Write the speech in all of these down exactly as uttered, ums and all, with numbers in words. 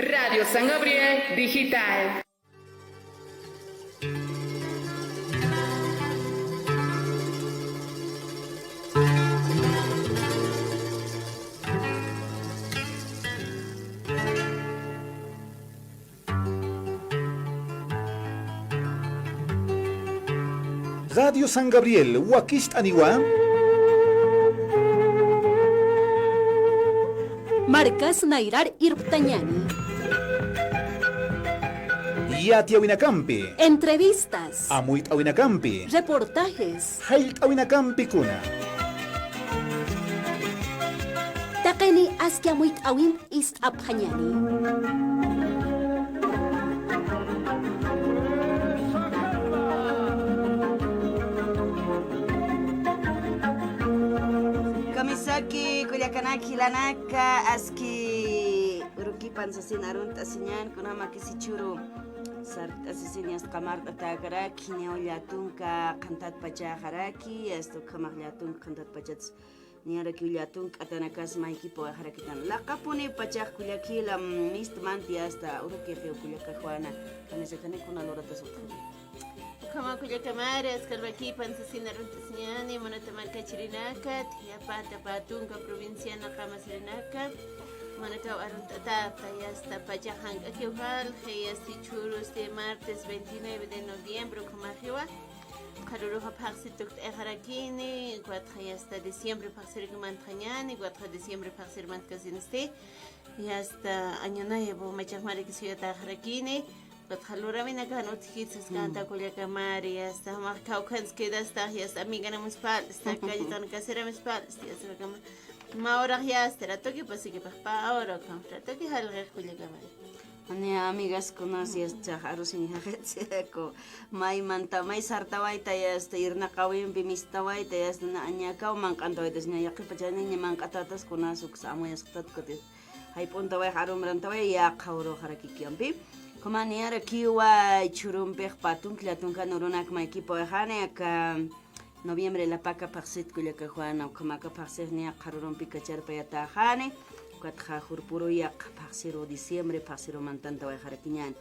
Radio San Gabriel Digital. Radio San Gabriel, wakicht'aniwa. Markas nayrar irptañani. Yatiyawinakampi. Entrevistas. Amuyt'awinakampi. Reportajes. Jallt'awinakampi kuna. Taqini aski amuyt'awin ist'apxañani. Kamisaki, kullakanaki, jilanaka, aski urukipan sasin arunt'asiñan, kunjamakis jichhüru sart'asisin, yasta qamart'atäkaraki, niyaw llätunka qhantat pachaxaraki, yasta ukhamax llätunka qhantat pachats niyarakiw llätun k'atanakas maykipawaxarakitan. Laqapuni pachax kullakila, mistmant yasta urukixiw kullaka Juana, kamisakani kuna luratas utjani. Ukhama kullaka Mari, aski arukipan sasin arunt'asiñani, munata markachirinaka, thiyapata pä tunka provinciana qamasirinaka, munakaw arunt'atäta, yasta pachax jank'akiw jalji, yasta jichhüru este martes veintinueve de noviembre, ukhamaxiwa, qharüruxa phaxsi tukt'ayxarakini, ukatxa yasta diciembre phaxsiraki mantxañani, ukatxa diciembre phaxsir mantkasinisti, yasta año nuevo, machax mariki suyatäxarakini, ukatxa luräwinakan utjkit saskänta kullaka Mari, yasta jumax kawkhansa quedastax, yasta amiganamsipal, yasta calletan caseramisipal, yasta, yasta, mä urax yasta, ratuki pasikipax pä ura, ukham ratuki jalqix kullaka Mari. Jani amigas kunas yasta, chax arusiñjixit, siraku, maymanta, may sartawayta yasta, irnaqawimpi mistawayta yasta, na, ñakaw manq'antawayta, ña yaqhipachaniña manq'atätas kunas uksa amuyasxtat, ukat jayp'untawayx arumarantaway, yaqha uruxarakiki ampi. Ukhama niyarakiwa jichhürumpix pä tunka llätunkan urunak maykipawaxani, aka noviembre lapaka phaxsit kullaka Juana, ukhamaka phaxsix niya qharürumpi kacharpayatäxani, ukatxa jurpuru yaqha phaxsiru diciembre phaxsiru mantantawayxarakiñäni.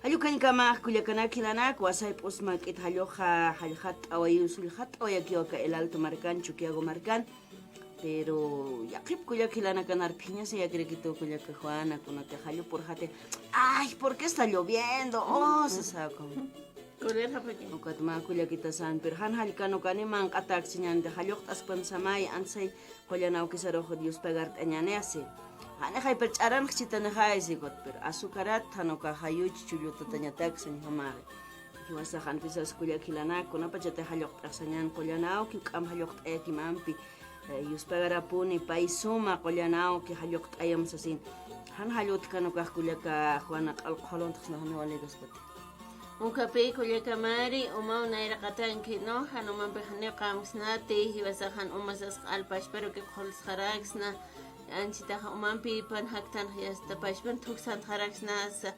Jall ukañkamax kullakanak jilanak, wasay p'us mak'it jalluxa, jallxatt'awayiw, sullxatt'awayakiw aka El Alto markan, Chuquiago markan, pero yaqhip kullak jilanakan arphiñasayakirakitu kullaka Juana, kunati jallupurxati, ay, ¿por qué está lloviendo? Oh, sasaku. Ukat mä kullakitasan, pero jan jallkan ukani manq'atäksiñänti, jalluqt'askpan samay, antisay qullan awkisarux Dios pagart'añäni, asi. Janixay, pero ch'aranxchitanixay, sigut, pero azucarat, jan uka jayuch chullutatañatak, sañ jamaxi. Jiwasax antisas kullak jilanak, kunapachati jalluqt'axsañän qullan awki, juk'amp jalluqt'ayakimampi, eh, yuspagarapuni, pay suma qullan awki jalluqt'ayam sasin. Jan jall utjkan ukax kullaka Juana, q'al qhuluntaxsna, jan waligaspat. Ukapï kullaka Mari, umaw nayraqatanki, ¿no? Jan umampix janiw qamksnati, jiwasax jan uma sas q'al pachparuki qhulsxaraksna, anchitax umampi pan jaktan, yasta pachpan thuksantxaraksna, sa,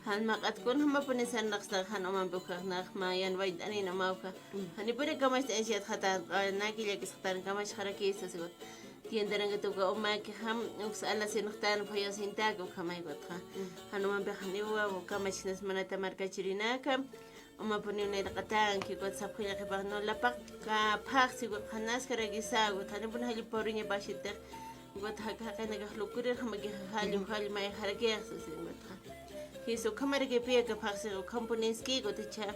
jan maq'at kunjamapuni sarnaqsna, jan umampi ukax nax mä yan wayt'anin umawka. Janipuni kamacht'añsa yatxatan, q'al naki llakisxtan kamachxarakisa, sigut. Tiendarangat uka umaki jam, uksa alacinxtan, fayasintaki, ukhamay ukatxa. Jan umampix janiwa, kamachnas munata markachirinaka. Umapuniw nayraqatanki, ukat sapxi llaqhipax, no, lapaq phaxsi, ukat qhanaskarakisa, ukat janipuni jallup puriñapaxitix, ukat jaq jaqinakax lukurirjamaki, jallu, jallu mayxarakix, sasin, ukatxa. Jisa, ukhamaraki pï aka phaxsix, ukhampuniski, ukat jichha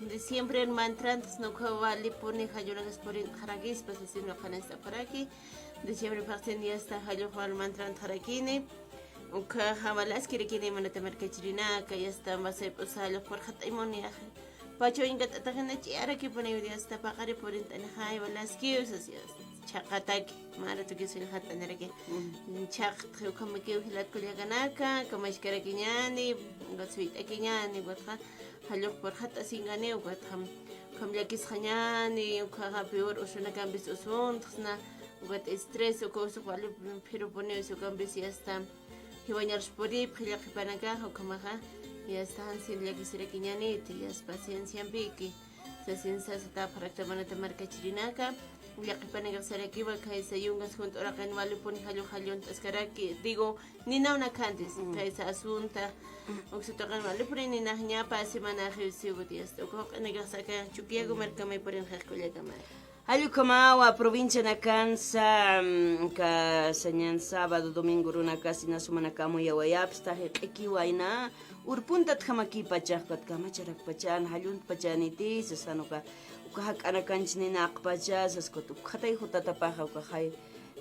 diciembre mantrantxsna, ukhaw walipuni jallunakas purintxarakispa, sasin, ukat qhanast'apxaraki, diciembre phaxsin yasta jallux wal mantrantxarakini, ukhaxa walaskirakini munata markachirinaka, yasta wasay p'usa jalluq purxat'aymunixa. Pacha uñkat'ataxina ch'iyarakipuniw, yasta paqari purint'anixay, walaskiw, sas, yasta chhaqataki, mä ratuki sullxat'aniraki. Chhaqtxi ukhamakiw jilat kullakanaka, kamachkarakiñäni, ukat suyt'akiñäni, ukatxa jallux purxat'asinkaniw, ukatxa ukham llakisxañäni, ukhaxa peor usunakampis usuntxsna, ukat estrés, uka usuq wali phirupuniw, ukampis yasta jiwañarus puripxi llaqhipanakaxa, ukhamaxa, yasta jan sin llakisirakiñäniti, yasta pacienciampiki, sasin sasatapxarakta munata markachirinaka, Llaqhipanakax sarakiwa khaysa yungas junt'uraqin walipuni jallu jallunt'askaraki, digo, ninawnakantis, khaysa asunta, uksa tuqin walipuni ninaxñapa semanaxiw siwut yasta, uka juq'inakax saka Chukiyawu markamay purinxax kullakamay. Jall ukhamawa provincianakansa, mm, ka sañan sábado, domingo runakasi na sumanakamu yawayapsta, jiq'ikiwa ina, urpuntatjamakipachax, ukat kamacharakpachan, jalluntpachaniti, sasan uka, uka jak'anakanch ninaqpacha, sas ukat, ukatay jutatapaxa, ukaxay,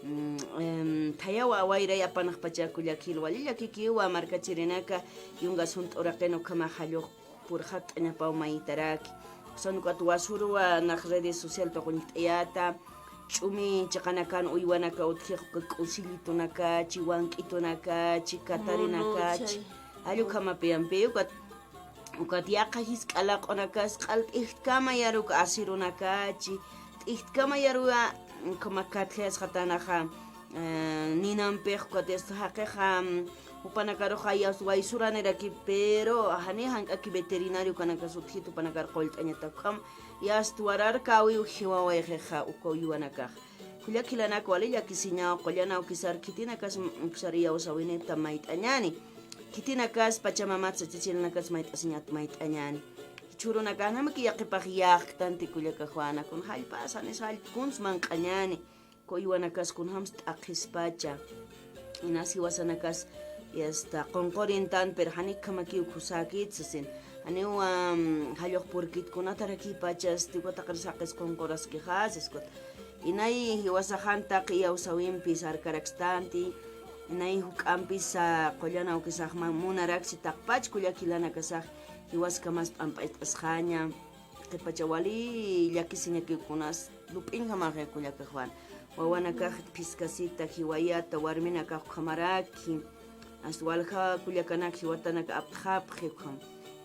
mm, em, thayawa awayray apanxpacha kullakil, wali llakikiwa markachirinaka, yungas junt'uraqin ukhama jallux purxat'añapaw mayitaraki. Usan ukat wasuruwa nax redes social tuquñt'ayata, ch'umi chiqanakan uywanaka utjix uka k'usillitunakachi, wank'itunakachi, katarinakachi. Jall ukhamapiyampi, ukat, ukat yaqha jisk'a laq'unakas q'al t'ijtkama yaru uka asirunakachi, t'ijtkama yaruwa, ukhama katjayasxatanaxa, eh, ninampix, ukat yasta jaqixa, mm, jupanakaruxa yasta waysuraniraki, pero jani jank'aki veterinario ukanakas utjit jupanakar qullt'añata ukham, yasta wararkawiw jiwawayxixa uka uywanakax. Kullak jilanak wali llakisiñaw, qullan awkisar khitinakas, mm, uksar iyawsawinita mayt'añani. Khitinakas pachamamat sachichirinakas mayt'asiñat mayt'añani. Jichhürunakax namaki yaqhipax yäqktanti kullakax Juana, kun jallpas, janis jallpkuns manq'añani. Uka uywanakas kunjams t'aqhispacha. Inas jiwasanakas, yasta, qunqurintan, pero janikkamakiw khusäkit sasin. Janiw, am, jallux purkit kunatarakipachasti, uka taqir saqis qunquraskixa, siskuta. Inay jiwasaxan taqi iyawsawimpi sarkarakstanti, inay juk'ampisa qullan awkisax ma-, munaraksi taqpach kullak jilanakasax jiwaskamas p'amp'acht'asxaña. Qhipacha wali llakisiñakiw kunas lup'injamaxi kullakax Juan. Wawanakax phiskasita jiwayata, warminakax ukhamaraki. Asta walja kullakanak jiwatanak aptxapxi ukham.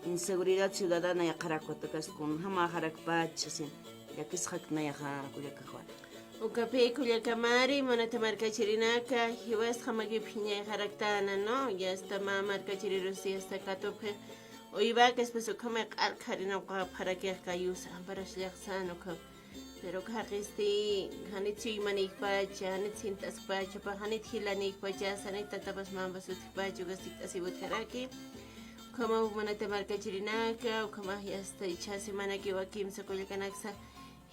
Inseguridad ciudadana yaqharak watakas kunjamaxarakpacha sin. Llakisxak nayaxa kullakax Juan. Ukapï kullakamari, munata markachirinaka, jiwasxamakip phiñayxaraktana, ¿no? Yasta mä markachirirus yasta katupxi. Uywakas pues ukhamay q'al qharina uka pharakix kayusa, amparax llaqsan ukham. Pero khaqisti, janit suymanïkpacha, janit sint'askpacha, pa janit jilanïkpacha, janit tatapas mamas utjpacha, ukas sikt'asiw utjaraki. Ukhama munata markachirinaka, ukhama yasta ichha semanakiwa kimsa kullakanaksa,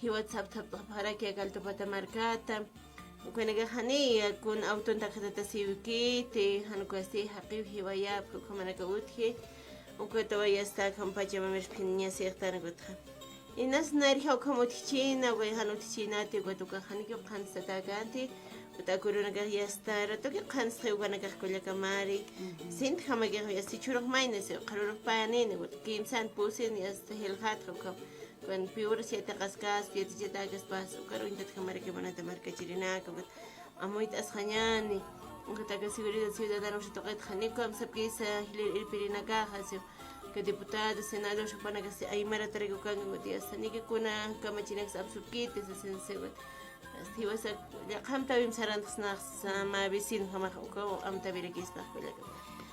jiwat saptapxaraki aka Altupata markata. Ukanakax jani, kun autonta qhatatasiwkiti, jan ukasti jaqiw jiwayapxi, ukhamanaka utji. Ukatawa yasta akham pachamamir phiñasixtan ukatxa. Inas nayrja ukham utjchina, uka jan utjchinati, ukat uka janikiw qhanstatäkänti, ukat aka urunakax yasta ratuki qhanstxi ukanakax kullakamari. Sintjamakixa yasta jichhürux maynisi, qharürux panini, ukat kimsan pusin yasta jilxatxa ukham. Kun piwrus yatiqaskas, yatichatäkaspas, ukar uñtatjamaraki munata markachirinaka, ukat amuyt'asxañani, ukat aka seguridad ciudadana usa tuqitxa, janiw ukham sapkisa, jilïr irpirinakaxa, si, uka diputado, senador, jupanakasti aymaratarak ukanka, ukat yasta, niki kuna kamachinaksa apsupkiti, sasin, si, ukat. Asta jiwasak llaqhamtawim sarantxsnaxsa mä vecinojamax ukaw amtawirakispax kullaka.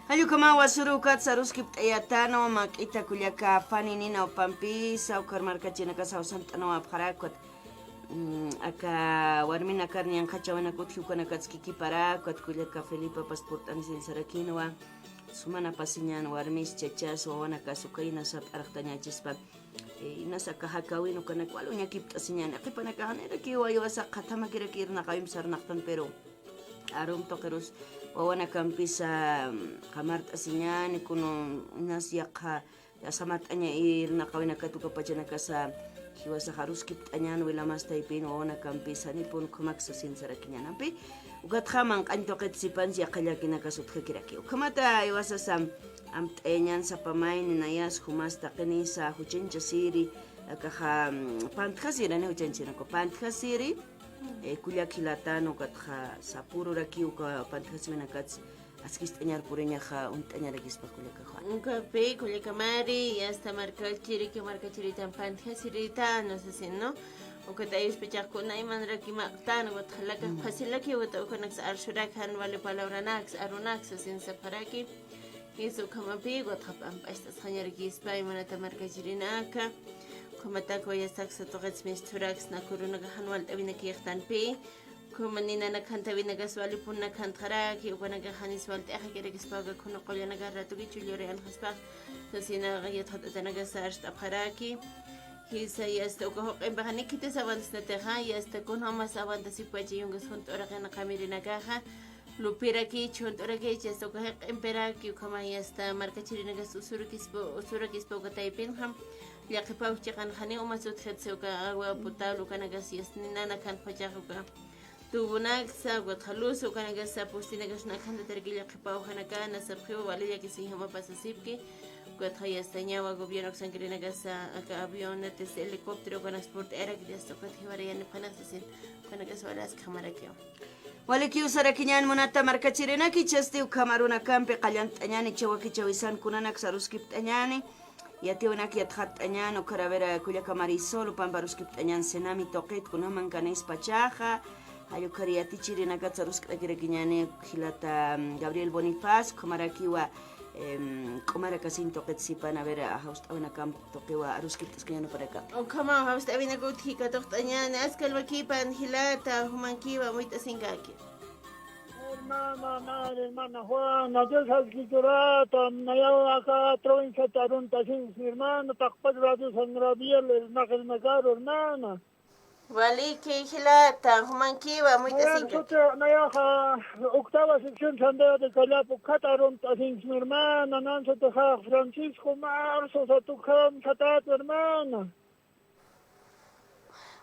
Jall ukhamaw wasuru ukat saruskipt'ayätänwa mä k'ita kullaka Fanny nina upampisa, ukar markachinakas jawsant'anawapxarak ukat, mm, aka warminakar ñanqhachäwinak utji ukanakats kikiparak ukat kullaka Felipapas purt'anisin sarakinwa, sumanapasiñan warmis, chachas, wawanakas uka inasa p'arxtañächispa. Eh, inasa aka jakäwin ukanak wal uñakipt'asiñäni. Qhipanakax janirakiw waywasa qhathamakiraki irnaqäwimp sarnaqtan, pero arum tuqirus wawanakampisa, mm, qamart'asiñäni, kun inas yaqha samart'aña irnaqäwinakat uka pachanakasa jiwasax aruskipt'añän wilamas taypin wawanakampisa, janipun ukhamaksa sin sarakiñänampi. Ukatxa manq'añ tuqit sipans yaqha llakinakas utjakiraki. Ukhamata jiwasasa amt'ayañän sapa mayni nayas jumas taqinisa juchañchasiri, akaxa, mm, pantjasiri, jani juchañchasiri, pantjasiri, eh, kullak jilatan ukatxa sapüruraki uka pantjasiwinakats askist'añar puriñaxa uñt'añarakispa kullaka Juan. Ukapï kullakamari, yasta markachiriki, markachiritan pantjasiritan, no sé si, ¿no? Ukat ayuspachax kuna imanaraki maqtan, ukat jalaka, mm, fácilaki, ukat ukanaks arsurak, jan wali palabranaks, arunaks, sasin sapxaraki. Jisa ukhamapï, ukat p'amp'acht'asxañarakispa, munata markachirinaka. Ukhamatak wayastaksa tuqitsmis thuraksna kurunaka jan walt'awinakïxtanpi. Ukhama ninanakantawinakas walipunakantxaraki, ukanaka janis walt'axakirakispa uka khunu qullanaka ratukichu lluriyanxaspa. Sasina yatxat'atanakasa arst'apxaraki. Jisa yasta uka juq'impaxa nikhitasa awantasnatixa, yasta kunjamas awantasipkachi yunkas junt'uraqina qamirinakaxa. Lupiraki, chunt'uraki, chasta uka jiq'impiraki, ukhama yasta markachirinakas usurakispa, usurakispa uka taypinxa. Llaqipaw chiqanxani umas utjatsa uka agua potable, ukanakas yasta ninanakantpachax uka tubunaksa, ukatxa luz, ukanakasa postinakas nakantataraki llaqipawjanakana, sapxiw wali llakisiñjama pasasipki, ukatxa yasta ñawa gobierno uksankirinakasa, aka avionetes, helicóptero, ukanas purt'ayarakiti, yasta ukat jiwarayanipxanaksa sin, ukanakas wali askjamarakiw. Walikiw sarakiñän munata markachirinaki, chasti ukham arunakampi qallant'añäni, chawakichawisan kunanak saruskipt'añäni, yatiwnak yatxatt'añän, ukhar a ver, kullaka Marisol, upamp aruskipt'añän Senami tuqit, kunjamankanispachaxa, jall ukhar yatichirinakat sarusk'arakirakiñäni, jilata, mm, Gabriel Bonifacio, ukhamarakiwa, em, k'umarakasin tuqit sipan, a ver, jawst'awinakamp tuqiwa aruskipt'askañäni upanaka. Ukhamaw jawst'awinakut jikatuqt'añäni, askal wakipan jilata, jumankiwa amuyt'asinkaki. Hermana, madre, hermana Juana, Dios saskichurata, nayaw aka provincia Tarunta, sin hermano, taqpat Radio San Gabriel, hermana, hermana, hermana. Waliki, jilata, jumankiwa, muy Nayaw tasinka. Suti, nayaxa, octava sección Santiago de Callapa, ukat Tarunta, sin hermana, nan sutixa Francisco Marzo, satukham, satat, hermana.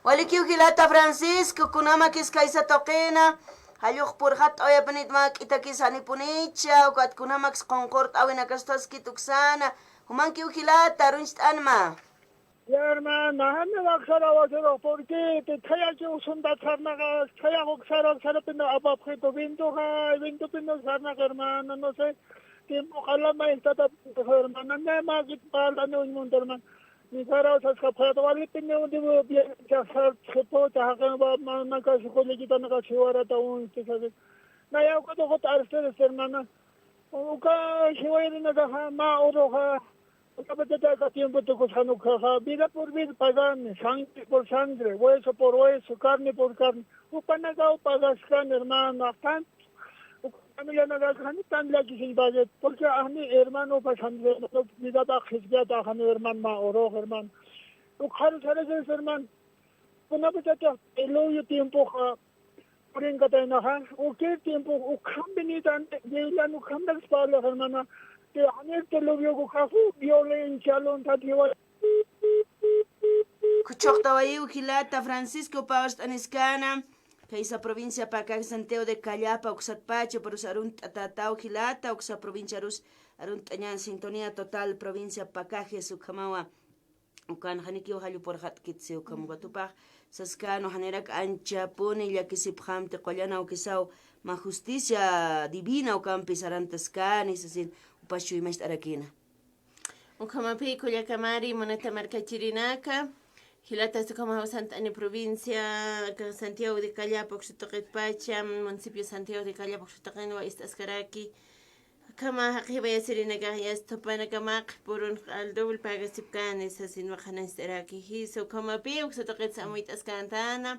Walikiw jilata Francisco, kunamakis kaysa tuqina, jallux purxat t'awayapinit mä k'itakis janipunicha, ukat kunamakis qunqurt'awinakast'askit uksana, jumankiw jilata, aruncht'anma. Ya hermana, jani waksara wasirux, porque te thayachi usuntat sarnaqa, thayax uksara, uksarapina apapxitu, vintuxa, vintupina sarnaqa, hermana, no sé, tiempo qalama istata, hermana, ne ma kit parla ne uñmunta, hermana. Ni saraw saskapxayata, walipiniw dibu bien, chasar, chiputa, jaqin, ma, ma, ma, kasi, kullikitanaka, siwarata, un, chisasi. Naya, uka tuqut arsteres, hermana. Uka, siwayirinakaxa, ma, uruxa, uka, petata, aka tiempo tukusxan ukaxa, vida por vida pagani, sangre por sangre, hueso por hueso, carne por carne. Upanakaw pagaskan, hermana, tan Uka familianakax janitan llakisiñ paguet, porque ajni hermano, pues, jani hermano, vidata qhispiyata, jani hermano, mä urux hermano. Ukxaru sarasas hermano. Kunapachatix diluvio tiempoxa purinkataynaxa, ukhir tiempo, ukham binitan, Biblian ukhamtaks parlax hermana. Que jani diluvio ukaxu violencia, lontat jiwa. Kuchuqtawayiw jilata Francisco pawst'aniskana. Kaysa provincia Pacaje, Santiago de Callapa, uksatpacha, uparus arunt'atätaw jilata, uksa provincia arus arunt'añan, sintonía total, provincia Pacajes, ukhamawa. Ukan janikiw jall upurxatkitsi ukham uka tupax, saskän, janirak anchapuni llakisipxamti, qullan awkisaw, mä justicia divina ukampi sarantaskani, sasin, upas chuymacht'arakïna. Ukhamapï kullakamari munata markachirinaka, jilatas ukhama jawsant'ani provincia, aka Santiago de Callapa uksa tuqitpacha, municipio Santiago de Callapa uksa tuqinwa ist'askaraki. Ukhama jaqi jiwayasirinakax yasta thupanakamaq purun al doble pagasipkani sasin waqhanancht'araki. Jisa ukhamapï uksa tuqitsa amuyt'askäntana.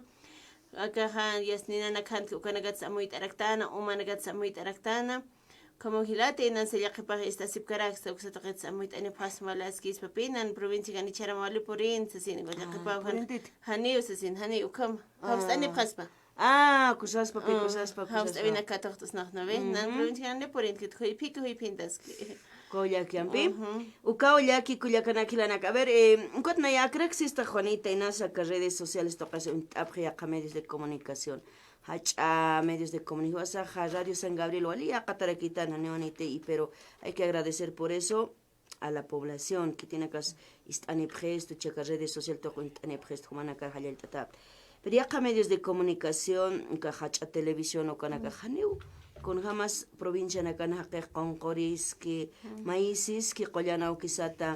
Akaxa yasta ninanakantki ukanakatsa amuyt'araktana, umanakatsa amuyt'araktana. Como jilata, inansa llaqhipax ist'asipkaraksa, uksa tuqitsa amuyt'anipxasma wali askispapi, nan provinciakan jichharam wali purinta sasin, llaqhipaw jan-, purintiti. Janiw sasin, janiw ukhama. Jawst'anipxaspa. Ah, kusaspapi, kusaspa, kusaspa. Jawst'awinaka tuqt'asnaxnawi. Nan provinciakan ni purintkit, juyphiki, juyphintaski. Ukaw llakiyampi. Ukaw llaki kullakanak jilanaka. A ver, eh, ukat naya akraksista Juanita, inasa aka redes sociales tuqis uñt'apxi yaqha medios de comunicación. Jach'a medios de comunicación, jiwasaxa Radio San Gabriel wali yaqatarakïtan, janiw Juanita, y pero hay que agradecer por eso a la población, khitinakas ist'anipxistu, chaka redes social tuqi uñt'anipxistu, jumanakar jallallt'atäpxi. Pero yaqha medios de comunicación, uka jach'a televisión, ukanakax janiw, kunjamas provincianakan jaqix qunquriski, mayisiski, qullan awkisata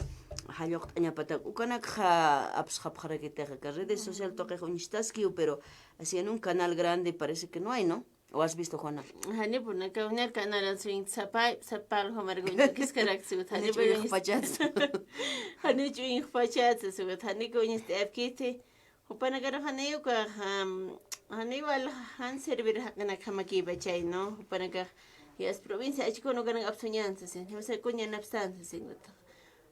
jalluqt'añapatak, ukanakxa apsxapxarakitix, aka redes social tuqix uñstaskiw, pero así en un canal grande parece que no hay, ¿no? ¿O has visto, Juana? Jani, purunaka uñar kanal suñ sapay, sapal, jumar guñkiskarak siwit, jani, jani ch'uñxpachat. Jani ch'uñxpachat siwit, jani kuñis t'apkiti. Jupanakaru jani uka, jam, jani wal jan servir jaqinakjamakipachay, ¿no? Jupanaka yas provincia achikun ukanak apsuñan sasin, jimsa kuñanapstan sasin uta.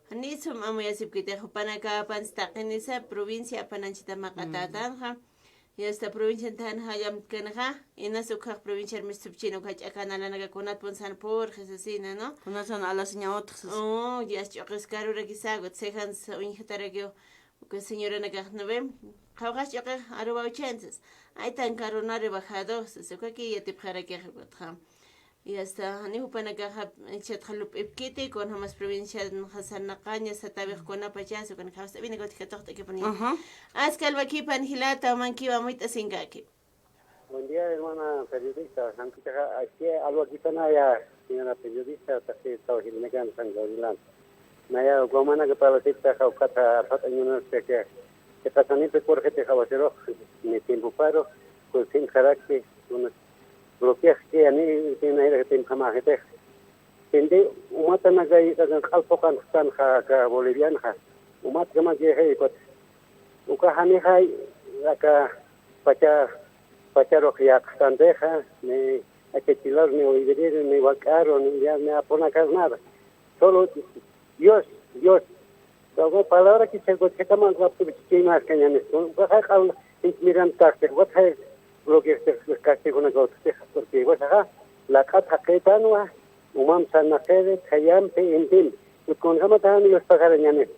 Jani sum amuyasipkiti, jupanaka apansi taqinisa provincia apananchita maqatätanxa. Yasta provincian tan jallamtkanxa, inas ukhax provinciar mistupchin ukha ch'akanalanaka kunatpun san purxi sasina, ¿no? Kunatsan alasiña utx sas. Oh, yas ch'uqis karurakisakut, sejan sa uñjatarakiw, uka señoranakax, ¿no ve? Qhawqas ch'uqix aruwawchanchis. Ay, tan caro no ha rebajado, sas, ukaki yatipxarakix ukatxa. Y hasta jani jupanakaxa, chatxa lup'ipkiti, kunjamas provincianxa sarnaqaña, satawix kunapachas, ukanakax hasta vinakawtix katuqt'akipuni. Ajá. Aska alwakipan jilata, mankiwa amuyt'asinkaki. Buen día, hermana periodista. Jankichaxa, aski alwakipanaya, señora periodista, taqi trabajilinakan San Gabrielán. Naya, ukamanaka parlasiptaxa, ukata arxat'añunaspa, chiqasanipi purxiti jawasirux, ni tiempoparu, kusinxarakti, una, bloqueaxki, ani, tinayra tiempojamäxitix. Tindi, umatanaka, q'al phuqanxtanxa, aka Bolivianxa, umatkamakixi, ukat, uka janixay, aka pacha, pacharux yäqxtantixa, ni achachilaru, ni uywiriru, ni wak'aru, ni ya, ni apunakas nada. Solo Dios, Dios. Como palabra que se escucha, como la publicidad más que ya me, como, como, como, miran, taxi, what hay, lo que se castigo una cosa, porque, pues, ajá, la cata que tan, wa, umam sana que, kayam, pe, en fin, pues, con, como, tan, ellos pagar, ya me.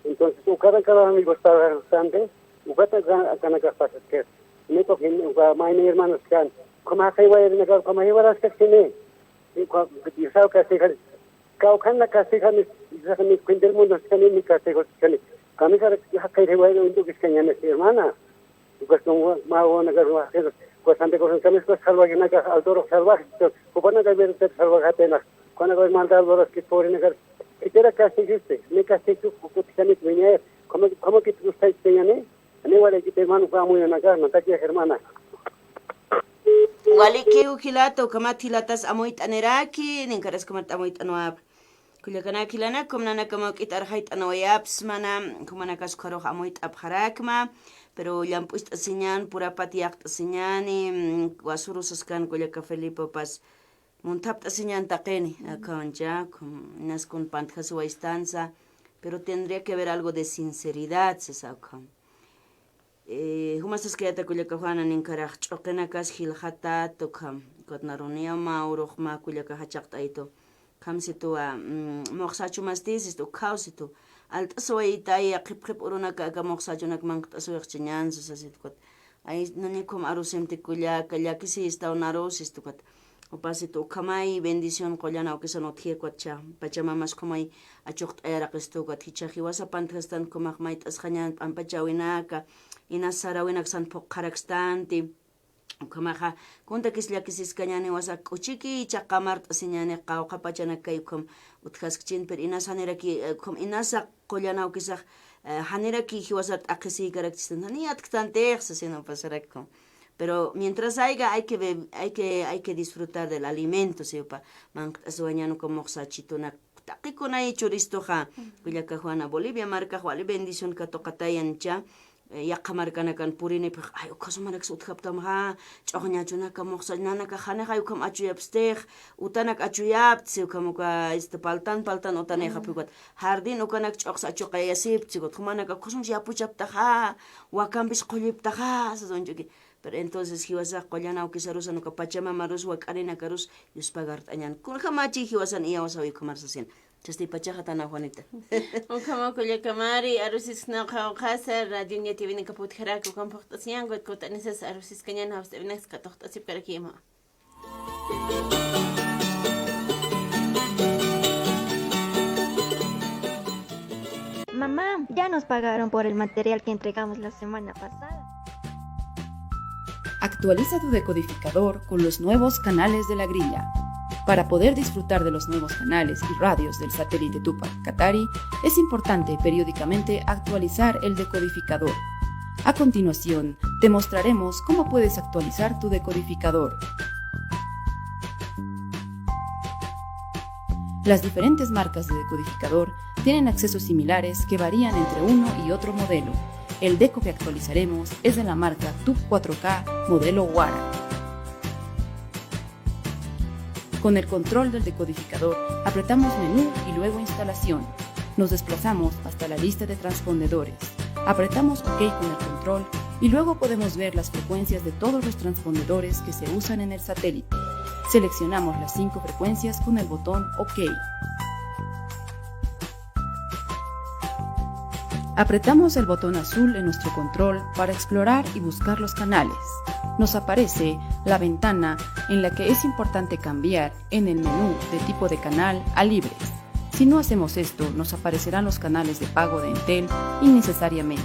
Entonces, ukana, cada amigo está bastante, ukata, kana, kana, pasa, que, me cogen, uka, my hermanos, can, como, hay, va, en el, como, hay, va, que, que, me, y, cua-, y, sabe, que, que, Kawkhanna castigan, ni cuenta el mundo, ni castigo, ni. Kami kara, jaqiri wayna untukiskañanis, hermana. Pues, como, ma, wana, kara, jaqiri, pues, ante cosas, kami, pues, salvaje, naka, altoro, salvaje, pues, kupana, kara, salvaje, atena. Kuna, kara, maldad, horas, que pobre, naka, que te era castigiste, me castigo, kukutikani, viña, como, como que tú estás, ni. Ani walikipi, hermano, uka amuyunaka, natakiya, hermana. Walikiw jilata, ukhamat jilatas amuyt'aniraki, ninkaras ukhamat amuyt'anwap. Kullakanaka jilanaka, ukham nanakama k'it arxayt'anwayapsma, jumanakas ukharux amuyt'apxarakma, pero llamp'ucht'asiñan, purapat yaqt'asiñani, mm, wasuru saskan kullaka Felipepas, munthapt'asiñan taqini, akhawancha, mm, inas kun pantjasiwaystansa, pero tendría que haber algo de sinceridad, sasa ukham. Eh, jumasaskayata kullaka Juana, ninkarax ch'uqinakas jilxatat ukham, ukat naruniya mä urux mä kullaka jachaqt'aytu. Ukham situwa, mm, muxsachumasti, sistu, ukhaw situ. Alt'aswaytaya qhipqhip urunaka aka muxsachunak manqt'aswayxchiñan, sasa situ ukat. Ay, nani ukham arusimti kullaka, llakisistaw naru, sistu ukat. Jupa situ ukhamay bendición qullan awkisan utji ukat cha, Pachamamas ukhamay achuqt'ayaraqistu ukat, jichha jiwasa pantjastan ukhamax mayt'asxañan p'ampachawinaka, inas sarawinaksan phuqxarakstanti, ukhamaxa, kuntakis llakisiskañani jiwasa k'uchiki chaqamart'asiñani qawqha pachanak kay ukham utjaskchin, pero inas janiraki, eh, ukham inasa qullan awkisax, eh, janiraki jiwasa t'aqhisïkarakchistan, jani atktantix, sasin jupa sarak ukham. Pero mientras haya, hay que be-, hay que, hay que disfrutar del alimento, siwpa. Manqt'asiwañan uka muxsachitunak, taqikunay churistuxa. Kullaka Juana, Bolivia markax wali bendición katuqatayancha, eh, yaqha markanakan purinipx, ay, ukhasumanaksa utjaptamxa, ch'uxñachunaka, muxsa, nanaka janix ay ukham achuyapstix, utanak achuyaptsi, ukham uka, este, paltan, paltan utanixapxi ukat. Jardín ukanak ch'uxsa achuqayasiptsi ukat, jumanaka, ukhasumas yapuchaptaxa, wakampis qulliptaxa, sasunch'uki. Pero entonces, jiwasax qullan awkisarusan, uka Pachamamarus, wak'arinakarus, yuspagart'añan. Kunjamachi jiwasan iyawasawi ukhamar sasin. Chasti pachaxatana, Juanita. Ukhama kullakamari, arusisknaw qhawqhasa, radio ñativinakap utjaraki, ukham phuqt'asiñan, kut kutanisas arusiskañan, jawst'avinaksa katuqt'asipkarakima. Mamá, ya nos pagaron por el material que entregamos la semana pasada. Actualiza tu decodificador con los nuevos canales de La Grilla. Para poder disfrutar de los nuevos canales y radios del satélite Tupac Katari, es importante periódicamente actualizar el decodificador. A continuación, te mostraremos cómo puedes actualizar tu decodificador. Las diferentes marcas de decodificador tienen accesos similares que varían entre uno y otro modelo. El deco que actualizaremos es de la marca Tube cuatro K modelo Wara. Con el control del decodificador, apretamos menú y luego instalación. Nos desplazamos hasta la lista de transpondedores. Apretamos OK con el control y luego podemos ver las frecuencias de todos los transpondedores que se usan en el satélite. Seleccionamos las cinco frecuencias con el botón OK. Apretamos el botón azul en nuestro control para explorar y buscar los canales. Nos aparece la ventana en la que es importante cambiar en el menú de tipo de canal a libres. Si no hacemos esto, nos aparecerán los canales de pago de Entel innecesariamente.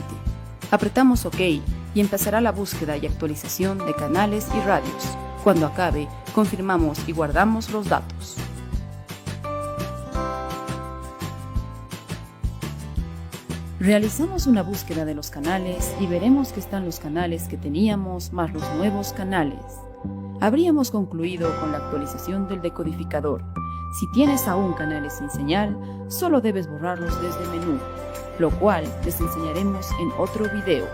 Apretamos OK y empezará la búsqueda y actualización de canales y radios. Cuando acabe, confirmamos y guardamos los datos. Realizamos una búsqueda de los canales y veremos que están los canales que teníamos más los nuevos canales. Habríamos concluido con la actualización del decodificador. Si tienes aún canales sin señal, solo debes borrarlos desde menú, lo cual les enseñaremos en otro video.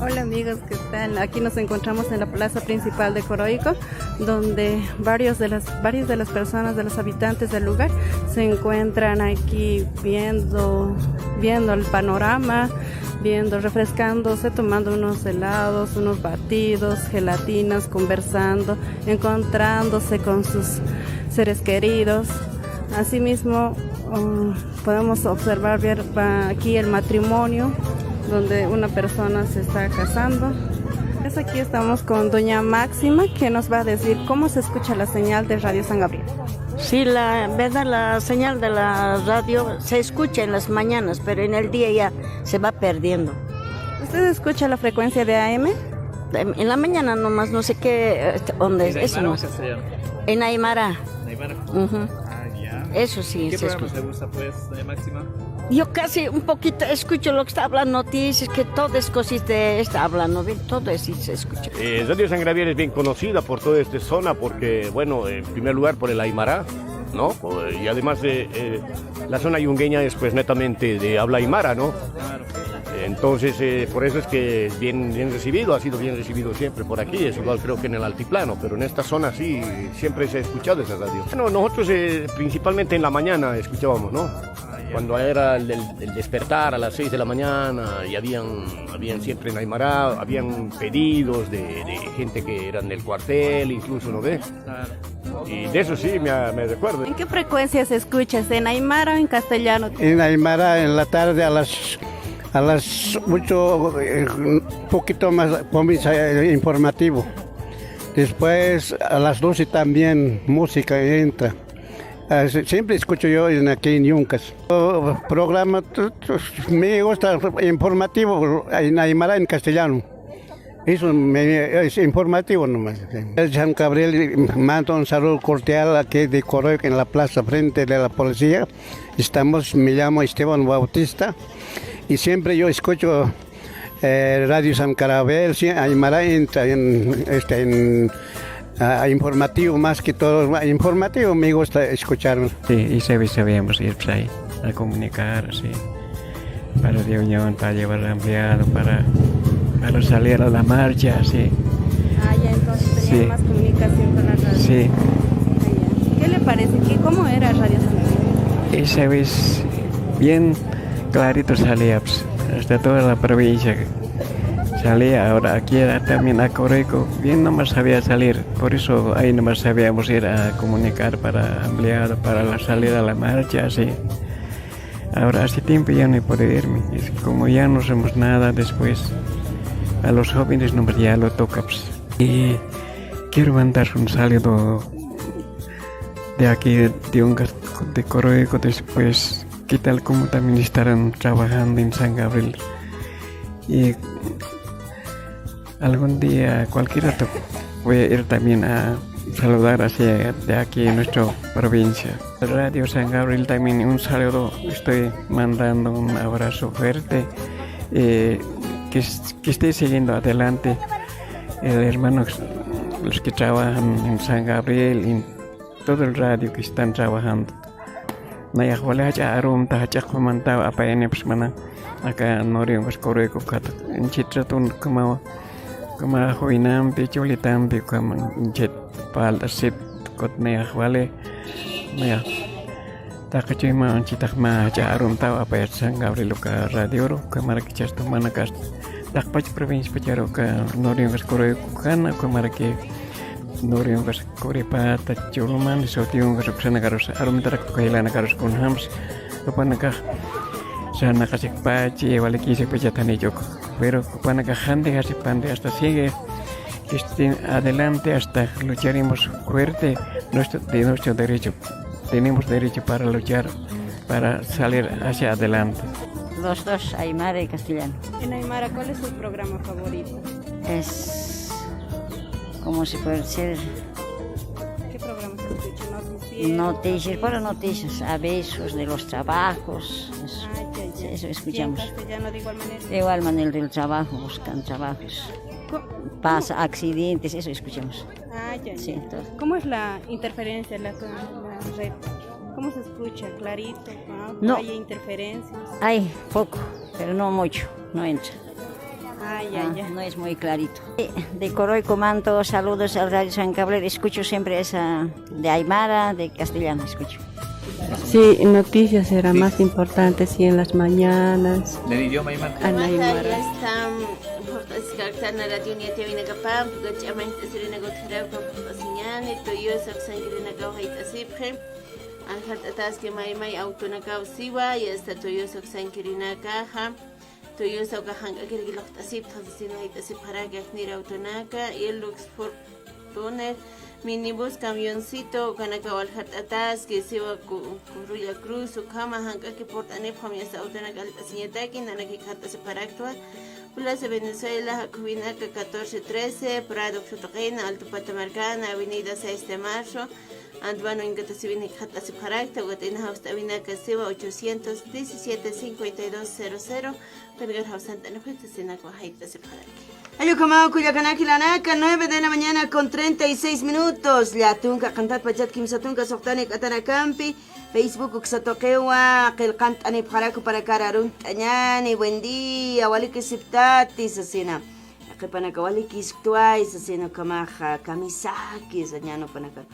Hola amigos, ¿qué tal? Aquí nos encontramos en la plaza principal de Coroico, donde varios de las, varias de las personas, de los habitantes del lugar, se encuentran aquí viendo, viendo el panorama, viendo, refrescándose, tomando unos helados, unos batidos, gelatinas, conversando, encontrándose con sus seres queridos. Asimismo, um, podemos observar, ver, va aquí el matrimonio, donde una persona se está casando. Pues aquí estamos con doña Máxima, que nos va a decir cómo se escucha la señal de Radio San Gabriel. Sí, la verdad, la señal de la radio se escucha en las mañanas, pero en el día ya se va perdiendo. ¿Usted escucha la frecuencia de A M? En, en la mañana nomás, no sé qué, este, onda es, eso no. ¿En aymara o castellano? En aymara. Ujú. Ah, ya. Eso sí, ¿qué programa le gusta, pues, doña Máxima? Yo casi un poquito escucho lo que está hablando, noticias, que todo es cosita, está hablando, bien, todo eso se escucha. Eh, Radio San Gabriel es bien conocida por toda esta zona porque, bueno, en primer lugar por el aymara, ¿no? O, y además, eh, eh, la zona yungueña es, pues, netamente de habla aymara, ¿no? Claro. Entonces, eh, por eso es que es bien, bien recibido, ha sido bien recibido siempre por aquí, es igual creo que en el altiplano, pero en esta zona sí, siempre se ha escuchado esa radio. Bueno, nosotros, eh, principalmente en la mañana escuchábamos, ¿no? Cuando era el, el, el despertar a las seis de la mañana y habían, habían siempre en Aymara, habían pedidos de, de gente que eran del cuartel, incluso, ¿no ve? Claro. Y de eso sí me, me recuerdo. ¿En qué frecuencia se escucha? ¿En aymara o en castellano? En aymara, en la tarde a las, a las ocho, eh, un poquito más comienza el informativo. Después a las doce también música entra. Ah, sí, siempre escucho yo en aquí en Yuncas. Oh, programa, tu, tu, me gusta informativo en aymara, en castellano. Eso me, es informativo nomás. El San Gabriel, mando un saludo cordial aquí de Coroico en la plaza frente de la policía. Estamos, me llamo Esteban Bautista y siempre yo escucho, eh, Radio San Gabriel, sí, aymara en, en, este, en, ah, informativo más que todo, informativo me gusta escuchar. Sí, y se, sabíamos ir, pues, ahí, a comunicar, sí. Para reunión, para llevar ampliado, para, para salir a la marcha, sí. Ah, ya, entonces Sí. Más comunicación con la radio. Sí. Ah, ya. ¿Qué le parece? ¿Qué, cómo era Radio San Gabriel? Esa vez bien clarito salía, pues, hasta toda la provincia salía. Ahora aquí era también a Coroico, bien nomás sabía salir. Por eso ahí nomás sabíamos ir a comunicar para ampliar, para la salida a la marcha, así. Ahora hace tiempo ya no he podido irme. Es que como ya no hacemos nada después, a los jóvenes nomás ya lo toca, pues. Y quiero mandar un saludo de aquí, de Ungas, de Coroico, después, ¿qué tal? ¿Cómo también estarán trabajando en San Gabriel? Y algún día, cualquier rato, voy a ir también a saludar hacia de aquí en nuestra provincia. Radio San Gabriel también un saludo, estoy mandando un abrazo fuerte, eh, que, es- que esté siguiendo adelante el hermano, los que trabajan en San Gabriel, en todo el radio que están trabajando. Nayax wali jach'a arumta jach'a qhumantaw apayanipxsmana. Aka Nuriungas Coroico khat, inchit ratun kama, kama juynampi, chulitampi, kama inchit palta sip kot nayax wali, nayax taqi chuyma inchitax mä jach'a arumtaw apayat San Gabriel uka radioru, uka marakichas tumanakas taqpach provincia pacharu uka Nuriungas Coroico kana, uka maraki Nuriungas Coripata, Chulumani, Sutiungas, uksanakarus, arumtarak uka jilanakarus kunjams, jupanakax sarnaqasikpachi, walikisikpachatanichuk. Pero jupanakax jantijasipandi hasta sigue, este, adelante, hasta lucharemos fuerte, nuestro, de nuestro derecho. Tenemos derecho para luchar, para salir hacia adelante. Los dos, aymara y castellano. En aymara, ¿cuál es su programa favorito? Es como si puede ser ¿Qué programa se escucha? Noticiero. Noticias, para noticias, avisos de los trabajos. Eso. Ah, ya, ya. Sí, eso escuchamos. Y en castellano de igual manera. De igual manera, del trabajo, buscan trabajos. Co- Pasa accidentes, eso escuchamos. Ah, ya, sí, ya. Todo. ¿Cómo es la interferencia, la, la red? ¿Cómo se escucha? ¿Clarito? Ah, no. ¿Hay interferencias? Hay poco, pero no mucho, no entra. Ah, ya, ah, ya. No es muy clarito. De Coroico mando saludos al Radio San Gabriel. Escucho siempre esa de aymara, de castellano escucho. Sí, noticias era más importante, sí, en las mañanas. Del idioma aymara. Ana aymara. Ya está, mm, phuqt'asikarktan radio Unión T V nakapan, phuqt'asirinaka utjaraka, phuqt'asiñani, tuyusa, kusankirinaka, wajayt'asipxi. Aljart'ataski maymay autonakaw siwa, ya está, tuyusa, kusankirinakaxa. Tuyusa uka jank'akiraki luqt'asipxi, sino jayt'asipxaraki ajnir autonaka, Hilux, Fortuner, minibús, camioncito, ukanaka aljart'ataski, siwa ku-, Kurulla Cruz, ukhama jank'aki purt'anipxam, yasta autonaka alt'asiñataki, nanaki jat'asipxaraktwa, Plaza Venezuela, jakhuwinaka catorce trece, Prado, Xutuqina, Alto Patamarcana, Avenida seis de Marzo, Antuwan uñkatasiwini jat'asipxarakta, uka t'ina jawst'awinaka siwa ochocientos diecisiete, cincuenta y dos cero cero, Jupanakar jawsant'anipxi, sasinakwa jayt'asipxaraki. Jall ukhamaw kullakanaka jilanaka, nueve de la mañana con treinta y seis minutos. Llätunka qhantat pachat kimsatunka suxtani k'atanakampi, Facebook uksa tuqiwa, qillqant'anipxarak jupanakar arunt'añani, buen día, walikisiptati, sasina. Qhipanaka walikisktway, sasina ukhamaxa, kamisaki, sañan jupanakar.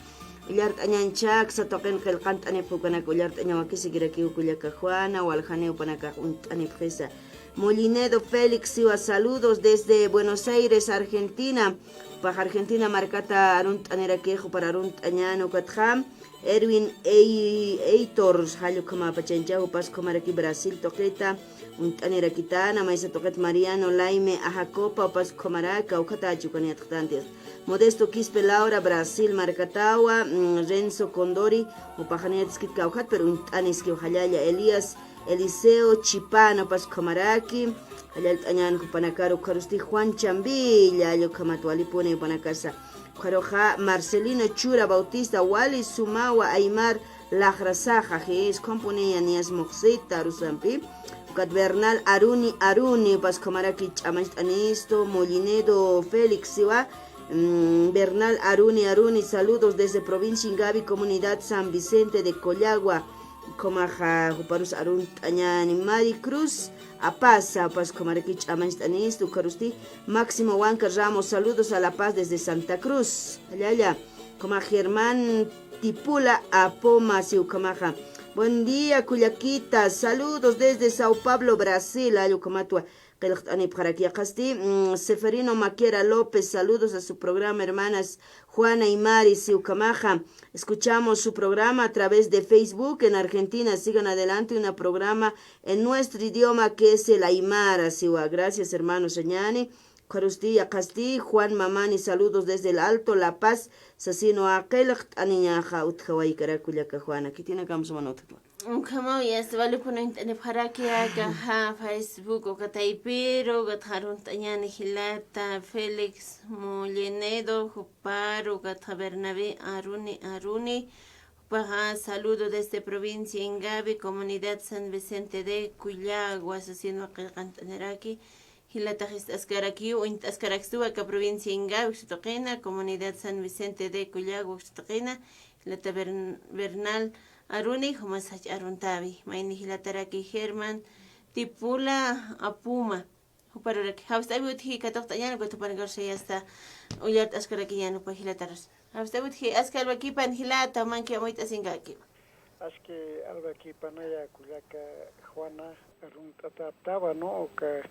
Ullart'añañchak, sa tuqin qillqant'anipxi ukanaka, ullart'añawakisikirakiw kullaka Juana, waljaniw jupanakax uñt'anipxisa. Molinedo Félix siwa, saludos desde Buenos Aires, Argentina. Jupax Argentina markata arunt'anirakix, jupar arunt'añän ukatxa. Erwin Ei-, Eitor, jall ukhamapachañcha, jupas ukhamaraki Brasil tuqita. Uñt'anirakitana, maysa tuqit Mariano Laime Ajacopa, jupas ukhamaraki, awkhatachi ukan yatxtanti. Modesto Quispe Laura, Brasil markatawa, mm, Renzo Condori, jupax janiyatiskit kawkhat, pero uñt'aniskiw jallalla Elías, Eliseo Chipano, jupas ukhamaraki, jallallt'añän jupanakar, ukharusti Juan Chambilla, jall ukhamat walipuni jupanakasa. Ukharuxa Marcelino Chura Bautista, wali sumawa aymar, laxrasaxa, jis, compone yaniyas muxsita arusampi. Ukat Bernal Aruni Aruni, jupas ukhamaraki ch'amacht'anistu, Molinedo Félix siwa, mm, Bernal Aruni Aruni, saludos desde provincia Ingavi, comunidad San Vicente de Collagua. Ukhamaxa juparus arunt'añäni Mari Cruz Apaza, jupas ukhamaraki ch'amañcht'anista, ukharusti Máximo Huanca Ramos, saludos a La Paz desde Santa Cruz. Allalla, ukhamaxa Germán Tipula Apoma, si ukhamaxa. Buen día, kullakita. Saludos desde Sao Paulo, Brasil. Allá ukhamatwa qillqt'anipxaraki yaqasti, mm, Seferino Maquera López, saludos a su programa, hermanas Juana y Mari, si ukhamaxa. Escuchamos su programa a través de Facebook en Argentina. Sigan adelante, una programa en nuestro idioma que es el aymara, siwa. Gracias, hermano Sañani. Ukharusti, yaqasti, Juan Mamani, saludos desde El Alto, La Paz. Sasino qillqt'aniñaxa utjawaykarak kullaka Juana. Khitinakam sumana utjatwa. Ukhamaw, yasta, walipunint'anipxaraki aka, ja, Facebook uka taypiru, ukatxa arunt'añäni jilata Félix Mollenedo, juparu, ukatxa Bernabé Aruni, Aruni, jupaxa saludo desde provincia Ingavi, comunidad San Vicente de Cullagua, sasinwa qillqant'aniraki, jilatax ist'askarakiw, uñt'askarakistuwa aka provincia Ingavi uksa tuqina, comunidad San Vicente de Cullagua uksa tuqina, jilata Bern-, Bernal Aruni, jumas jach'a aruntäwi, mayni jilataraki Germán Tipula Apuma, juparuraki. Jawst'äwi utji katuqt'añäni, ukat jupanakarusa yasta ullart'askarakiñäni jupa jilatarus. Jawst'äwi utji, aski alwakipan jilata, manki amuyt'asinkaki. Aski alwakipanaya kullaka Juana, arunt'atäptawa, ¿no? Uka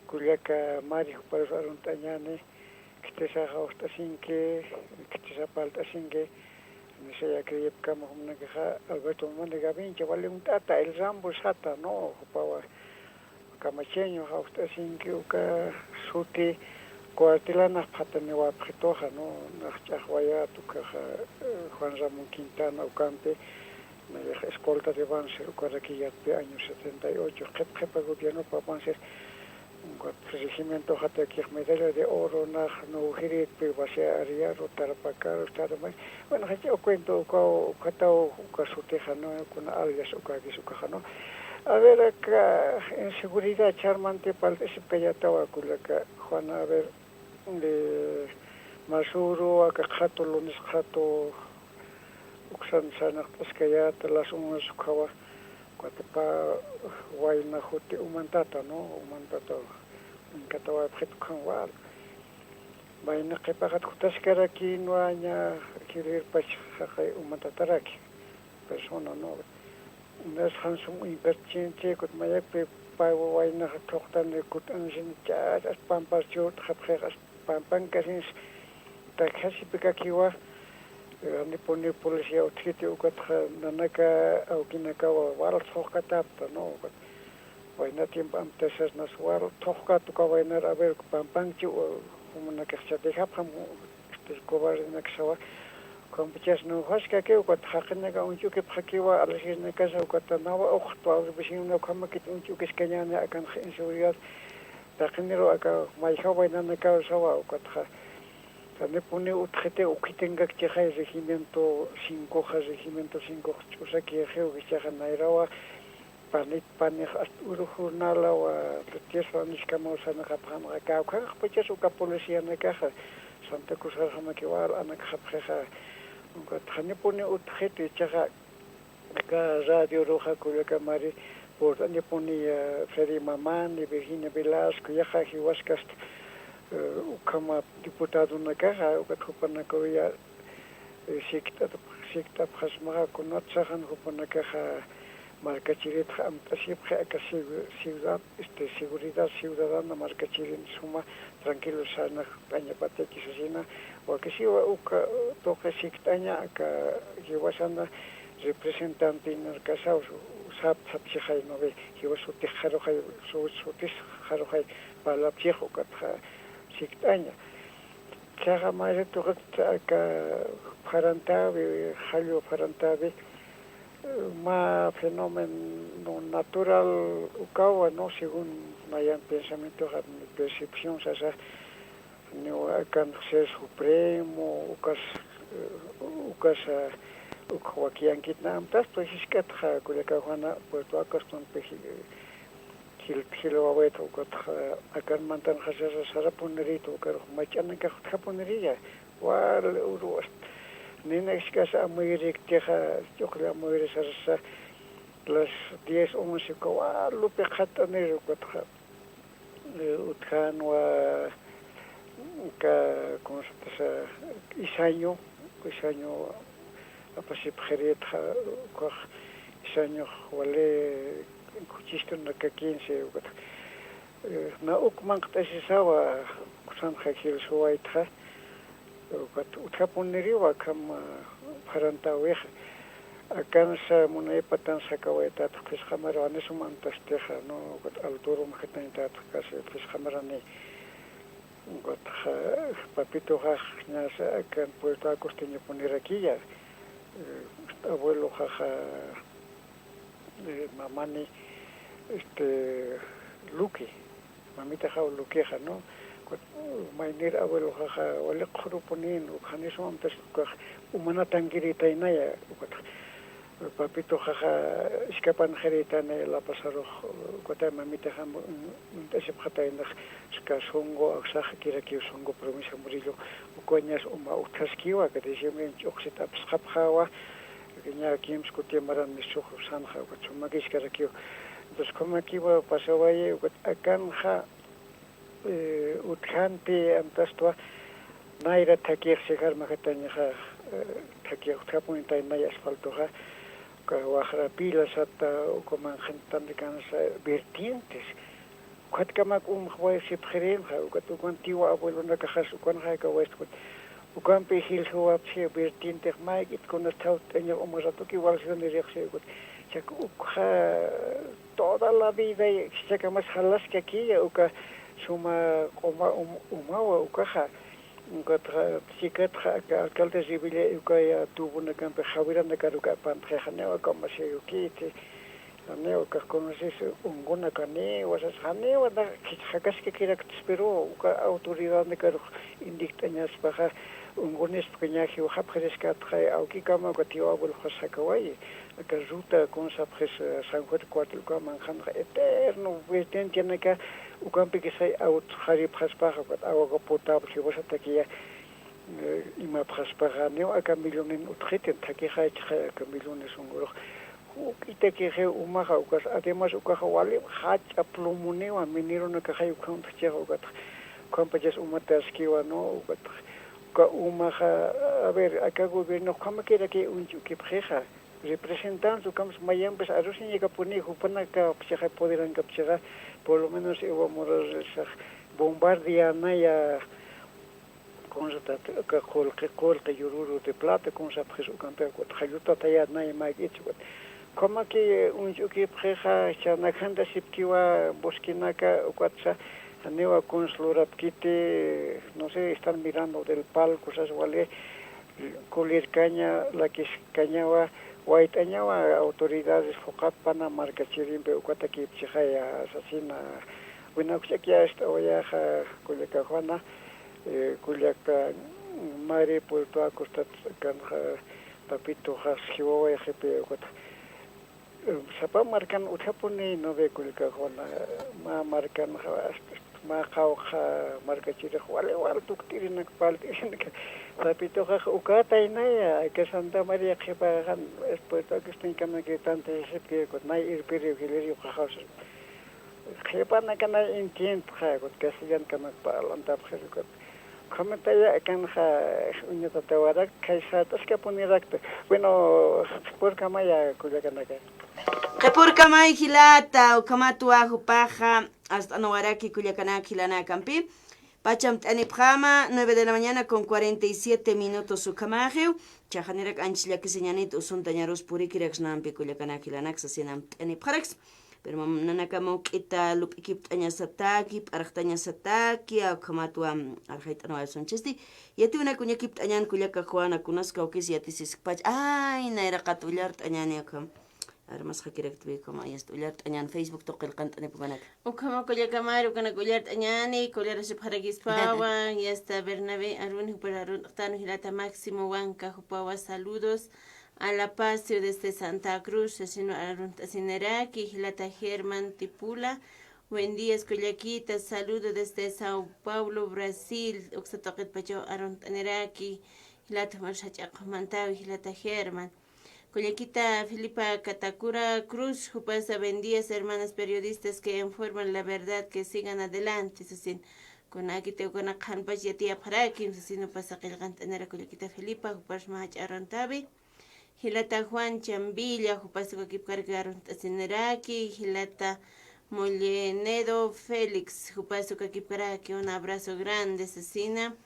kullaka Mari juparus arunt'añäni, khitisax jawst'asinki, khitisax parlt'asinki, nisaya creyipkama jumanakaxa Alberto Mamani Gavincha, wali uñt'ata, El Rambo sata, ¿no? Jupawa kamacheño jawst'asinki, uka suti cuartelanax phataniwapxituxa, ¿no? Nax ch'axwayät ukaxa, eh, Juan Ramón Quintana ukampi, nayax escolta de Banzer ukaraki yatpi año setenta y ocho, qhip qhipa gobiernopa Banzer, ukat regimiento jatakix medalla de oro nax Nuwjiritpi, Basilio Arriaga, Tarapacá, Tarumay, bueno, jach'a cuento ukaw, ukataw, uka sutixa, ¿no? Kuna alias ukakis ukaxa, ¿no? A ver, aka inseguridad ch'armanti parlt'asipkayätawa kullaka Juana, a ver, de, masüru aka qhatu, lunes qhatu, uksan sarnaqt'askayäta, las unas ukhawa, ukat pä wayna juti Umantata, ¿no? Umantata, uñkatawayapxit ukham wal. Wayna qhipaxat jutaskarakinwa, ña jilïrpach jaqay Umantataraki persona, ¿no? Unas jan sum uñpatchinchi, ukat mayakpi pä waynaxa thuqtani kut'ansin, ch'as, as pampar churt'xapxix, as pampankasinsi, takjasipikakiwa, eh, janipuni policía utjiti, ukatxa nanaka awkinakawa wal thuqkatäpta, ¿no? Ukat wayna tiempo amtasas nas wal thuqkät uka waynar, a ver, pampanchi, o, jumanakax chatijapxam, este, cobardenaksawa, ukampachas nujaskakiw, ukat jaqinaka uñch'ukipxakiwa, alasirnakasa, ukat nawa uqtwa, a ver, vecinona ukhamakit uñch'ukiskañäni, akanx inseguridad, taqiniru aka mayjaw waynanakaw sawa, ukatxa, janipuni utjiti, ukhitingakchixay regimiento cincoxa, regimiento cincox ch'usakixiw, jichhaxa nayrawa, panit panix, hasta uru jornalawa, tres jornalaskamaw sarnaqapxanxa, kawkhanxpachas uka policianakaxa, Santa Cruz sarxamakiwa, anakxapxixa, ukat janipuni utjiti, jichhaxa, aka radioruxa kullaka Mari, purt'anipuniya Freddy Mamani, Virginia Velasco, yaqha jiwaskasta, eh, ukhama diputadonakaxa, ukat jupanakaruya, eh, sikt'at-, sikt'apxasmaxa, kunatsa jan jupanakaxa markachiritxa amt'asipxi, aka ciu-, ciudad, este, seguridad ciudadana markachirin suma tranquilo sarnaqt'añapataki sasina, wakisiwa uka tuqi sikt'aña, aka jiwasana representantenakasaw sap-, sapsixay, ¿no ve? Jiwas sutix jaruxay, su-, sutis jaruxay parlapchix, ukatxa sikt'aña. Jichhaxa maysa tuqit aka pharantäwi, jallu pharantäwi, mä fenómeno natural ukawa, ¿no? Según nayan pensamientoxa, mi percepción sasa, niw akan ser supremo, ukas, eh, ukas, ah, uk wakiyankitna amtas, pues, jisk'atxa, kullaka Juana, Puerto Acostumpi, eh, jil-, jilwawayta, ukatxa, akan mantanxa sasa sarapunirïta, ukarux mach'anakax utjapuniriya, wal uru, hasta, nina jisk'asa amuyirïktixa, ch'uqlla amuyiri sarasa, las diez, once, uka wal lupi qhat'anir ukatxa, eh, utjänwa, ka, ¿cómo se dice? Isaño, isaño apasipxiritxa, ukax isañox wali khuchistun aka quince, ukat, eh, na uk manqt'asisawa, kusanxa jilsuwaytxa, ukat utjapuniriwa akham, ah, pharantäwixa. Akansa munaypatansa jakawaytätxa, phisqa maranï sum amtastixa, ¿no? Ukat alturum jitañtätxa, casi phisqa maranï. Ukatxa, Papitoxax ñasa akan Puerto Acosteñopunirakïya, eh, abueloxaxa, eh, mamani, este, Luque, mamitaxaw Luquexa, ¿no? Ukat, maynir abueloxaxa wali qhurupunïn, ukat jani sum amtasti ukax umanatankirïtaynaya, ukat Papitoxaxa iskapanxirïtanay La Pazarux, ukat mamitaxa uñt'asipxataynax, uka Songo, aksaxakirakiw Songo, provincia Murillo, ukañas uma utjaskiwa, aka diciembre ch'uqsit apsxapxäwa, ña kimsa kuti maran mistsux sanxa, ukat sumakiskarakiw. Entonces, ukhamakiwa pasawayi, ukat akanxa, eh, utjanti amtastwa, nayra thakix sijarmakatañaxa, eh, thakix utjapunitaynay asfaltoxa, uka waxra pila sata, uka manqhantankansa vertientes. Ukatkamak umxway sipxirinxa, ukat ukan tiwa abuelonakaxas ukanxa jakawaystu, ukat ukampi jilsuwapxi vertientix mayk'it kunas thawt'añax uma ratuki walsiwanirixsi, ukat chak ukxa toda la vida, jichhakamas jalaskakïya uka suma q'uma um-, umawa ukaxa. Ukatxa, chikatxa aka alcalde Revilla ukaya tubunakampi jawiranakar uka apantxixa, janiw aka umasirukiti, janiw ukax conoces ungunakaniwa sas, janiwa na jakaskakiraktis, pero uka autoridadnakarux indikt'añaspaxa, ungunispakiña jiwxapxiriskatxay, awkikama uka tiwa abueloxas jakawayi. Aka ruta kunsapxis, eh, San Juan Cuartel uka manqhanxa eterno vertientenaka, ukampikisay awtxaripxaspaxa, ukat agua potable jiwasatakiya, eh, imapxaspaxa, niw aka millonin utjkiti, thakixay chixay aka millones ungurux. Juk'itakixay umaxa, ukas además ukaxa wali jach'a plomuniwa, mineronakaxay ukham utjchixa, ukat ukhampachas umataskiwa, ¿no? Ukat uka umaxa, a ver, aka gobierno ukhamakiraki uñch'ukipxixa. Representantes, ukampis mayampis arusiñakapuni, jupanaka pchixa, poderankapchixa, por lo menos Evo Morales bombardeanaya, kunsatati, aka qullqi, qullqi yururu de plata, kunsapxis ukampi, ukat jallutatanaya mayk'it, ukat ukhamaki uñch'ukipxixa, chanakhanta sipkiwa bosquenaka, ukatsa, janiwa kuns lurapkiti, no sé, están mirando del palco sas wali, kulirkaña, lakiskañawa, wayt'añawa autoridades phuqhapana markachirimpi ukatakipchixaya sasina. Wina ukch'akiya ist'awayaxa kullaka Juana, eh, kullaka Mari, Puerto Acosta, kanxa Papitoxas jiwawayxipi, ukat sapa markan utjapuni, ¿no ve? Kullaka Juana, mä markanxa, mä qawqha markachirix wali wal tukt'irinak, palt'irinak. Papitoxax ukataynaya, aka Santa María qhipaxan, Puerto Acosteñokamakir tantasipki, ukat nay irpiriw jiliriw qaxawsa. Qhipanakanay entiendxa, ukat castellankamak parlantapxir, ukat Ukhamataya akanxa uñatatawarak, khay sart'askapunirakta. Bueno, qhipürkamaya kullakanaka. Qhipürkamay jilata, ukhamatwa jupaxa, ast'anawaraki kullakanak jilanakampi. Pacham t'anipxama, nueve de la mañana con cuarenta y siete minutos ukhamaxiw. Chhaqanirak anchis llakisiñanit usuntañarus purikiraksnampi kullakanak jilanak sasinam t'anipxaraks. Pero mam-, nanakama juk'ita lup'ikipt'añasataki, p'arxtañasataki, ukhamatwa, mm, arxayt'anawaysunchisti. Yatiwnak uñakipt'añan kullaka Juana, kunas kawkis yatisiskpach. Ay, nayraqat ullart'añani ukham. Armasxakiraktwi ukhama, yasta ullart'añan Facebook tuqi qillqant'anipukanak. Ukhama kullakamari, ukanak ullart'añani, kullarasipxarakispawa, yasta Bernabé Arun, jupar Arun, taqtanu jilata Máximo Huanca, jupawa saludos. Alapacio desde Santa Cruz, sasino arunt'asiniraki, jilata Germán Tipula. Buen día, kullakita, saludo desde Sao Paulo, Brasil. Uksa tuqitpachaw arunt'aniraki, jilata Marshach'aq'umantawi, jilata Germán. Kullakita Filipa Catacura Cruz, jupasa buen días, hermanas periodistas que informan la verdad, que sigan adelante, sasin. Kunakiti ukanak qhanpach yatiyapxarakim, sasin jupasa qillqant'anira kullakita Filipa, jupas mä jach'a aruntawi. Jilata Juan Chambilla, jupas ukakipkaraki arunt'asiniraki, jilata Mollenedo Félix, jupas ukakipkaraki, un abrazo grande, sasina.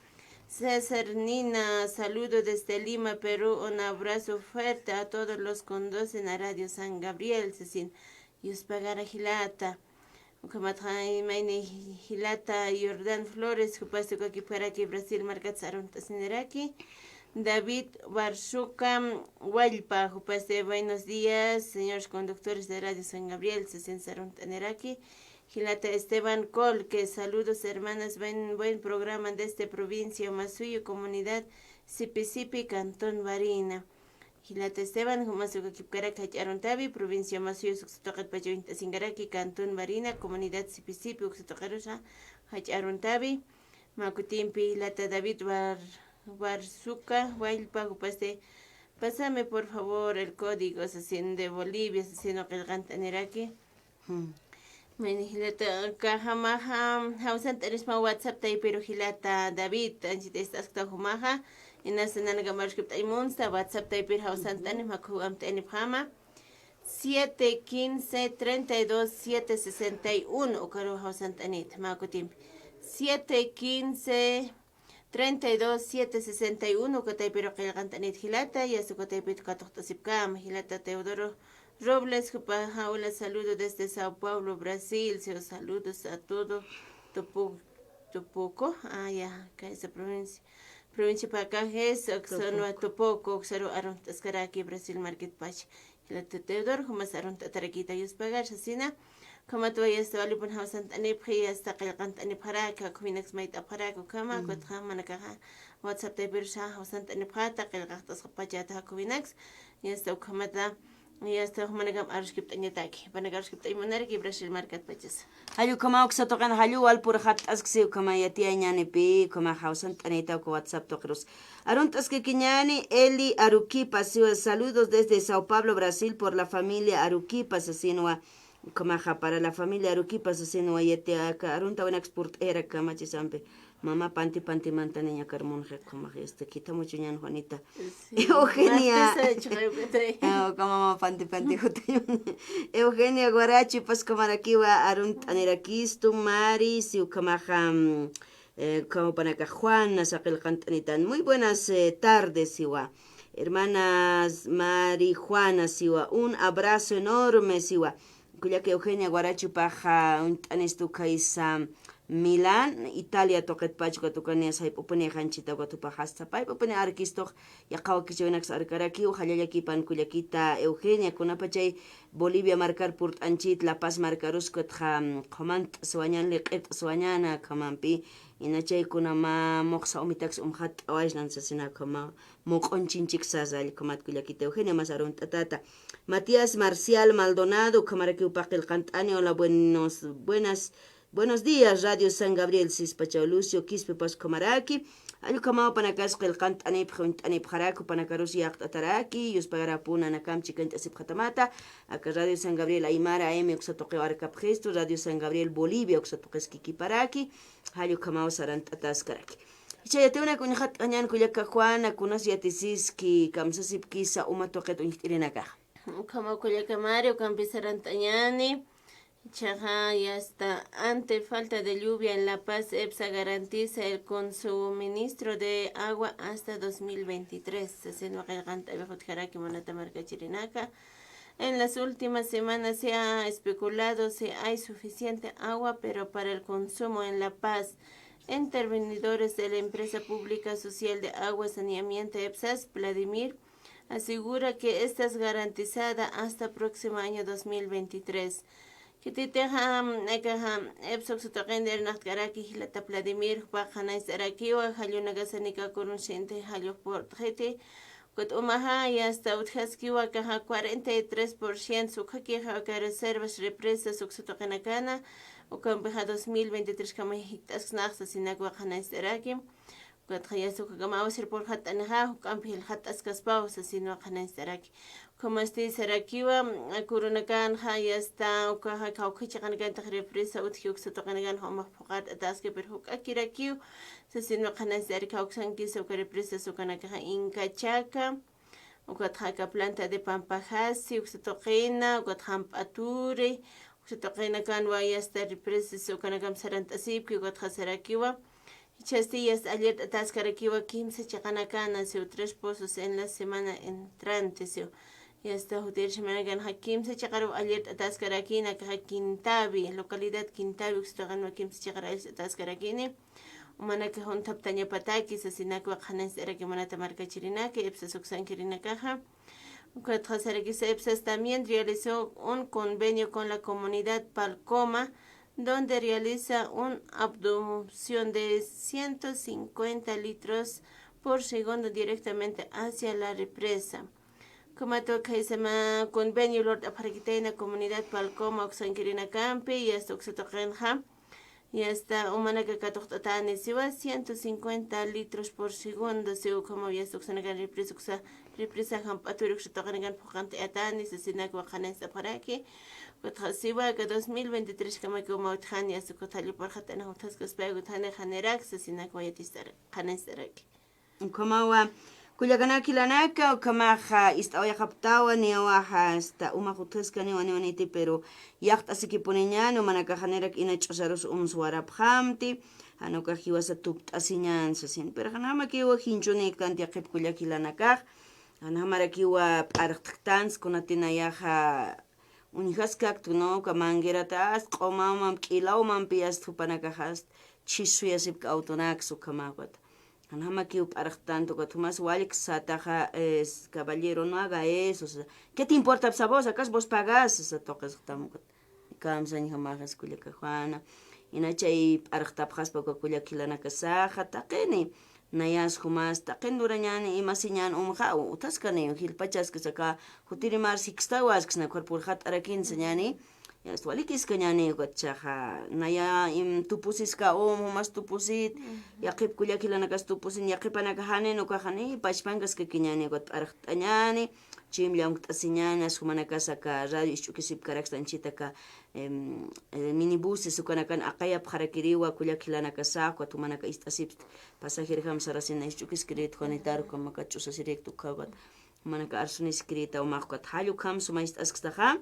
César Nina, saludo desde Lima, Perú, un abrazo fuerte a todos los conducen a Radio San Gabriel, sasin. Yuspagara jilata. Ukhamatxa mayni jilata Jordan Flores, jupas ukakipkaraki Brasil markats arunt'asiniraki. David Barzuca Wallpa, jupas de buenos días, señores conductores de Radio San Gabriel, sasin arunt'aniraki. Jilata Esteban Colque, saludos hermanas, buen, buen programa desde provincia Masuyu, comunidad Sipisipi, cantón Barina. Jilata Esteban, jumas ukakipkaraki jach'a aruntawi, provincia Masuyu uksa tuqitpach uñt'asinkaraki, cantón Barina, comunidad Sipisipi, uksa tuqirusa jach'a aruntawi. Mä kutimpi jilata David Bar-, Barzuca Wallpa, jupasti, pásame por favor el código, sasin, de Bolivia, sasin qillqant'aniraki. Hmm. Mayni jilata, kajamaxa, jawsant'anisma WhatsApp taypiru jilata David, anchit ist'askta jumaxa, inasa nanakama aruskipt'añ munsa, WhatsApp taypir jawsant'ani, mä kuwamt'anipxama. Siete quince, treinta y dos, siete sesenta y uno, ukaru jawsant'anit, mä kutimpi. Siete quince, treinta y dos, siete sesenta y uno, uka taypiru qillqant'anit jilata, yasta uka taypit katuqt'asipkama, jilata Teodoro Robles, jupaxa, hola, saludo desde Sao Paulo, Brasil, siwa, saludos a todo Tupu-, Tupuco, ah, ya, kaysa provincia, provincia Pacajes, uksanwa Tupuco, uksaru arunt'askaraki Brasil marketpach. Jilata Teodoro, jumas arunt'atarakita, yuspagar, sasina. Ukhamatwa yasta walipun jawsant'anipxi, yasta qillqant'anipxaraki, ukhaminaks mayt'apxaraki, ukhama, ukatxa manakaxa WhatsApp taypirusa jawsant'anipxata, qillqaqt'asqapachata, ukhaminaks, yasta ukhamata, yasta jumanakam aruskipt'añataki, jumanaka aruskipt'añ munaraki Brasil markatpachasa. Jall ukhama uksa tuqin, jall walpur jat'asksi, ukhama yatiyañänipi, ukhama jawsant'anita uka WhatsApp tuqirus. Arunt'askakiñäni Eli Aruquipa, siwa, saludos desde Sao Paulo, Brasil, por la familia Aruquipa, sasinwa. Ukhamaxa para la familia Aruquipa, sasinwa, yati aka aruntawinak purt'ayarak kamachisampi. Mama panti panti mantaniñakar munxi, ukhamax, este, khithamuchuñan Juanita. Sí. Eugenia. Martesa, chhaqaykutay. Ah, uka mama panti panti jutañan. Eugenia Guarachi, pues, ukhamarakïwa arunt'anirakistu, Mari, si ukhamaxa, mm, eh, ukhamapanaka Juana, saqillqant'anitan. Muy buenas, eh, tardes, siwa. Hermanas Mari, Juana, siwa. Un abrazo enorme, siwa. Kullaka Eugenia Guarachupaxa uñt'anistu khaysa Milán, Italia tuqitpach, ukat ukanïsa jayp'upunixa anchhita, ukat jupaxa hasta payp'upuni arkistux, yaqha wakichäwinaks arkarakiw, jallallakipan kullakita Eugenia, kunapachay Bolivia markar purt'anchit, La Paz markarus, ukatxa, mm, qhumant'swañan, liq'irt'swañan, ukhamampi, inachay kuna mä muxsa umitaks umxatt'awaysnan sasina, ukhama muq'unchinchik sasa, jall ukhamat kullakita Eugenia, mas arunt'atata. Matías Marcial Maldonado, ukhamarakiw paqillqant'ani, hola, buenos, buenas, buenos días, Radio San Gabriel, sispachaw Lucio Quispe, pues, ukhamaraki, jall ukhamaw panakas qillqant'anipxi, uñt'anipxaraki, panakarus yaqt'ataraki, yuspagarapun nanakam chikañt'asipxatamata, aka Radio San Gabriel Aymara, A M uksa tuqiw arkapxistu, Radio San Gabriel Bolivia uksa tuqiskikiparaki, jall ukhamaw sarantt'ataskaraki. Jichha yatiwnak uñxatt'añän kullaka Juana, kunas yatisiski, kamsasipkisa uma tuqit uñjt'irinakaxa. Ukhama kullaka Mari, ukampi sarantt'añäni. Jichhaxa, yasta, ante falta de lluvia en La Paz, EPSA garantiza el consuministro de agua hasta dos mil veintitrés. Sasinwa qillqant'awix utjaraki munata markachirinaka. En las últimas semanas se ha especulado si hay suficiente agua, pero para el consumo en La Paz. Intervenidores de la Empresa Pública Social de Agua Saneamiento, EPSAS, Vladimir, asegura que esta es garantizada hasta próximo año dos mil veintitrés. Khititixa, mm, akaxa, EPSA uksa tuqinti irnaqt'karaki jilata Vladimir, jupax qhanañcht'arakiwa, jall unakasa nikax kurunsintix jall purt'xiti, ukat umaxa, yasta utjaskiwa akaxa cuarenta y tres por ciento, ukhakixa aka reservas, represas uksa tuqinakana, ukampixa dos mil veintitrés kama jikt'asksnax sasinakwa qhanañcht'araki. Ukatxa yasta ukhakamaw sirpurxatt'anixa, juk'ampi jilxatt'askaspaw, sasinwa qhanañcht'araki. Ukhamasti sarakiwa, kurunakanxa yasta ukaxa kawkha chiqanakantix represa utji uksa tuqinakanxa umax phuqart'ataski, pero juk'akirakiw, sasinwa qhanañcht'araki, kawksankisa uka represas ukanakaxa Inca Chaca, ukatxa aka planta de Pampajasi, uksa tuqina, ukatxa Jamp'aturi, uksa tuqinakanwa yasta represas ukanakamp sarant'asipki, ukatxa sarakiwa. Jichhasti yasta allirt'ataskarakiwa kimsa chiqanakana, siw tres pozos en la semana entrante, siw. Yasta jutir semanakanxa kimsa chiqaruw allirt'ataskarakina, akaxa Quintavi, localidad Quintavi, uksa tuqinwa kimsa chiqaruw allirt'ataskarakini. Umanakax junthaptañapataki, sasinakwa qhanañcht'araki munata markachirinaka, ipsas uksankirinakaxa. Ukatxa sarakisa ipsas también realizó un convenio con la comunidad Palcoma, donde realiza una abducción de ciento cincuenta litros por segundo directamente hacia la represa. Ukhamat ukaxa convenio lurt'apxarakitayna comunidad Palcoma uksankirinakampi, yasta uksa tuqinxa. Yasta umanaka katuqt'atani siwa ciento cincuenta litros por segundo, siw ukhamaw yasta uksanakan represa, uksa represa Jamp'aturi uksa tuqinakan phuqant'ayatani, sasinakwa qhanañcht'apxaraki. Ukatxa siwa aka dos mil veintitrés kamaki umaw utjani, yasta ukat jallipurxatt'anix utjaskaspay, ukat jani janirak, sasinakwa yatist'ar qhanañcht'araki. Ukhamawa, kullakanak jilanaka, ukhamaxa ist'awayxaptawa, niyawaxa hasta umax utjaskaniwa niwaniti, pero yaqt'asikipuniñan, umanakax janirak ina ch'usarus umswarapxamti, jan ukax jiwasa tukt'asiñan sasin. Pero janjamakiwa jinchunïktanti yaqhip kullak jilanakax, janjamarakiwa p'arxtktansa, kunatinayaxa uñjaskaktu, ¿no? Uka mangueratas q'umawmamp, k'ilawmampi yasta jupanakaxast chisuyasipk awtunaks ukhamaw ukat. Janjamakiw p'arxtantu ukat, jumas walik sataxa, es, caballero, no haga eso, o sea, ¿qué te importa, pues, a vos? ¿Acaso vos pagas? O sea, tuqisxtam ukat. Kamsañjamaxas kullaka Juana. Ina chay p'arxtapxaspa uka kullak jilanakasaxa, taqini. Nayas jumas, taqin lurañani, imasiñan umxa, utjaskani, jilpachaskis aka, jutiri mar sikstawaskis, na cuerpo purxat'arakin sañani. Yasta walikiskañani, ukat jichhaxa, naya, im, tupusiska, um, jumas tupusit, yaqhip kullak jilanakas tupusin, yaqhipanaka janin, ukaxani, pachpankaskakiñani, ukat p'arxt'añani, chim llamkt'asiñani, as jumanakasa aka radio isch'ukisipkaraksta anchhita aka, em, eh, minibuses ukanakan aqayapxarakiriwa, kullak jilanakasa, ukat jumanaka ist'asipst, pasajerjam sarasina isch'ukiskirit, Juanitar, ukhamakat ch'usasirikta, ukhamakat, jumanaka arsuniskirita, umax ukat jall ukham suma ist'askstaxa,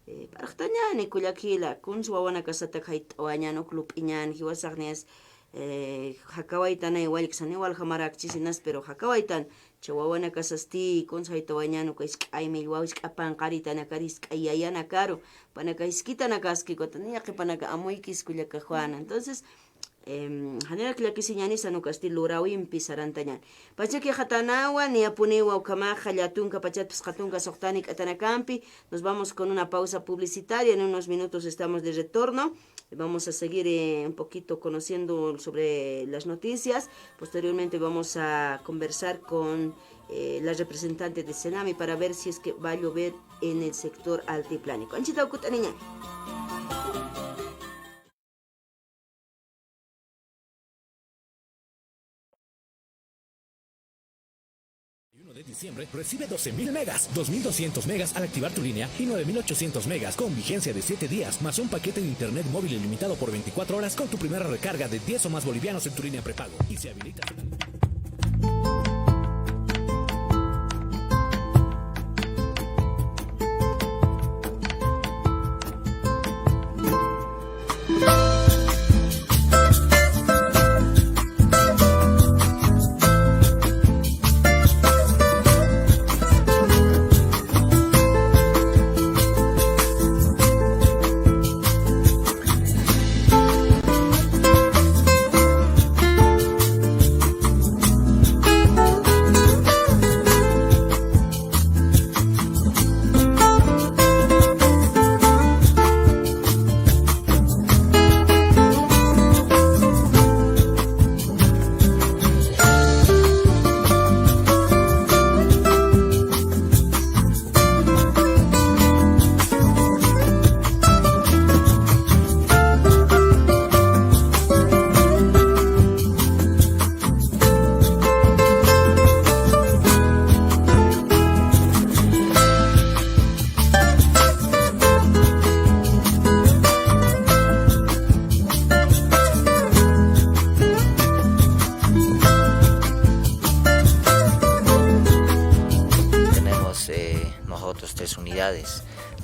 eh, p'arxtañani, kullak jila, kuns wawanakasatak jayt'awañan, uk lup'iñan, jiwasax niyas, eh, jakawaytanay walksa, ni waljamarakchis inas, pero jakawaytan, cha wawanakasasti, kuns jayt'awañan, uka isk'ay millwaw, isk'a panqaritanakar, isk'ay yayanakaru, panaka iskitanakaski, ukat, ni yaqhipanaka amuykis kullaka Juana. Entonces, em, janirak llakisiñani, jan ukasti lurawimpi sarantañan. Pachakixatanawa, niyapuniwa ukhamaxa, llatunka pachat phisqa tunka suxta nik'atanakampi. Nos vamos con una pausa publicitaria. En unos minutos estamos de retorno. Vamos a seguir, eh, un poquito conociendo sobre las noticias. Posteriormente vamos a conversar con, eh, la representante de Senami para ver si es que va a llover en el sector altiplánico. Anchhita ukut'aniña. Uno de diciembre recibe doce mil megas, dos mil doscientos megas al activar tu línea y nueve mil ochocientos megas con vigencia de siete días, más un paquete de internet móvil ilimitado por veinticuatro horas con tu primera recarga de diez o más bolivianos en tu línea prepago. Y se habilita.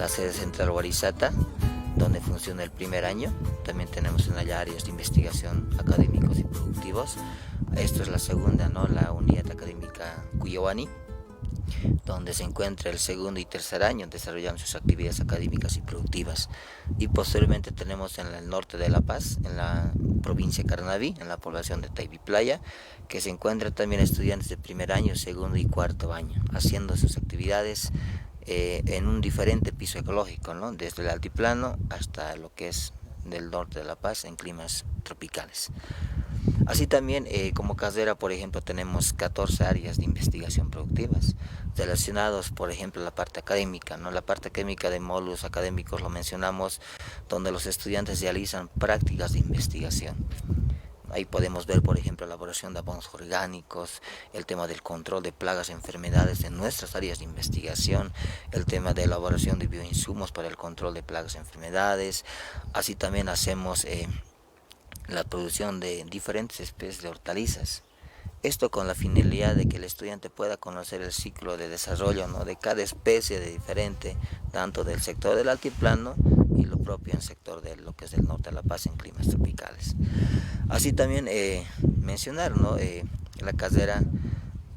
la sede central Warisata, donde funciona el primer año. También tenemos en allá áreas de investigación académicos y productivos. Esto es la segunda, ¿no? La unidad académica Cuyawani, donde se encuentra el segundo y tercer año desarrollando sus actividades académicas y productivas. Y posteriormente tenemos en el norte de La Paz, en la provincia de Carnaví, en la población de Taibi Playa, que se encuentran también estudiantes de primer año, segundo y cuarto año, haciendo sus actividades, eh, en un diferente piso ecológico, ¿no? Desde el altiplano hasta lo que es del norte de La Paz en climas tropicales. Así también, eh, como carrera, por ejemplo, tenemos catorce áreas de investigación productivas relacionados, por ejemplo, a la parte académica, ¿no? La parte académica de módulos académicos lo mencionamos, donde los estudiantes realizan prácticas de investigación. Ahí podemos ver, por ejemplo, elaboración de abonos orgánicos, el tema del control de plagas y enfermedades en nuestras áreas de investigación, el tema de elaboración de bioinsumos para el control de plagas y enfermedades. Así también hacemos, eh, la producción de diferentes especies de hortalizas. Esto con la finalidad de que el estudiante pueda conocer el ciclo de desarrollo, ¿no? De cada especie de diferente, tanto del sector del altiplano y lo propio en sector de lo que es del norte de La Paz en climas tropicales. Así también, eh, mencionar, ¿no? Eh, la carrera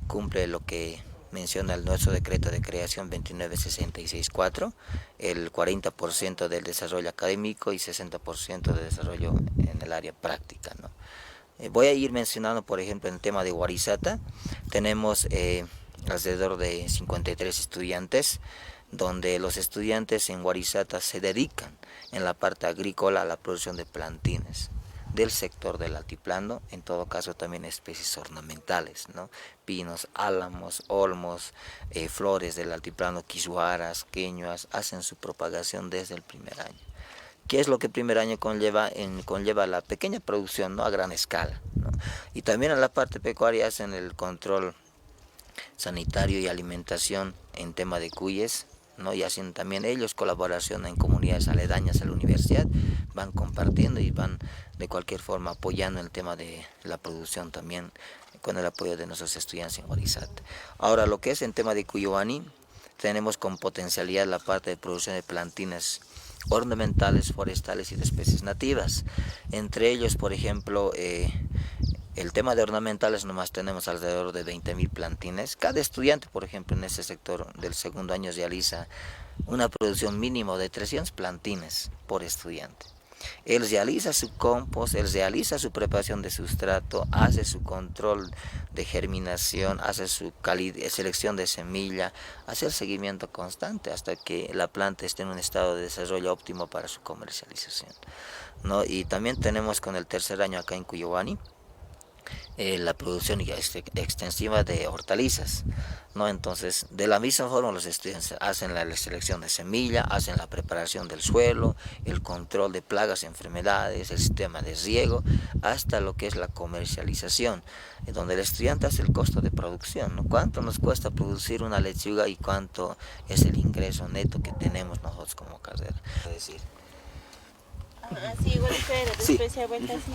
cumple lo que menciona el nuestro decreto de creación veintinueve sesenta y seis cuatro, el cuarenta por ciento del desarrollo académico y sesenta por ciento de desarrollo en el área práctica, ¿no? Eh, voy a ir mencionando, por ejemplo, en el tema de Warisata, tenemos, eh, alrededor de cincuenta y tres estudiantes, donde los estudiantes en Warisata se dedican en la parte agrícola a la producción de plantines del sector del altiplano, en todo caso también especies ornamentales, ¿no? Pinos, álamos, olmos, eh, flores del altiplano, quisuaras, queñuas, hacen su propagación desde el primer año. ¿Qué es lo que primer año conlleva? En, conlleva la pequeña producción, ¿no? A gran escala, ¿no? Y también a la parte pecuaria hacen el control sanitario y alimentación en tema de cuyes, ¿no? Y hacen también ellos colaboración en comunidades aledañas a la universidad, van compartiendo y van de cualquier forma apoyando el tema de la producción también con el apoyo de nuestros estudiantes en Warisata. Ahora, lo que es en tema de Cuyuani, tenemos con potencialidad la parte de producción de plantines ornamentales, forestales y de especies nativas. Entre ellos, por ejemplo, eh, el tema de ornamentales, nomás tenemos alrededor de veinte mil plantines. Cada estudiante, por ejemplo, en ese sector del segundo año realiza una producción mínima de trescientos plantines por estudiante. Él realiza su compost, él realiza su preparación de sustrato, hace su control de germinación, hace su cali-, selección de semilla, hace el seguimiento constante hasta que la planta esté en un estado de desarrollo óptimo para su comercialización, ¿no? Y también tenemos con el tercer año acá en Cuyuani, eh, la producción ya este-, extensiva de hortalizas, ¿no? Entonces, de la misma forma, los estudiantes hacen la, la selección de semilla, hacen la preparación del suelo, el control de plagas y enfermedades, el sistema de riego, hasta lo que es la comercialización, en donde el estudiante hace el costo de producción, ¿no? ¿Cuánto nos cuesta producir una lechuga y cuánto es el ingreso neto que tenemos nosotros como carrera? Es decir, Ah, sí, igual espera, sí. Después se ha vuelto así.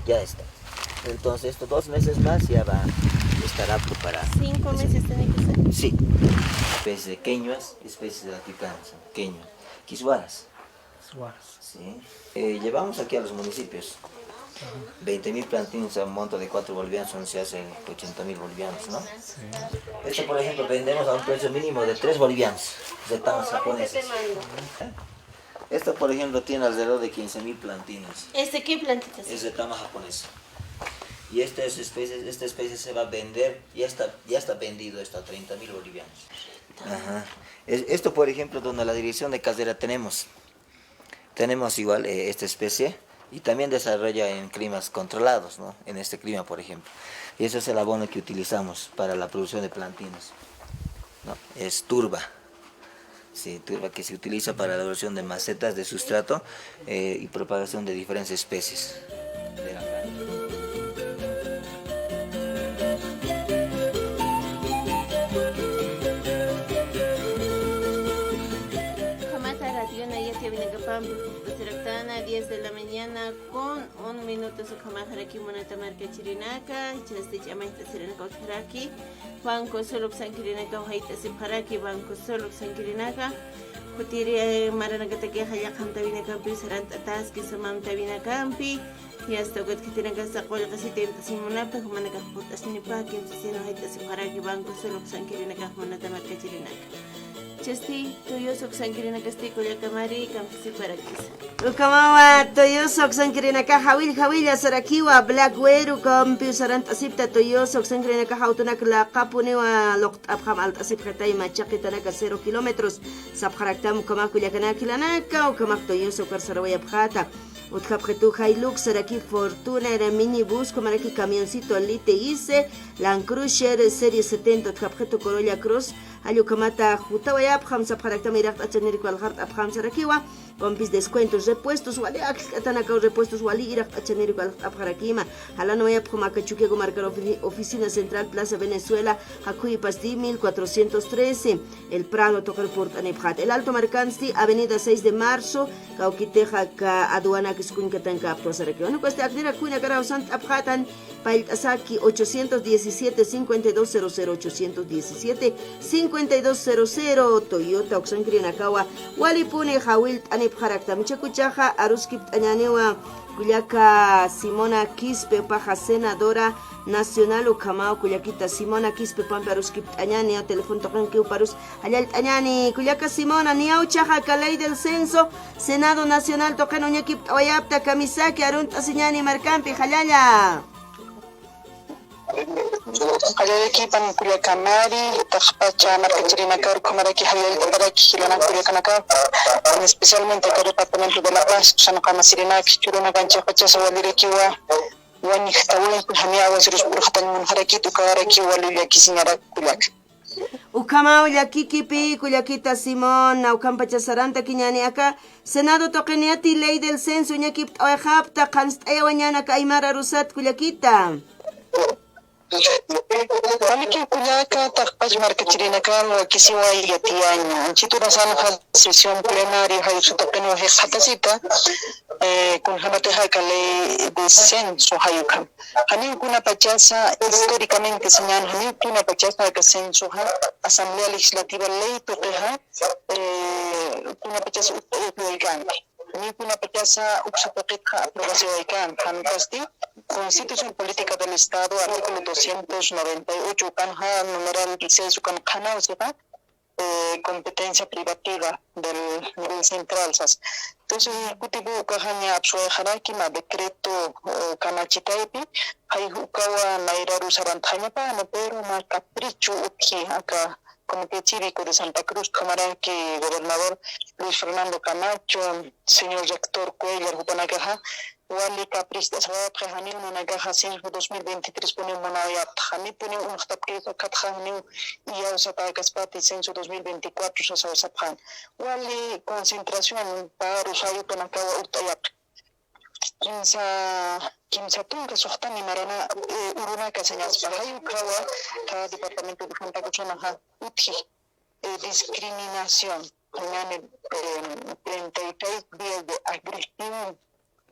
Ya está. Entonces, estos dos meses más ya va a estar apto para... ¿Cinco meses tiene que ser? Sí. Especies de queñuas, especies de africanas, queñuas. Quisuaras. Quisuaras. Sí. Eh, llevamos aquí a los municipios veinte mil plantines a un monto de cuatro bolivianos, son, se hacen ochenta mil bolivianos, ¿no? Sí. Esto, por ejemplo, vendemos a un precio mínimo de tres bolivianos, de tamas japonesas. Esto, por ejemplo, tiene alrededor de quince mil plantines. ¿Este qué plantita es? Es de tama japonesa. Y esta es especie, esta especie se va a vender, ya está, ya está vendido, está a treinta mil bolivianos. Ajá. Es-, esto, por ejemplo, donde la dirección de carrera tenemos. Tenemos igual, eh, esta especie y también desarrolla en climas controlados, ¿no? En este clima, por ejemplo. Y eso es el abono que utilizamos para la producción de plantines, ¿no? Es turba. Sí, turba que se utiliza para la elaboración de macetas de sustrato, eh, y propagación de diferentes especies de la planta. Ukhamata radiona yatiyawinakapampi, huk p'asiraktana diez de la mañana con un minuto, ukhamataraki munata markachirinaka, jichhasti ch'amayt'asirinaka utjaraki, Banco Soluk sankirinaka, wayt'asipxaraki Banco Soluk sankirinaka, Kutiri, eh, maranakataki jallaqamtawinakampi sarant'ataski sumamtawinakampi. Yasta ukat khitinakasa qullqi sitint'asimunapta jumanakax purt'asinipa kimsasina jayt'asipxaraki Banco Sur uksankirinakax munata markachirinaka. Chasti, Tuyus uksankirinakasti kullakamari kamsasiparakisa. Ukhamawa Tuyus uksankirinakax jawil jawilla sarakiwa Black Weru kampi sarant'asipta Tuyus uksankirinakax awtunak laqapuniwa luqt'apxam alt'asipxatayma chaqitanaka cero kilómetros sapxaraktam ukhamax kullakanak jilanaka ukhamax Tuyus ukar sarawayapxata. Utjapxitu Hilux saraki Fortuner minibus ukhamaraki camioncito Lite Ice Land Cruiser serie setenta utjapxitu Corolla Cross. Jall ukhamata jutawayapxam sapxaraktam iraqt'achaniruk waljart'apxam sarakiwa. Compis descuentos, repuestos, wali akllk'atanakaw repuestos, wali iraqt'achaniruk waljart'apxarakima. Jalanwayapxam aka Chukiyawu markar ofi-, oficina central Plaza Venezuela, jakhuyipas di mil cuatrocientos trece, El Prado tuqir purt'anipxat. El Alto markansti, avenida seis de marzo, kawkitix aka aduanak iskuñkatankaptwa sarakiwa. Ukasti aknir akhuynakar awsant'apxätan, pallt'asaki ochocientos diecisiete, cincuenta y dos cero cero, ochocientos diecisiete, cincuenta y dos cero cero, Toyota uksankirinakawa, walipuni jawillt'anipxaraktam. Jichhakuchaxa aruskipt'añäniwa kullaka Simona Quispe, jupaxa senadora nacional, ukhamaw kullakita Simona Quispe pampi aruskipt'añäni, teléfono tuqinkiw parus jallallt'añäni, kullaka Simona, niyaw jichhaxa aka ley del censo, Senado Nacional tuqin uñakipt'awayapta, kamisaki arunt'asiñäni markampi, jallalla. Jallallakïpan kullakamari, taqpacha markachirinakar ukhamaraki jallallt'aparaki jilanaka kullakanaka, especialmente aka departamento de La Paz, uksan qamasirinaka, jichhürunakanchix pachasa walirakiwa, wañjtawaypi janiw awasirus purxatañ munxarakit, ukaraki wali llakisiñarak kullaka. Ukhamaw llakikipi, kullakita Simona, ukhampacha sarantakiñäni aka Senado tuqiniyati ley del censo uñakipt'awayxapta, qhanst'ayawañäni aka aymar arusat kullakita. Waliki kullaka, taqpach markachirinakar wakisiway yatiyaña. Anchhit urasanxa sesión plenaria jayusa tuqinwa jikxatasita, eh, kunjämatixa aka ley de censo jayukham. Janiw kunapachasa históricamente sañän, janiw kunapachasa aka censoxa Asamblea Legislativa ley tuqixa, eh, kunapachasa ukt'ayasiwaykanki. Janiw kunapachasa uksa tuqitxa aprobasiwaykanki. Jan ukasti Constitución Política del Estado, artículo doscientos noventa y ocho, ukanxa numeral dieciséis, ukan qhanaw sixa, eh, competencia privativa del nivel central sas. Entonces, ejecutivo ukaxaña apsuwayxaraki mä decreto, eh, kamachitaypi, jay ukawa nayraru sarantxañapana, pero mä capricho utji aka Comité Cívico de Santa Cruz, ukhamaraki gobernador Luis Fernando Camacho, señor rector Cuellar, jupanakaxa, wali capricht'asawayapxi, janiw nanakaxa censo dos mil veintitrés puniw munawayapxi, janipuniw uñxtapkisa, ukatxa janiw iyawsatäkaspati censo dos mil veinticuatro sasaw sapxän. Wali concentración, paro, jay ukanakawa ukt'ayapxi. Kimsa, kimsa tunka suxtani marana, eh, urunaka sañaspa, jay ukawa, cada departamento de Santa Cruz unaxa utji, eh, discriminación, ñani, eh, treinta y seis días de agresión,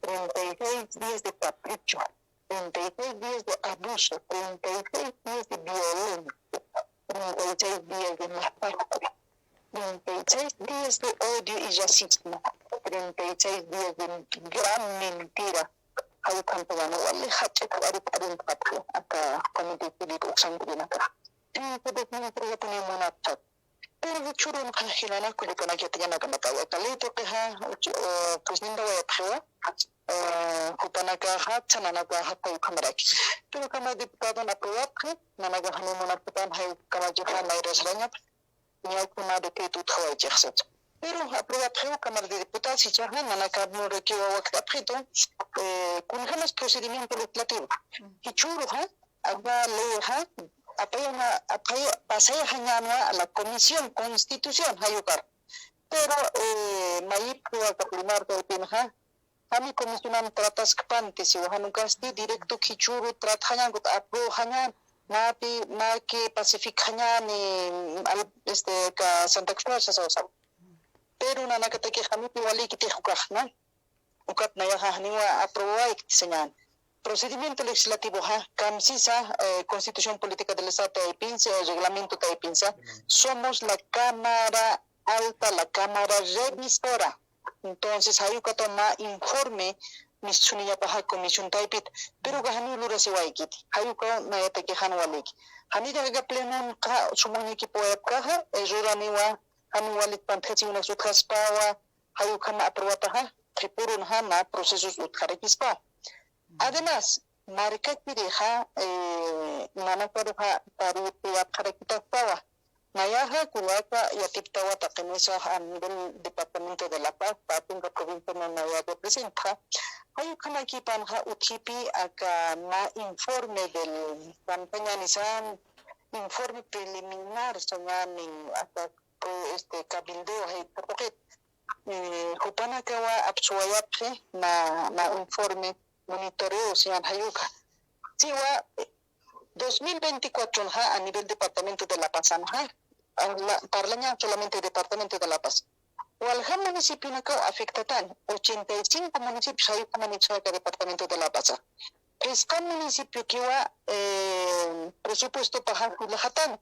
treinta y seis días de capricho, treinta y seis días de abuso, treinta y seis días de violencia, treinta y seis días de masacre, treinta y seis días de odio y racismo, treinta y seis días de gran mentira. Jay ukhampiwan wali jach'a k'arip k'arinpxapxi aka Comité Cívico uksankirinakax. Entonces, dos mil tres ya tenía munapxat. Pero jichhürunxa jilanaka kullakanak yatiñanakamatay aka ley tuqixa, uchi, eh, presidentawayapxiwa, eh, jupanakaxa, nanakaxa, jay ukhamaraki. Pero Cámara de Diputadon aprobapxi, nanakaxa ni munapxipan, jay ukhamachixa nayra sarañapxi, niya ukhama decreto utjawaychix sasa. Pero aprobapxiw Cámara de Diputados, jichhaxa nanakax munarakiwa wakt'apxitu, eh, kunjamas procedimiento legislativo. Jichhüruxa, aka leyxa, apayana, apaya, pasayxañänwa a la Comisión Constitución, jay ukar. Pero, eh, mayipxiw aka plenaria taypinxa, jani comisionan trataskpanti, siwa jan ukasti directo jichhüru tratxañän, kut apruxañän, napi, naki pacificxañäni, al, este, aka Santa Cruz, sasa, sasa. Pero nanakatakix janipi walikitix ukax, ¿no? Ukat nayaxa janiwa aprobawaykt sañän. Procedimiento legislativoxa, kamsisa, eh, Constitución Política del Estado taypinsa, eh, reglamento taypinsa, somos la Cámara alta la Cámara Revisora. Entonces, jayukata mä informe mistsuniyapaxa comisión taypit, pero uka janiw lurasiwaykiti. Jayuka nayataki jan waliki. Janitix aka plenonxa suma uñakipuwayapkaxa, eh, ruraniwa, jan walitpantxa si unas utjaspawa, jayukama aprobataxa, qhipurunxa mä procesos utjarakispa. Además, markakirixa, eh, nanakaruxa taripiyapxarakitaspawa. Nayaxa kullaka yatiptawa taqinisa a nivel departamento de La Paz, patunka provincia naya representa. Jayukamakipanxa utjipi aka mä informe del campaña nisan informe preliminar sañani aka, este, cabildo jay tapuqit. Eh, jupanakawa apsuwayapxi na, na informe monitoreo siñan jayuka. Siwa, eh, dos mil veinticuatro nxa a nivel departamento de La Paz nxa, a la, parlañan solamente departamento de La Paz. Walja municipionakaw afectatan, ochenta y cinco municipios jayukamanitsa aka departamento de La Paz. Qhisqa municipiokiwa, eh, presupuestopaxa julaxatan.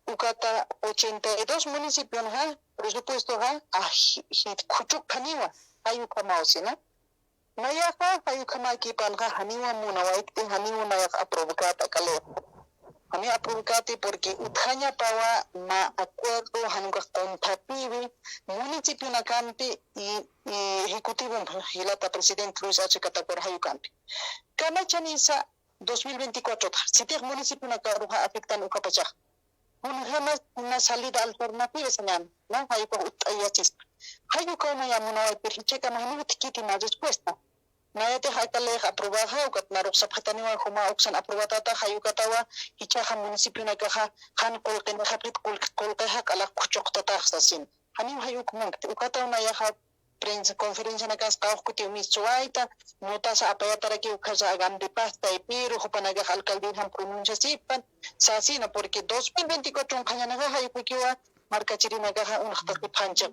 Ukata ochenta y dos municipionxa presupuestoxa a ji-, jit khuchukaniwa, jayukamaw sina. Nayaxa jayukamakipanxa janiwa munawaykti, janiwa nayax aprovechata kale. Jani aprovechati porque utjañapawa mä acuerdo jan ukax qunthatiwi municipionakampi y, y ejecutivo jilata presidente Luis Arce Catacora jayukampi. Kamachanisa dos mil veinticuatro, sitix municipionakaruxa afectan ukapachax. Kunjama una salida alternativa sañan, ¿no? Jayukax utt'ayachispa. Jayukaw nayax munawaypir jichhakama janiw utjkiti mä respuesta. Nayatix aka leyx aprobaxa, ukat narux sapxataniwa juma uksan aprobatata, jayukatawa, jichhaxa municipionakaxa, jan qullqinixapxit, qullq-, qullqixa q'alax khuchuqtatax sasin. Janiw jayuk munkti, ukataw nayaxa prensa conferencianakas qawqkutiw mischuwayta, notasa apayatarakiw khasa Agandepasta, Epiro, jupanakax alcaldejan pronunciasipan, sasina, porque dos mil veinticuatro nqhañanaxa jayukukiwa markachirinakaxa unxtasipxanchix.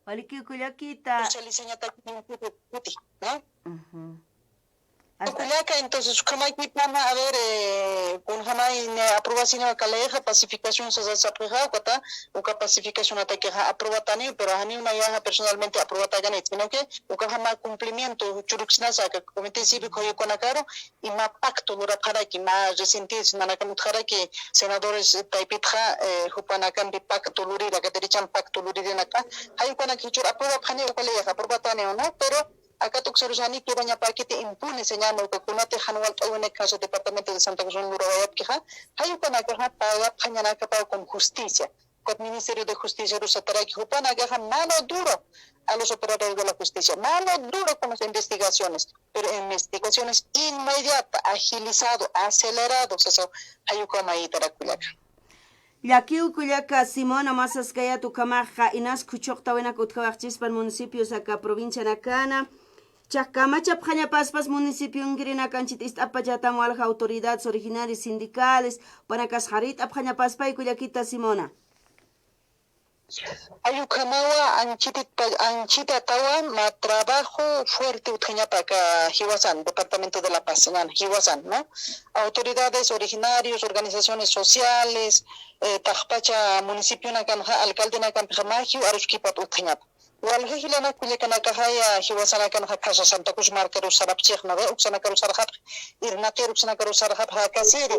Walikiw kullakita. Socializañataki, ¿no? Ujú. Hasta kullaka, entonces, ukhamakipana, a ver, eh, kunjamay, ne, aprobasiniwa kalexa, pacificación sasa sapxixa, ukata, uka pacificación atakixa aprobatani, pero janiw nayaxa personalmente aprobatakani, sino que ukajama cumplimiento, churuksinasa, aka comité cívico jayukunakaru, y mä pacto lurapxaraki, mä resentidos, nanakan utjaraki, senadores, eh, taypitxa, eh, jupanakampi pacto lurira, aka derechan pacto luririnaka, jayukanak jichhur aprobapxani, uka leyax aprobatani, ¿no? Pero, akat uksarus jani quedañapäkiti impune sañäni, uka kunatix jan walt'äwinak khasa departamento de Santa Cruz lurawayapkixa, jayukanakaxa pagapxañanakapaw con justicia. Ukat Ministerio de Justiciaru sataraki jupanakaxa mano duro a los operadores de la justicia, mano duro con las investigaciones, pero investigaciones inmediata, agilizado, acelerado, sasa jayukaw mayitarak kullaka. Llakiw kullaka Simona, masaskayät ukhamaxa inas khuchuqtawinaka utjawaxchispan municipios aka provincianakana. Chakkamachapxañapaspas municipionkirinaka anchit ist'appachatam walja autoridades originarias sindicales, jupanakas jarit'apxañapaspay kullakita Simona. Ay ukhamawa anchititpa-, anchitatawa mä trabajo fuerte utjañapa aka jiwasan, departamento de La Paz, ñan jiwasan, ¿no? Autoridades originarios, organizaciones sociales, eh, taqpacha municipionakanxa, alcaldenakampixa mä jiw aruskipat utjañapa. Walja jilanak kullakanakaxaya jiwasanakanxa khasa Santa Cruz markaru sarapchixna, ¿ve? Uksanakaru sarxapxi, irnaqir uksanakaru sarxapxi, akasiri.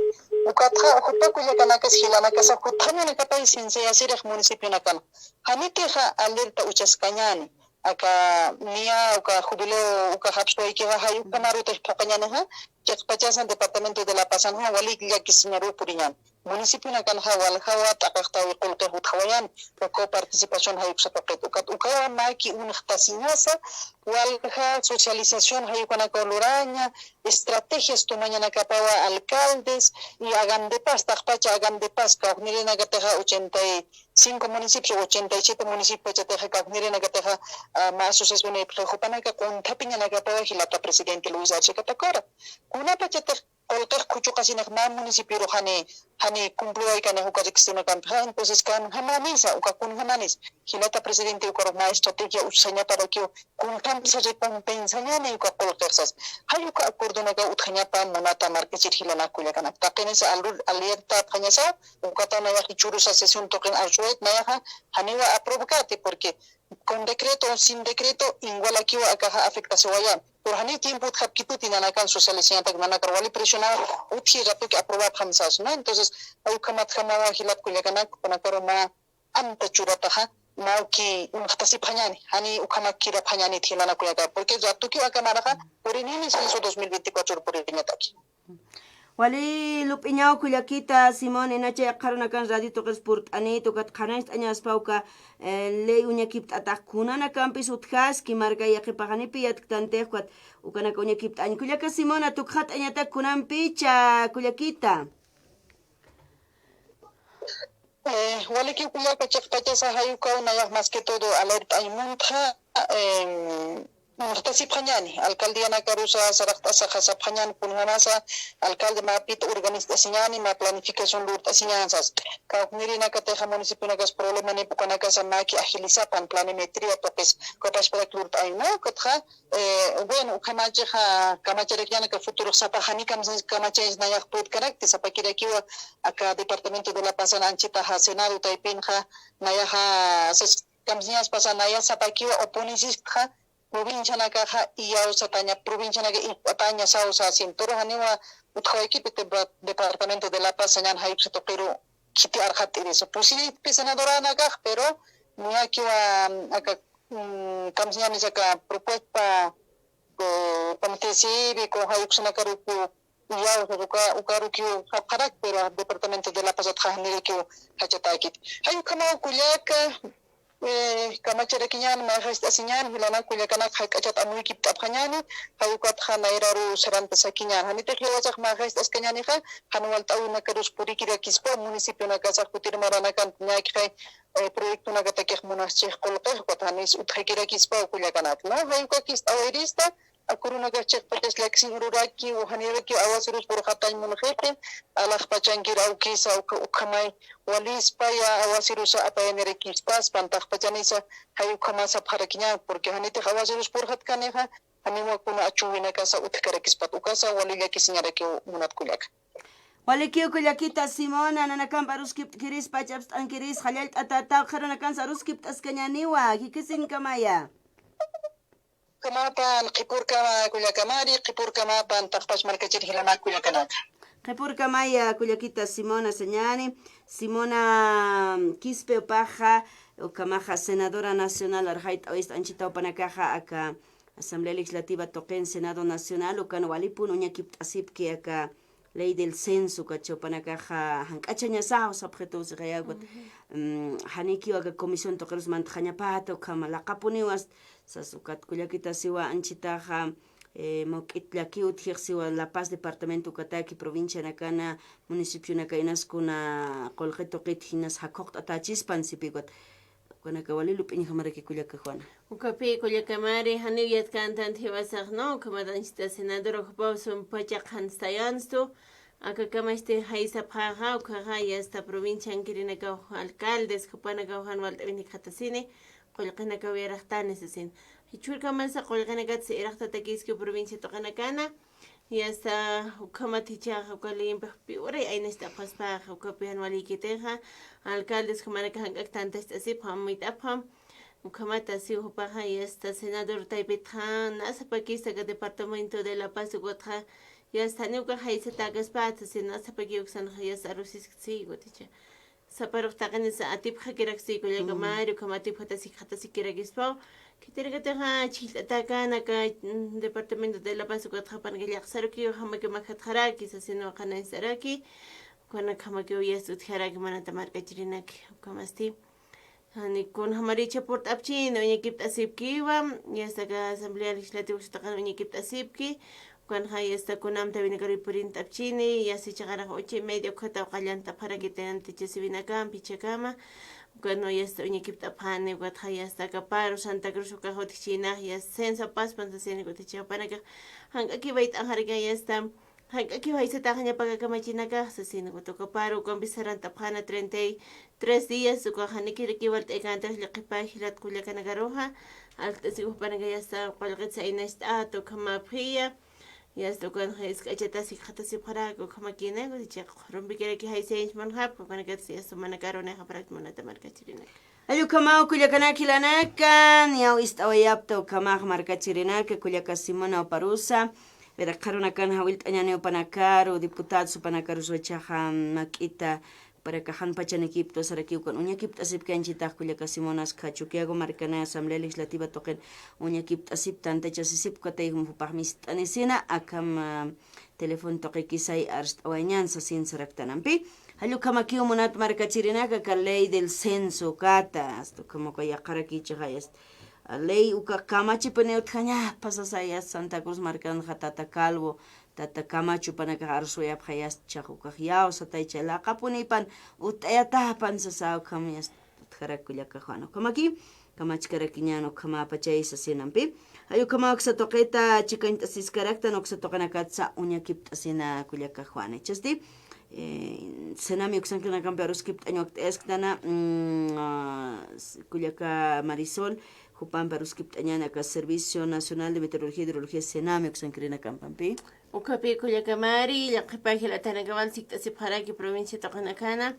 Ukatxa, jupa kullakanakas jilanakasa juthañanakapay sinsayasirix municipionakan. Janitixa alerta uchaskañäni. Aka niya, uka jubileo, uka japsuwaykixa, jay ukhamarutix phuqañänixa, chiqpachasan departamento de La Pazanxa, walik llakisiñaruw puriñäni. Municipionakanxa waljawa t'aqaxtawi qullqix utjawayan, ukaw participación jay uksa phuqit. Ukat ukawa maki unxtasiñasa, walja socialización jay ukanakaw luraña, estrategias tomañanakapawa alcaldes, y Agandepaz, taqpacha Agandepaz, kawknirinakatixa ochenta y cinco municipios, ochenta y siete municipios pachatixa, kawknirinakatixa, ah, mä asociación ipxi jupanaka qunthapiñanakapawa jilata presidente Luis Arce Catacora. Kunapachatix qullqix khuchuqasinix mä municipioru jani, jani cumpliwaykanix uka riksinakampixa. Entonces, kunjamanisa, uka kunjamanisa, jilata presidente, ukarux mä estrategia usañaparakiw, kunjamsa recompensañani uka qullqixsas. Jay uka acordonakaw utjañapa munata markachir jilanaka kullakanaka. Taqinisa alu-, alertapxañasaw, ukatanayax jichhürusa sesión tuqin arsuwayt nayaxa, janiwa aprobkati, porque con decreto o sin decreto, igualakiwa akaxa afectasiwayan. Pero janiw tiempo utjapkituti nanakan socializañatak nanakar wali presionar, utji rapik aprobapxam sas, ¿no? Entonces, jay ukhamatjamawa jilata kullakanak, kunakaru mä amta churataxa, mawki uñjtasipxañani, jani ukhamak kirapxañani jilanaka kullaka, porque ratukiw aka maraxa purinini censo dos mil veinticuatro puriñataki. Wali lup'iñaw kullakita Simón, inachay qharunakan radio tuqis purt'anit, ukat qhanañcht'añaspa uka, eh, ley uñakipt'atax kunanakampis utjaski, marka yaqhipax janipi yatktantix, ukat ukanaka uñakipt'añ. Kullaka Simona, tukxat'añatak kunampicha, kullakita. Eh, walikiw kullaka, chiqpachasa jay ukaw nayax más que todo alert'añ muntxa, em, uñjtasipxañani, alcaldianakarusa saraqt'asaxa sapxañani, kunjamasa alcalde mä pit organist'asiñani, mä planificación lurt'asiñan sas. Kawknirinakatixa municipionakas problemanip ukanakasa mäki agilisapan, planimetría tuqis, ukapachparak lurt'añ, ¿no? Ukatxa, eh, bueno, ukhamachixa kamacharakiñanaka futurox sapa jani kamsa-, kamachañs nayax puytkarakti, sapakirakiwa aka departamento de La Pazan anchitaxa Senado taypinxa nayaxa sas-, kamsiñaspasa nayax sapakiwa oponisiktxa, provincianakaxa iyawsataña, provincianaka ip'ataña sawsa, sin, pero janiwa utjawaykiti depa-, departamento de La Paz sañan jay uksa tuqiru khiti arxat'irisa. Pusirïtpi senadoranakax, pero niyakiwa aka, mm, kamsiñanisa aka propuesta, eh, comité cívico, jay uksanakarukiw iyawsa, uka, ukarukiw sapxarak, pero departamento de La Pazatxa janirakiw jachatäkiti. Jay ukhamaw kullaka, eh, kamacharakiñan, mä jast'asiñan, jilanaka kullakanaka, jak'achat amuykipt'apxañani, jay ukatxa nayraru sarantasakiñan. Janitix jiwasax mä jast'askañanixa, jan walt'äwinakarus purikirakispa, municipionakasax kutir maranakan ñakixay, eh, proyectonakatakix munaschi qullqix, ukat janis utjakirakispa kullakanaka, ¿no? Jay uka jist'awayrista, akürunakas chiqpachas llaksiñ ururaki, ujanirakiw aguaceros purxatañ munxiti, alaxpachankir awkisa, uka, ukhamay walispaya aguacerosa apayanirakispaspan, taqpachanisa jay ukhamas sapxarakiñan, porque janitix aguaceros purxatkanixa, janiwa kuna achuwinakasa utjkarakispati, ukasa wali llakisiñarakiw munat kullaka. Walikiw kullakita Simona, nanakamp aruskipt'kiris, pachapst'ankiris, jallallt'atataw, qhirunakansa aruskipt'askañaniwa, jikisiñkamaya. Qhipurkamapan, qhipurkama kullakamari, qhipurkamapan taqpach markachir jilanaka kullakanaka. Qhipurkamaya kullakita Simona sañani, Simona Quispe upaxa, ukhamaxa senadora nacional arxayt'awista anchita jupanakaxa aka Asamblea Legislativa tuqin Senado Nacional, ukan walipun uñakipt'asipki aka ley del censo, ukacha jupanakaxa jank'achañasaw sapxitu sixaya, ukat, mm, janikiw aka comisión tuqirus mantxañapata, ukhama laqapuniwas, sas ukat kullakita siwa anchitaxa, eh, mawk'it llaki utjix siwa La Paz departamento ukataki provincianakana, municipionaka inas kuna qullqi tuqit jinas jakhuqt'atächispan sipï ukat. Ukanaka wali lup'iñjamaraki kullaka Juana. Ukapi kullakamari, janiw yatkantant jiwasax, ¿no? Ukhamat anchita senadora jupaw sum pacha qhanstayanstu. Akakamasti jay sapxäxa, ukhaxa yasta provinciankirinakaw alcaldes, jupanakaw jan walt'äwinikxatasini, qullqinakaw yaraxtani sasin. Jichhürkamansa qullqinakat si iraqtatakiski provincia tuqinakana, yasta ukhamat jichhaxa uka leyimpix piwray aynacht'apxaspaxa, ukapi jan walïkitixa, alcaldes jumanakax jank'ak tantacht'asipxam, amuyt'apxam, ukhamata siw jupaxa yasta senador taypitxa, na sapakista aka departamento de La Paz ukatxa, yasta janiw ukax jaysatäkaspata, si na sapakiw uksanxa yasta arusiskti, si ukaticha. Saparux taqinisa atipxakiraksï kullakamari, ukham atipxatasikxatasikirakspaw. Khitinakatixa chhijllt'atäkän aka, mm, departamento de La Paz ukatxa jupanakax llaqsarukiw jamaki makjatxaraki, sasin qhanañsaraki. Ukanak jamakiw yasta utjaraki manata markachirinaki. Ukhamasti. Jani kunjamaricha purt'apchini, uñakipt'asipkiwa, yasta aka Asamblea Legislativa uksa taqin uñakipt'asipki. Ukanxa yasta kunam tawinakaruy purint'apchini, yasta chiqarax ocho y media ukhataw qallantapxaraki tayantachasiwinakampi jichhakama. Ukan yasta uñakipt'apxani, ukatxa yasta aka paro Santa Cruz ukax utjchïnax, yasta censo apaspan sasini, ukatxa jupanakax jank'akiw wayt'axaraki yasta Jank'akiw jaysataxa ñapaka kamachinakax sasin, tukuparu ukampis sarantapxäna treinta y tres días, ukax janikiraki walt'aykäntax llaqhipa jilat kullakanakaruxa, alkt'asiw jupanakayasa qullqitsa inast'at ukhamapxiya, yasta ukanxa jisk'achatas jikxatasipxaraki ukhamakina, chiq rumpikiraki jaysayanch munxapxi, ukanakat yasta manakaru nixaparak munata markachirinaka. Jall ukhamaw kullakanak jilanaka, niyaw ist'awayapta ukhamax markachirinaka, kullaka Simona Oparusa, Veracruz arunakan jawillt'añäni jupanakaru, diputados jupanakarus jichhaxa mak'ita, jupanakax jan pachanikiptwa sarakiw ukan uñakipt'asipkanchitax kullaka Simonas, Chuquiago markana Asamblea Legislativa tuqin uñakipt'asipta, tantachasisipkatayjum jupax mist'anisina, akham, ah, teléfono tuqikisay arst'awayañän sasin saraktanampi. Jall ukhamakiw munat markachirinaka, aka ley del censo ukata, asta ukham uka yaqharakichixay, asta ley uka kamachipuniw utjañapa sasay, asta Santa Cruz markanxa tata Calvo, tata Camacho jupanakax arswayapxay, asta chiq ukax yawsataycha laqapunipan utt'ayatapan sasa ukham, asta utjarak kullaka Juana. Ukhamaki kamachkarakiñän ukhamapachay sasinampi. Jall ukhamaw aksa tuqita chikañt'asiskaraktan, uksa tuqinakatsa uñakipt'asina kullaka Juana. Jichhasti, eh, CENAMI uksanakanakampi aruskipt'añ wakt'ayasktana, mm, ah, s-, kullaka Marisol, jupampi aruskipt'añäni aka Servicio Nacional de Meteorología y Hidrología, CENAMI uksankirinakampampi. Ukhapi kullaka Mari, llaqhipa jilatanakaw wal sikt'asipxaraki provincia tuqinakana.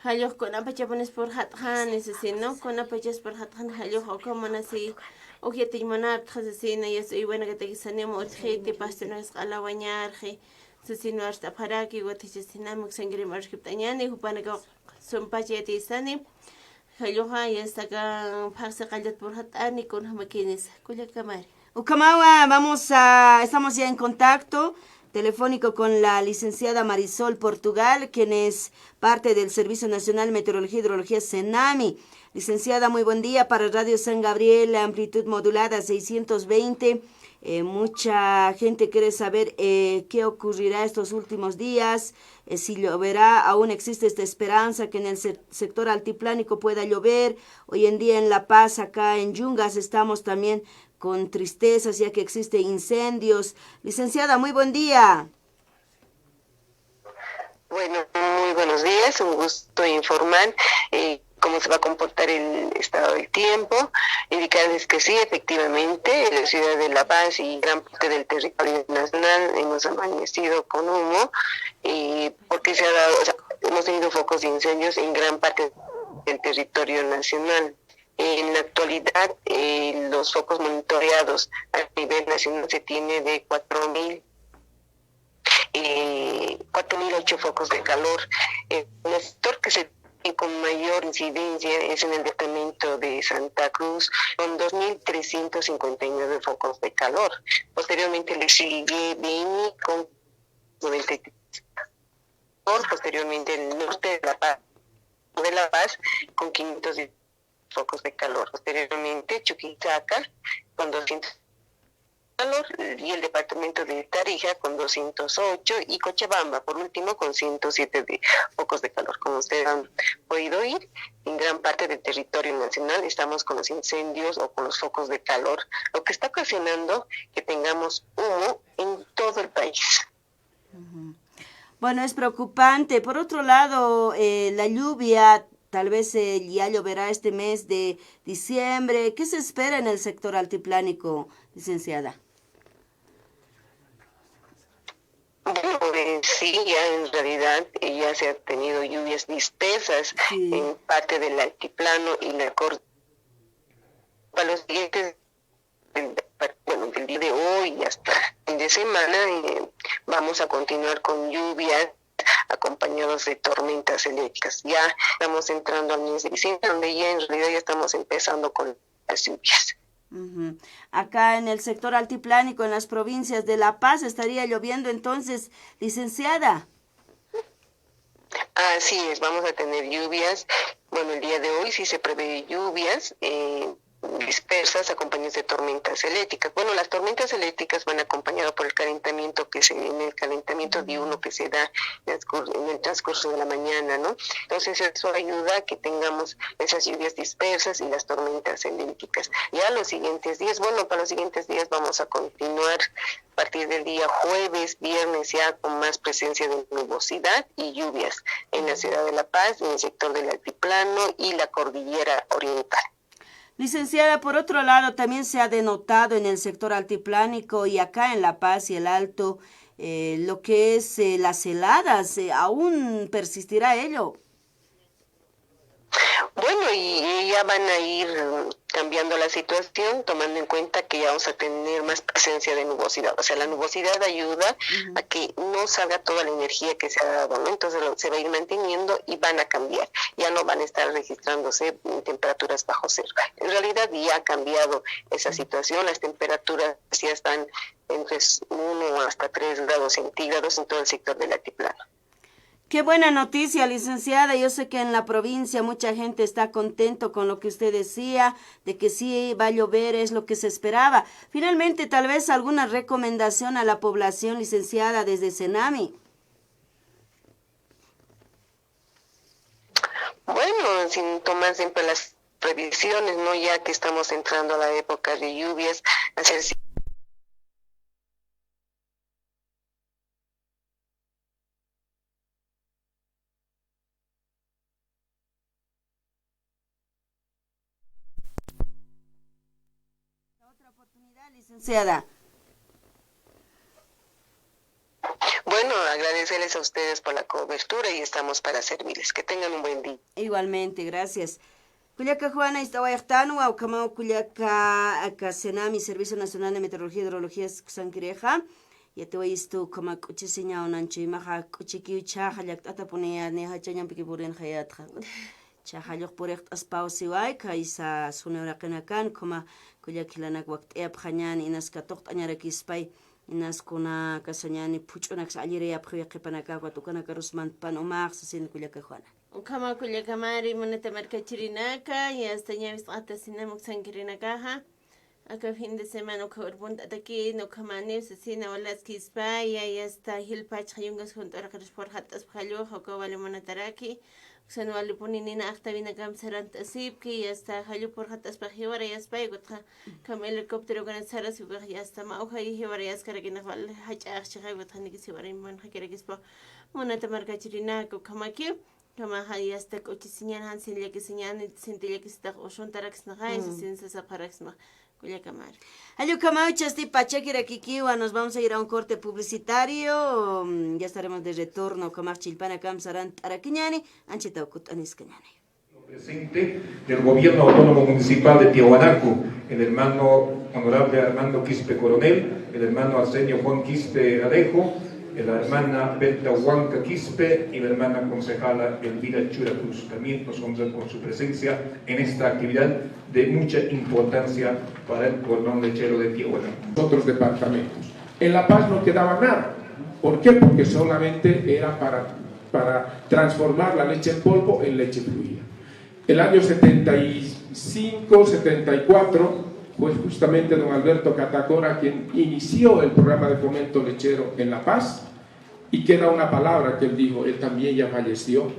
Jallux kunapachapunis purxatxani sasin, ¿no? Kunapachas purxatxani, jallux uka munasi uk yatiñ munaptxa sasin, yasta uywanakatakis sanim utjiti, pastonakas q'alawañarxi sasin, arst'apxaraki, watichas CENAMI uksankirim aruskipt'añäni, jupanakaw sumpach yatiysani. Jalluxa, yasta aka phaxsi qalltat purxatani, kunjamakinisa, kullaka Mari. Ukhamawa, vamos a, estamos ya en contacto telefónico con la licenciada Marisol Portugal, quien es parte del Servicio Nacional Meteorología y Hidrología, CENAMI. Licenciada, muy buen día para Radio San Gabriel, amplitud modulada seiscientos veinte. Eh, mucha gente quiere saber, eh, qué ocurrirá estos últimos días, eh, si lloverá, aún existe esta esperanza que en el se-, sector altiplánico pueda llover. Hoy en día en La Paz, acá en Yungas, estamos también con tristezas, ya que existen incendios. Licenciada, muy buen día. Bueno, muy buenos días, un gusto informar, eh, cómo se va a comportar el estado del tiempo. Indicarles que sí, efectivamente, en la ciudad de La Paz y gran parte del territorio nacional hemos amanecido con humo, eh, porque se ha dado, o sea, hemos tenido focos de incendios en gran parte del territorio nacional. En la actualidad, eh, los focos monitoreados a nivel nacional se tiene de cuatro mil, eh, cuatro mil ocho focos de calor. Eh, el sector que se tiene con mayor incidencia es en el departamento de Santa Cruz, con dos mil trescientos cincuenta y nueve focos de calor. Posteriormente le sigue Beni con noventa y tres. Posteriormente el norte de La Paz, de La Paz con quinientos diez focos de calor. Posteriormente, Chuquisaca con doscientos calor y el departamento de Tarija con doscientos ocho y Cochabamba, por último, con ciento siete de focos de calor. Como ustedes han podido oír, en gran parte del territorio nacional estamos con los incendios o con los focos de calor, lo que está ocasionando que tengamos humo en todo el país. Ujú. Bueno, es preocupante. Por otro lado, eh, la lluvia, tal vez, eh, ya lloverá este mes de diciembre. ¿Qué se espera en el sector altiplánico, licenciada? Bueno, eh, sí, ya en realidad, eh, ya se han tenido lluvias dispersas, sí, en parte del altiplano y la cor-, para los siguientes del, bueno, del día de hoy y hasta fin de semana, eh, vamos a continuar con lluvias acompañadas de tormentas eléctricas. Ya estamos entrando al mes de diciembre, donde ya en realidad ya estamos empezando con las lluvias. Ujú. Acá en el sector altiplánico, en las provincias de La Paz, estaría lloviendo entonces, licenciada. Así es, vamos a tener lluvias. Bueno, el día de hoy sí se prevé lluvias, eh, dispersas acompañadas de tormentas eléctricas. Bueno, las tormentas eléctricas van acompañadas por el calentamiento que se, en el calentamiento diurno que se da en el transcur-, en el transcurso de la mañana, ¿no? Entonces eso ayuda a que tengamos esas lluvias dispersas y las tormentas eléctricas. Ya los siguientes días, bueno, para los siguientes días vamos a continuar a partir del día jueves, viernes ya con más presencia de nubosidad y lluvias en la ciudad de La Paz, en el sector del altiplano y la cordillera oriental. Licenciada, por otro lado, también se ha denotado en el sector altiplánico y acá en La Paz y El Alto, eh, lo que es, eh, las heladas. Eh, ¿aún persistirá ello? Bueno, y, y ya van a ir, mm, cambiando la situación, tomando en cuenta que ya vamos a tener más presencia de nubosidad. O sea, la nubosidad ayuda a que no salga toda la energía que se ha dado, ¿no? Entonces lo- se va a ir manteniendo y van a cambiar. Ya no van a estar registrándose, mm, temperaturas bajo cero. En realidad ya ha cambiado esa situación, las temperaturas ya están entre uno hasta tres grados centígrados en todo el sector del altiplano. Qué buena noticia, licenciada. Yo sé que en la provincia mucha gente está contento con lo que usted decía, de que sí va a llover, es lo que se esperaba. Finalmente, tal vez alguna recomendación a la población, licenciada, desde Senami. Bueno, sin tomar siempre las previsiones, ¿no? Ya que estamos entrando a la época de lluvias, hacer si- Otra oportunidad, licenciada. Bueno, agradecerles a ustedes por la cobertura y estamos para servirles. Que tengan un buen día. Igualmente, gracias. Kullaka Juana, ist'awayxtanwa, ukhamaw kullaka, aka Senami, Servicio Nacional de Meteorología y Hidrología, sankirixa. Yatiwayistu ukhama k'uchisiñaw nanchuymaxa, k'uchikiw chhaxa llakt'atapunïya, niya jachañampiki purinxayätxa. Chhaxa lluq puriqt'aspaw siway, khaysa suni uraqinakan, ukhama kullak jilanak wakt'ayapxañäni, inas katuqt'añarakispay, inas kuna kasañäni phuch'unaksa allirayapxiwi qhipanakax, ukat ukanakarus mantpan umax, sasin kullaka Juana. Ukhama kullakamari, munata markachirinaka, y hasta ñäwis t'atasinam uksankirinakaxa. Aka fin de semana ukha urpunt'atakin, ukhamaniw sasina walaskispa, ya, ya está, jilpachxa yunkas junt'u uraqirus purxat'aspa jalluxa, uka wali munataraki, uksan walipuni nina axtawinakam sarant'asipki, ya está, jallu purxat'aspa jiwarayaspay, ukatxa, ukham helicóptero ukanat sarasipkax, ya está, mä ukhay jiwarayaskarakinax wal jach'axchixa, ukatxa nikis jiwarayamanxakirakispa, munata markachirinaka, ukhamakiw, Kamaxa, ya está, k'uchisiñan, jan sin llakisiñan, sinti llakisitax usuntaraksnaxa, eso sin sasapxaraksnaxa, kullakamari. Jallukamaw, chasti pachakirakikiwa, nos vamos a ir a un corte publicitario, mm, ya estaremos de retorno, kamax chillpanakam sarant'arakiñäni, anchhitaw kutt'aniskañäni. Presente del Gobierno Autónomo Municipal de Tiahuanaco, el hermano honorable Armando Quispe Coronel, el hermano Arsenio Juan Quispe Alejo, la hermana Berta Huanca Quispe y la hermana concejala Elvira Chura Cruz. También nos honran con su presencia en esta actividad de mucha importancia para el cordón lechero de Tiahuanaco. Otros departamentos. En La Paz no quedaba nada. ¿Por qué? Porque solamente era para, para transformar la leche en polvo en leche fluida. El año setenta y cinco, setenta y cuatro, fue justamente don Alberto Catacora quien inició el programa de fomento lechero en La Paz, y queda una palabra que él dijo, él también ya falleció,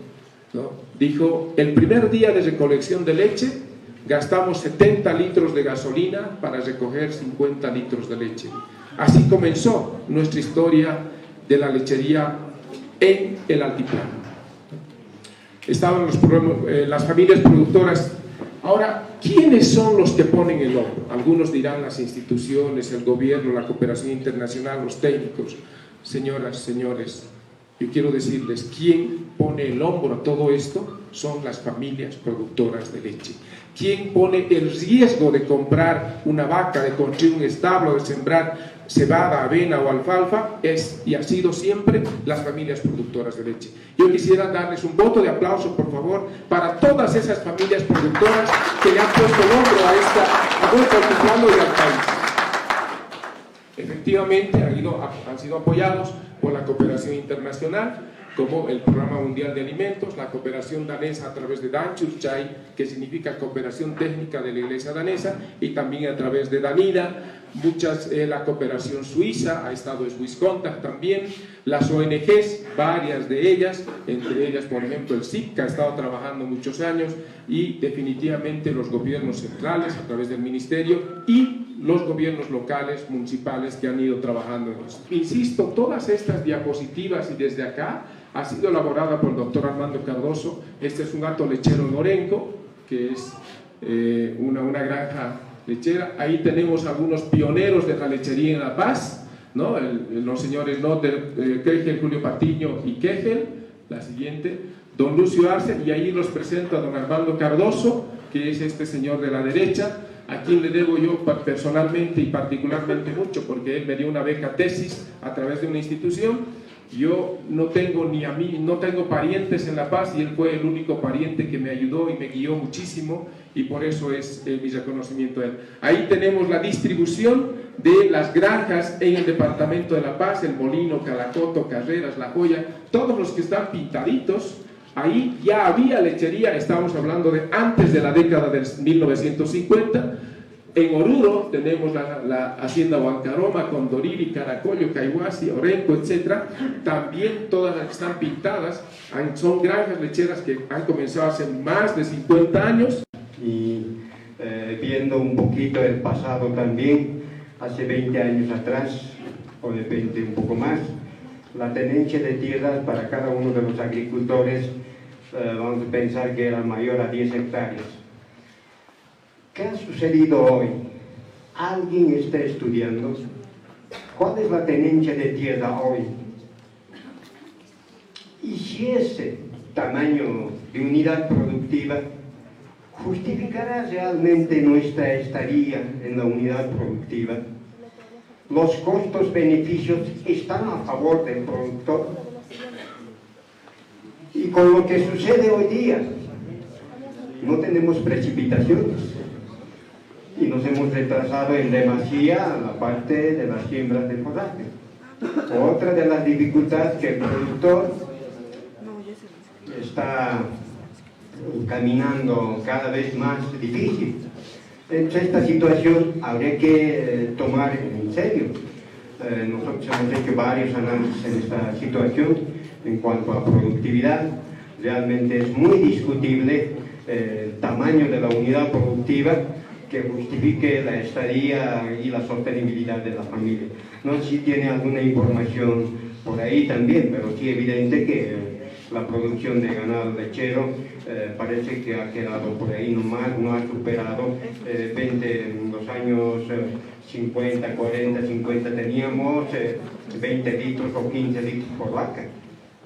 ¿no? Dijo: "El primer día de recolección de leche, gastamos setenta litros de gasolina para recoger cincuenta litros de leche". Así comenzó nuestra historia de la lechería en el altiplano. Estaban los pro-, eh, las familias productoras. Ahora, ¿quiénes son los que ponen el hombro? Algunos dirán las instituciones, el gobierno, la cooperación internacional, los técnicos. Señoras, señores, yo quiero decirles, ¿quién pone el hombro a todo esto? Son las familias productoras de leche. ¿Quién pone el riesgo de comprar una vaca, de construir un establo, de sembrar cebada, avena o alfalfa? Es y ha sido siempre las familias productoras de leche. Yo quisiera darles un voto de aplauso, por favor, para todas esas familias productoras que le han puesto el hombro a esta, a nuestro altiplano y al país. Efectivamente, han ido, han sido apoyados por la cooperación internacional, como el Programa Mundial de Alimentos, la cooperación danesa a través de Danchurchay, que significa Cooperación Técnica de la Iglesia Danesa, y también a través de Danida, muchas, eh, la cooperación suiza ha estado en Swiss Contact también, las O N Gs, varias de ellas, entre ellas, por ejemplo, el SIPCA ha estado trabajando muchos años, y definitivamente los gobiernos centrales a través del ministerio y los gobiernos locales, municipales que han ido trabajando en esto. Insisto, todas estas diapositivas y desde acá ha sido elaborada por el doctor Armando Cardoso. Este es un hato lechero en Orenco, que es, eh, una, una granja lechera. Ahí tenemos algunos pioneros de la lechería en La Paz, ¿no? El, el, los señores Noter, eh, Kegel, Julio Patiño y Kegel. La siguiente, don Lucio Arce, y ahí los presento a don Armando Cardoso, que es este señor de la derecha, a quien le debo yo pa-, personalmente y particularmente mucho, porque él me dio una beca tesis a través de una institución. Yo no tengo ni a mí, no tengo parientes en La Paz, y él fue el único pariente que me ayudó y me guió muchísimo, y por eso es, eh, mi reconocimiento a él. Ahí tenemos la distribución de las granjas en el departamento de La Paz, El Molino, Calacoto, Carreras, La Joya, todos los que están pintaditos. Ahí ya había lechería, estamos hablando de antes de la década del mil novecientos cincuenta. En Oruro tenemos la, la hacienda Huancaroma, Condoriri, Caracollo, Caihuasi, Orenco, etcétera. También todas las que están pintadas han, son granjas lecheras que han comenzado hace más de cincuenta años. Y, eh, viendo un poquito el pasado también, hace veinte años atrás, o de repente un poco más, la tenencia de tierras para cada uno de los agricultores, eh, vamos a pensar que era mayor a diez hectáreas. ¿Qué ha sucedido hoy? ¿Alguien está estudiando cuál es la tenencia de tierra hoy? Y si ese tamaño de unidad productiva justificará realmente nuestra estadía en la unidad productiva, los costos-beneficios están a favor del productor. Y con lo que sucede hoy día, no tenemos precipitaciones y nos hemos retrasado en demasía la parte de las siembras de forraje. Otra de las dificultades que el productor está caminando cada vez más difícil. Entonces, esta situación habría que, eh, tomar en serio. Eh, nosotros hemos hecho varios análisis en esta situación en cuanto a productividad. Realmente es muy discutible, eh, el tamaño de la unidad productiva que justifique la estadía y la sostenibilidad de la familia. No sé si tiene alguna información por ahí también, pero sí evidente que la producción de ganado lechero, eh, parece que ha quedado por ahí nomás, no ha superado, eh, veinte, en los años, eh, cincuenta, cuarenta, cincuenta teníamos, eh, veinte litros o quince litros por vaca.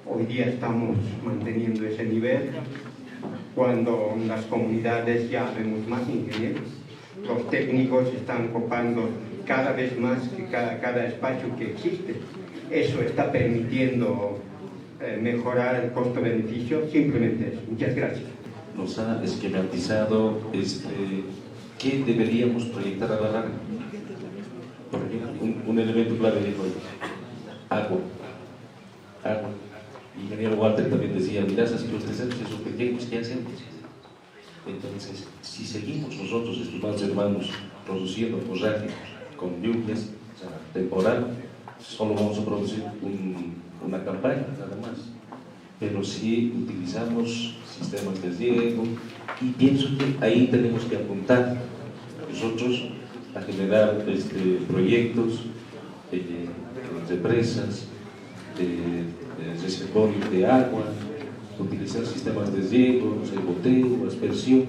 Hoy día estamos manteniendo ese nivel cuando las comunidades ya vemos más ingenieros. Los técnicos están copando cada vez más que cada, cada espacio que existe. Eso está permitiendo, eh, mejorar el costo-beneficio. Simplemente eso. Muchas gracias. Nos ha esquematizado, este, qué deberíamos proyectar a la larga. Por ejemplo, un, un elemento clave dijo, agua. Agua. Y ingeniero Walter también decía, mira, esas cosas, esos pequeños, ¿qué hacemos? Entonces, si seguimos nosotros, estimados hermanos, produciendo forraje con lluvias, o sea, temporal, solo vamos a producir un, una campaña, nada más. Pero si utilizamos sistemas de riego, y pienso que ahí tenemos que apuntar nosotros a generar, este, proyectos, eh, represas, eh, eh, reservorios de agua, utilizar sistemas de riego, no sé, goteo, aspersión,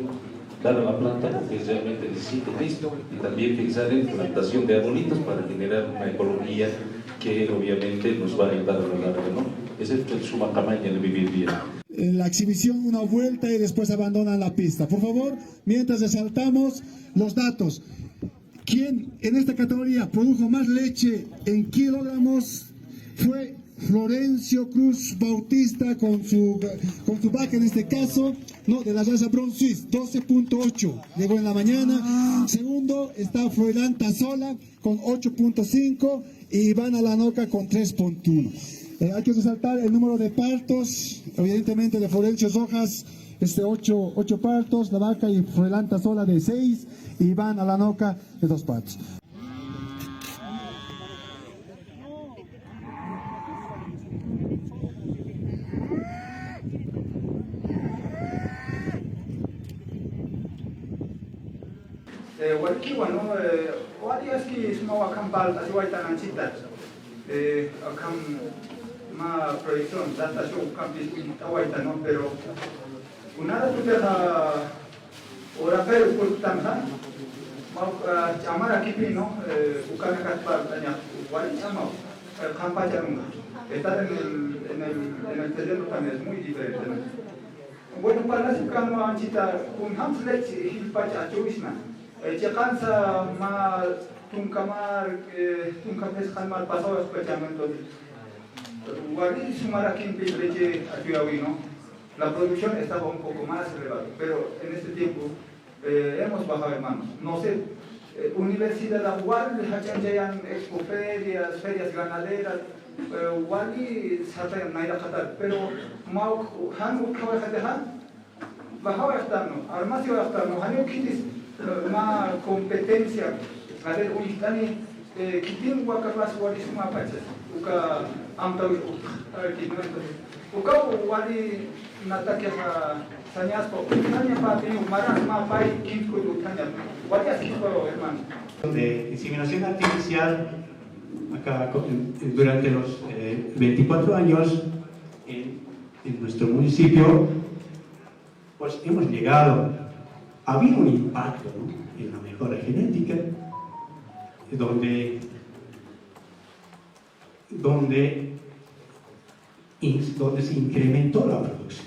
dar a la planta porque realmente necesita esto, y también pensar en plantación de arbolitos para generar una ecología que obviamente nos va a ayudar a la larga, ¿no? Ese es el suma camaña de vivir bien. Eh, la exhibición una vuelta y después abandonan la pista. Por favor, mientras resaltamos los datos. ¿Quién en esta categoría produjo más leche en kilogramos? Fue Florencio Cruz Bautista con su, con su vaca en este caso, no, de la raza Bronze Swiss, doce punto ocho, llegó en la mañana. Segundo está Froilán Tazola con ocho punto cinco y Iván Alanoca con tres punto uno. Eh, hay que resaltar el número de partos, evidentemente de Florencio Rojas, este, ocho, ocho partos, la vaca y Florelanta sola de seis, y Iván Alanoca de dos partos. Eh, walikiwa, ¿no? Eh, wali aski suma wakham parlt'asiwaytan anchita. Eh, akham mä proyección, data show, ukham pis uñt'awaytan, ¿no? Pero kunata tutixa uraqir ukurktanxa, mä, ah, ch'amarakipï, ¿no? Eh, ukanakat parlt'aña, wali ch'amaw, eh, qhanpach arunxa. Estar en el, en el, en el terreno también es muy diferente, ¿no? Bueno, parlasipkänwa anchita, kunjams leche jilpach achuwisna. Eh, chiqansa mä tunka mar, eh, tunka phisqan mar pasawasipkachäna, entonces wali sumarakimpi leche achuyäwi, ¿no? La producción estaba un poco más elevada, pero en este tiempo, eh, hemos bajado, hermanos. No sé, eh, universidad wali jach'añchayan, expoferias, ferias ganaderas, eh, wali sartayan nayraqatar, pero mä uk-, jan utkawayxatixa, bajawayxtan, ¿no? Armasiwayxtan, ¿no? Janiw khitis, eh, mä competencia, a ver, uñjt'ani, eh, khitin wakapas wali sumapachas, uka amtawis utjaki, ¿no? Entonces, ukaw wali natakixa sañaspa, utjañapäpiniw, marax mä pay kimskuy utjañap, wali askipkaw, hermano. De inseminación artificial, acá co-, en, durante los, eh, veinticuatro años en, en nuestro municipio, pues hemos llegado, ha habido un impacto, ¿no? En la mejora genética, donde, donde, ins-, donde se incrementó la producción.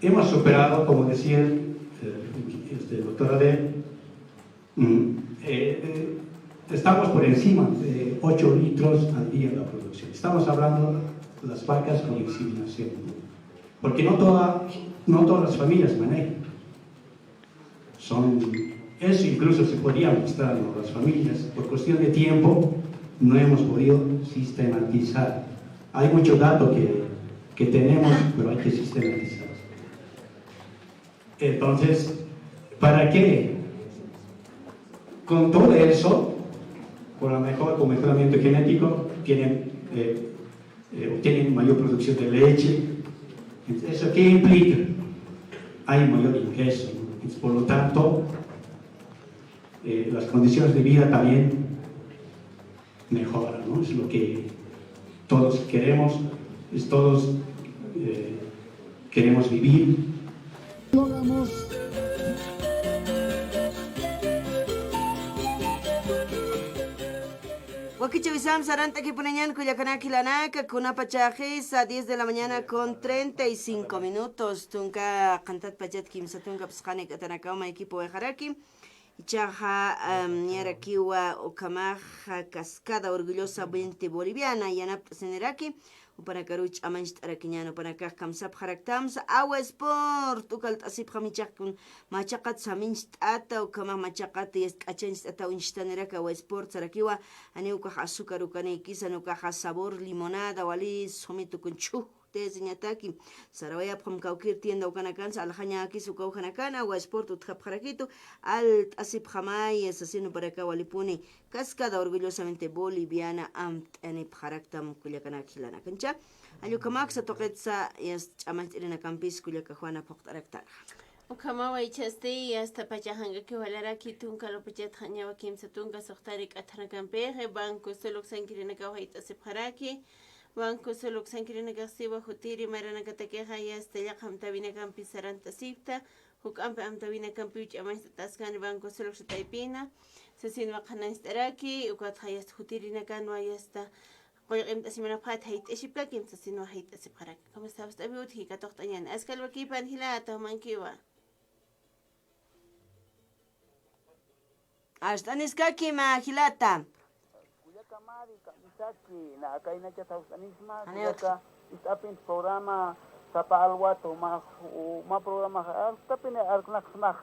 Hemos superado, como decía el, eh, este, doctor Adel, mm, eh, eh, estamos por encima de ocho litros al día la producción. Estamos hablando de las vacas con inseminación, ¿no? Porque no toda, no todas las familias manejan. Son, eso incluso se podía mostrar, ¿no? Las familias, por cuestión de tiempo, no hemos podido sistematizar. Hay mucho dato que, que tenemos, pero hay que sistematizar. Entonces, ¿para qué? Con todo eso, con la mejor, con mejoramiento genético, tienen, eh, eh, obtienen mayor producción de leche. Entonces, ¿eso qué implica? Hay mayor ingreso, ¿no? Entonces, por lo tanto, eh, las condiciones de vida también mejoran, ¿no? Es lo que todos queremos, es todos, eh, queremos vivir. Logramos. Wakichäwisam sarant'akipunañan kullakanak jilanaka, kunapachaxisa diez de la mañana con treinta y cinco minutos, tunka qantatpachat kimsa tunka phisqani k'atanakaw maykipuwayxaraki. Ichaxa, am, niyarakiwa ukhamaxa Cascada Orgullosa veinte Boliviana yanapt'asiniraki, jupanakaruw ch'amañcht'arakiñäni, jupanakax kamsapxaraktamsa. Awa Sport, uka alt'asipxam ichax kun machaqat samincht'ata, ukhamax machaqat yast k'achañcht'ata uñstaniraki Awa Sport sarakiwa, janiw ukax azúcar ukanïkisa, janiw ukaxa sabor limonada, wali sumi tukun chhujtisiñataki. Sarawayapxam kawkïr tienda ukanakansa, alxañäkis uka ujanakana, Awa Sport utjapxarakitu, alt'asipxamay, sasin jupanakax walipuni Cascada Orgullosamente Boliviana amt'anipxaraktam kullakanak jilanaka. Ancha, jall ukhamaksa tuqitsa, yast ch'amañcht'irinakampis kullaka Juana phuqt'araktanxa. Ukhamawa ichhasti, yasta pachax jankakiw jalaraki tunka lupachatxa añawa kimsa tunka suxtari k'athanakampixi, Banco Sol uksankirinakaw jayt'asipxaraki, Banco Sol uksankirinakax siwa jutiri maranakatakixa, yasta yaqha amtäwinakampis sarant'asipxta, juk'ampi amtäwinakampiw ch'amañcht'atäskani Banco Sol uksa taypina, sasinwa qhanañcht'araki, ukatxa yasta jutirinakanwa yasta qullqimt'asimanapxät jayt'asipkakim, sasinwa jayt'asipxaraki. ¿Cómo está? Jawst'apiw utji, katuqt'añäni. Askal wakipan jilata, jumankiwa. Jawst'aniskakim, jilata. Kullaka Mari, kamisaki, na akaynachat jawst'anisma, kullaka, ist'apint programa Sapa Alwat, ma, ma programa, ist'apin arknaksmax,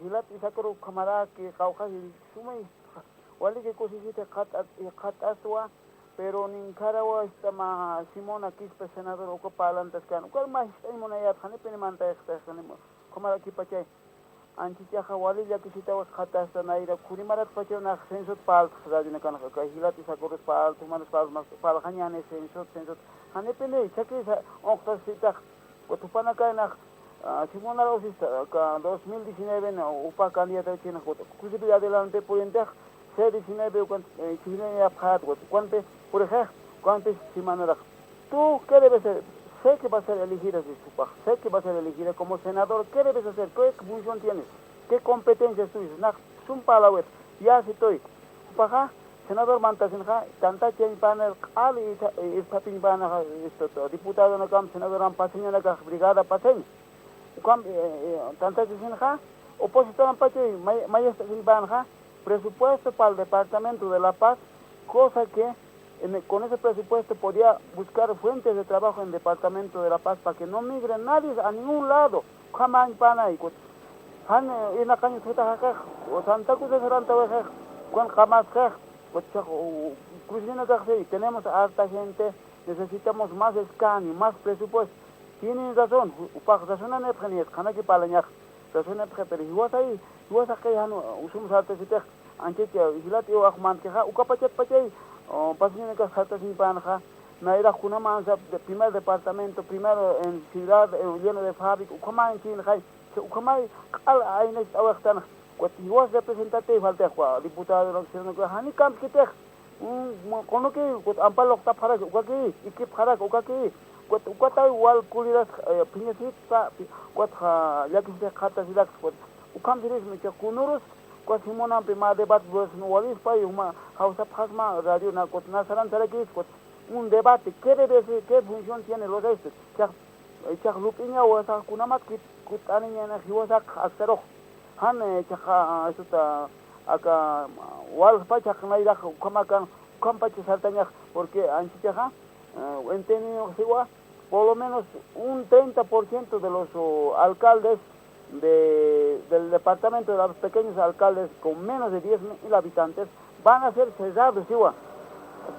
jilat Isaac Oro ukhamaraki, qawqha jil, sumay, waliki kusisiti qhat'at, qhat'aswa, Pero ninkharawa ist'ama Simona Quispe senador uka parlantaskan, uka mä jist'añ munayät, janipini mantayxtax, janipini. Ukhamaraki pachay. Anchichaxa wali llakisitaw jikxatasta nayra, khurimarat pachaw nax censot parltx radionakanxa, kay jilata Isacorus parltx, jumanas parltx, mas parlxañäni censot, censot. Janipini, chhakisa, uñqtasitax, ukat jupanakay nax, ah, Simona Rosista, aka dos mil diecinueve na, jupa candidato china, ukat, kusipilla adelante purintix, C diecinueve ukan, eh, chhijllañapxät, ukat, ukanpi, purixix, ukanpi simanarax. Tú, ¿qué debes ser? Sé que va a ser elegida, dice, jupax, sé que va a ser elegida como senador, ¿qué debes hacer? ¿Qué función tienes? ¿Qué competencias tuyas? Nax, sum parlawit, ya si estoy. Jupaxa, senador mantasinxa, tanta chañpana, q'al irtha-, irthapiñpanaxa, esto, diputadonakamp, senadoramp paseñanakax brigada paseña. Ukamp, eh, eh, tantachisinxa, opositorampachay, may-, mayest'asiñpanxa, presupuesto para el departamento de La Paz, cosa que en el, con ese presupuesto podía buscar fuentes de trabajo en el departamento de La Paz para que no migre nadie a ningún lado. Ukhamañpanay, ukat. Jan, eh, irnaqañ utjataxaxix, o Santa Cruz sarantawayxix, ukan qamasxix, ukat, o, o, cruzinakaxi, tenemos harta gente, necesitamos más escaño, más presupuesto. Tienen razón, ju-, jupax razonanipxi, niyat, qhanaki parlañax, razonanipxi, pero jiwasay, jiwasay jan, uh, sum sartasitix, anchach, uh, jilat iwax mantkixa, uka pachat pachay, uh, paseñanakax sartasiñpanxa, nayrax kunjamansa, de primer departamento, primero en ciudad, en lleno de fábrica, ukhamanchïnxay, ukhamay q'al aynacht'awayxtanx, ukat jiwas representante faltix, uka diputado, jani kampkitix, mm, qunukï, ukat ampa luqtapxaraki, ukakï, ikipxaraki, ukakï, ukat, ukatay wal kuliras, eh, phiñasitsa, pi-, ukat, ja, llakisita jikxatasirakta, ukat, ukham sirisma, icha kunurus, ukat Simonampi mä debate, pues, no walispa, juma, jawsapxasma, radio, na, ukat, na sarantarakis, ukat, un debate, ¿qué debe ser? ¿Qué función tiene los este? Ichax, ichax lup'iñaw, o sea, kunamat kit-, kutt'aniñäni jiwasax aksarux. Jan, eh, ichaxa, estuta, aka, walxpach jaqinayrax ukhamakan, ukhampach sartañax, porque anchichaxa, eh, entendido siwa, por lo menos un treinta por ciento de los, oh, alcaldes de, del departamento de los pequeños alcaldes con menos de diez mil habitantes van a ser cesados, siwa.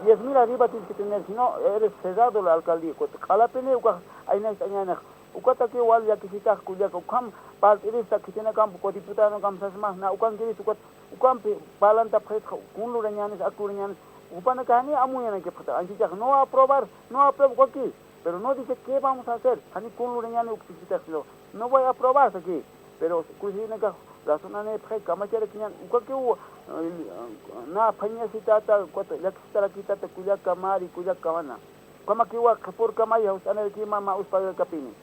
Diez mil arriba tienes que tener, si no, eres cesado la alcaldía. Ukat q'alapini ukax aynacht'añänix. Ukataki wal llakisitax kullaka, ukham partidista khitinakamp, uka diputadonkamp sasmax, na ukankirist, ukat, ukampi parlantapxitxa, kun lurañänis, ak lurañänis, jupanakax jani amuyänakipxta, anchichax no aprobar, no aprueba, ukakï. Pero no dice qué vamos a hacer. Jani kun lurañäni ukchikitax, no, no voy a aprobar aquí. Pero kusinakax razonanipxi, kamacharakiñäni, ukakiw, eh, na phañasitata, ukat llakisitarakitata kullaka mari, kullaka mana. Ukamakiwa qhipürkamay, jawst'anirakima mä uspagakapini.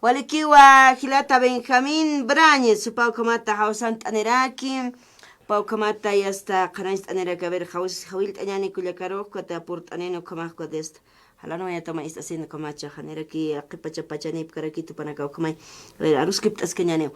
Walikiwa jilata Benjamín Brañez, jupaw ukhamata jawsant'aniraki, jupaw ukhamata yasta qhanañcht'aniraki, a ver, jaws-, jawillt'añäni kullakarux, ukat purt'anini ukhamax, ukat yasta. Jalanwayatama ist'asini ukhamacha, janiraki qhipacha pachanipkarakit jupanakaw ukhamay. A ver, aruskipt'askañäniw.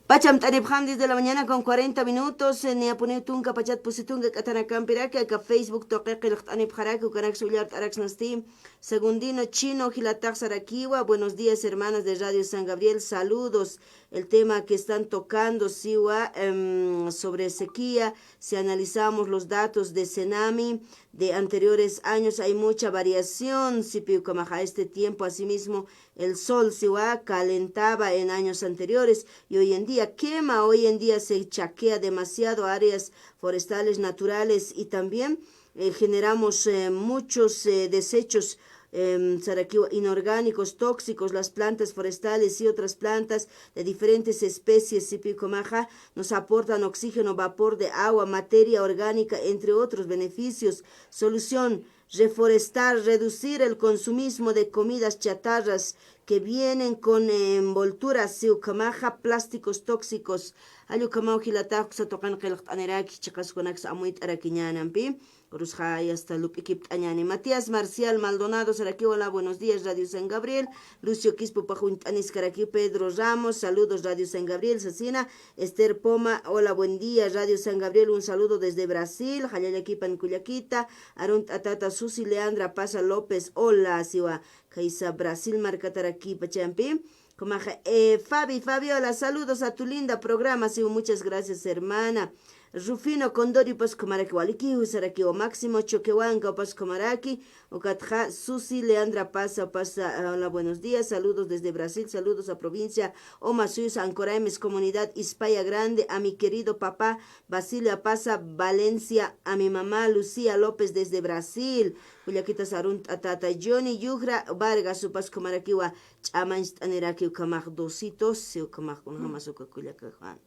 Pachamt'anipxam diez de la mañana con cuarenta minutos, eh, niyapuniw tunka pachat pusi tunka k'atanakampiraki, aka Facebook tuqi qillqt'anipxaraki, ukanaksa ullart'araksnasti. Segundino Chino jilatax sarakiwa, buenos días hermanos de Radio San Gabriel, saludos. El tema que están tocando, siwa, em, sobre sequía, si analizamos los datos de Senami de anteriores años, hay mucha variación, sipi ukhamaxa, a este tiempo, asimismo, el sol, siwa, calentaba en años anteriores y hoy en día quema, hoy en día se chaquea demasiado áreas forestales naturales y también, eh, generamos, eh, muchos, eh, desechos, em, sarakiwa, inorgánicos, tóxicos, las plantas forestales y otras plantas de diferentes especies, sipi ukhamaxa, nos aportan oxígeno, vapor de agua, materia orgánica, entre otros beneficios. Solución, reforestar, reducir el consumismo de comidas chatarras que vienen con, eh, envolturas, siwa ukhamaxa, plásticos tóxicos. Jall ukhamaw jilatax uksa tuqin qillqt'aniraki, chiqas ukanaksa amuyt'arakiñänampi. Urusxay hasta lup'ikipt'añäni. Matías Marcial Maldonado sarakiwa, hola, buenos días, Radio San Gabriel. Lucio Quispe jupax uñt'aniskaraki, Pedro Ramos, saludos, Radio San Gabriel, sasina. Esther Poma, hola, buen día, Radio San Gabriel, un saludo desde Brasil. Jallallakipan kullakita. Arunt'atata Susi Leandra Pasa López, hola, siwa. Khaysa Brasil markatarakipa champi. Ukhamaxa, eh, Fabi, Fabiola, saludos a tu linda programa, siwa, muchas gracias, hermana. Rufino Condori, upas ukhamaraki waliki, jisarakiwa Máximo Choquehuanca, upas ukhamaraki, ukatxa Susi Leandra Pasa, upas, ah, hola, buenos días, saludos desde Brasil, saludos a provincia Omasuyos, Ancoraimes, comunidad Ispaya Grande, a mi querido papá Basilio Apaza Valencia, a mi mamá Lucía López desde Brasil, kullakita sarunt'atata, Johnny Yujra Vargas, upas ukhamarakiwa, ch'amancht'aniraki ukhamax dositos, si ukhamax kunjamas uka kullaka Juan.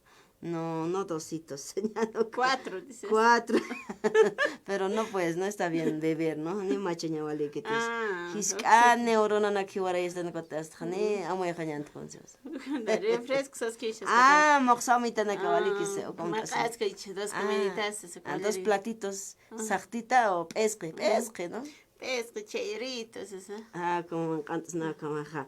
No, no dositos, ya no. Cuatro, dices. Cuatro. Pero no, pues, no está bien beber, ¿no? Ni machaña walikitis. Ah, jisk'an, ok. Neuronanak jiwarayastan kutastxani, mm, amuyaxañantxunchus. Refrescos, askishas. Ah, muxsamitanaka walikis, ah, ukan maq'aska ichhatas, ah, comiditasis, dos platitos, ah, saxtita o p'isqi, p'isqi, ¿no? P'isqi, chayritos, eso. Ah, como q'ant'sna ukhamaxa.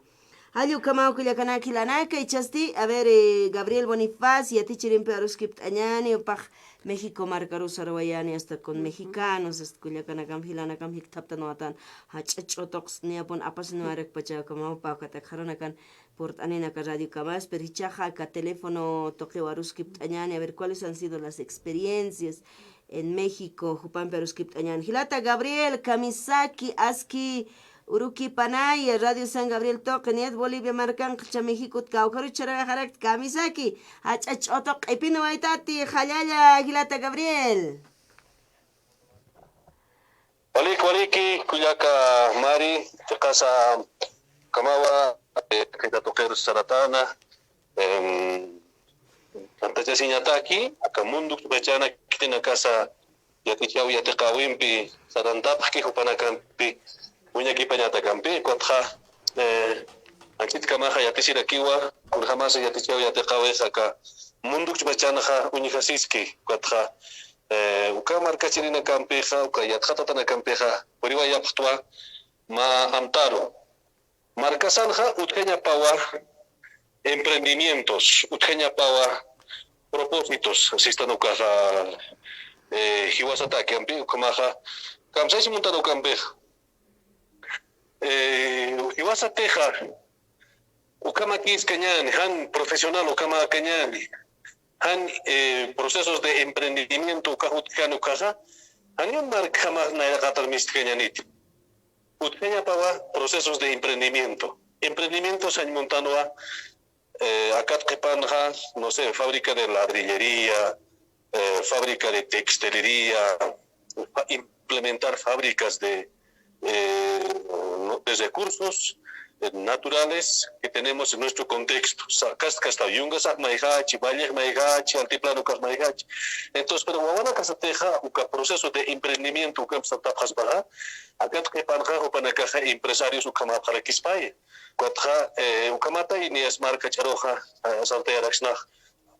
Jall ukhamaw kullakanaka jilanaka, ichhasti, a ver, eh, Gabriel Bonifacio, yatichirimpi aruskipt'añäni, jupax México markaru sarawayäni, hasta con mexicanos, hasta kullakanakamp, jilanakamp jikthaptanwatan, jach'a ch'utuqs niyapun apasiñarakpacha ukhamaw, jupax ukatak jarunakan purt'aninaka radiokamas, pero jichhaxa aka teléfono tuqiw aruskipt'añäni, a ver, ¿cuáles han sido las experiencias en México? Jupampi aruskipt'añäni. Jilata Gabriel Kamisaki, aski uruki panaya, Radio San Gabriel tuqi, niyat Bolivia markanxa, jichha Mexicot kawkharuch chharawayaxarakta Kamisaki, jach'a ch'utuq q'ipinwaytati, jallalla, jilata Gabriel. Waliki, waliki, kullaka Mari, chiqasa ukhamawa, eh, qita tuqir saratana, em, sarantachasiñataki, aka mundo ukch'uchachana khitinakasa yatichaw yatiqäwimpi sarantapxki jupanakampi, uñakipañatakampi, ukatxa, eh, anchhitkamaxa yatisirakiwa, kunjamasa yatichaw yatiqäwix aka mundo ukch'uchachanxa uñjasiski, ukatxa, eh, uka markachirinakampixa, uka yatxatatanakampixa, puriwayapxtwa, mä amtaru. Markasanxa utjañapawa emprendimientos, utjañapawa propósitos, sistan ukaxa, eh, jiwasataki ampi, ukhamaxa, kamsaysi muntan ukampixa. Eh, jiwasatixa, ukhamakïskañäni, jan profesional ukhamakañäni, jan, eh, procesos de emprendimiento ukax utjkän ukaxa, janiw markjamax nayraqatar mistkañäniti. Utjañapawa procesos de emprendimiento. Emprendimiento sañ muntanwa, eh, akat qhipanxa, no sé, fábrica de ladrillería, eh, fábrica de textilería, fa-, implementar fábricas de, eh, no, de recursos, eh, naturales que tenemos en nuestro contexto. Sa-, kas-, kasta yungasax mayjachi, vallex mayjachi, altiplano kas mayjachi. Entonces, pero wawanakasatixa, uka proceso de emprendimiento, uka sartapxaspaxa, akat qhipanxa, jupanakaxa empresarios ukhamapxarakispaya. Ukatxa, eh, ukhamata iniyas marka ch'aruxa, eh, sartayaraksnax.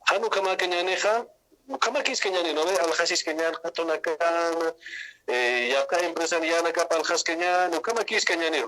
Jan ukhamakañänixa, ukhamakïskañäni, ¿no ve? Aljasiskañäni, qatunakan, eh, yaqha empresarianakap aljaskañäni, ukhamakïskañäni.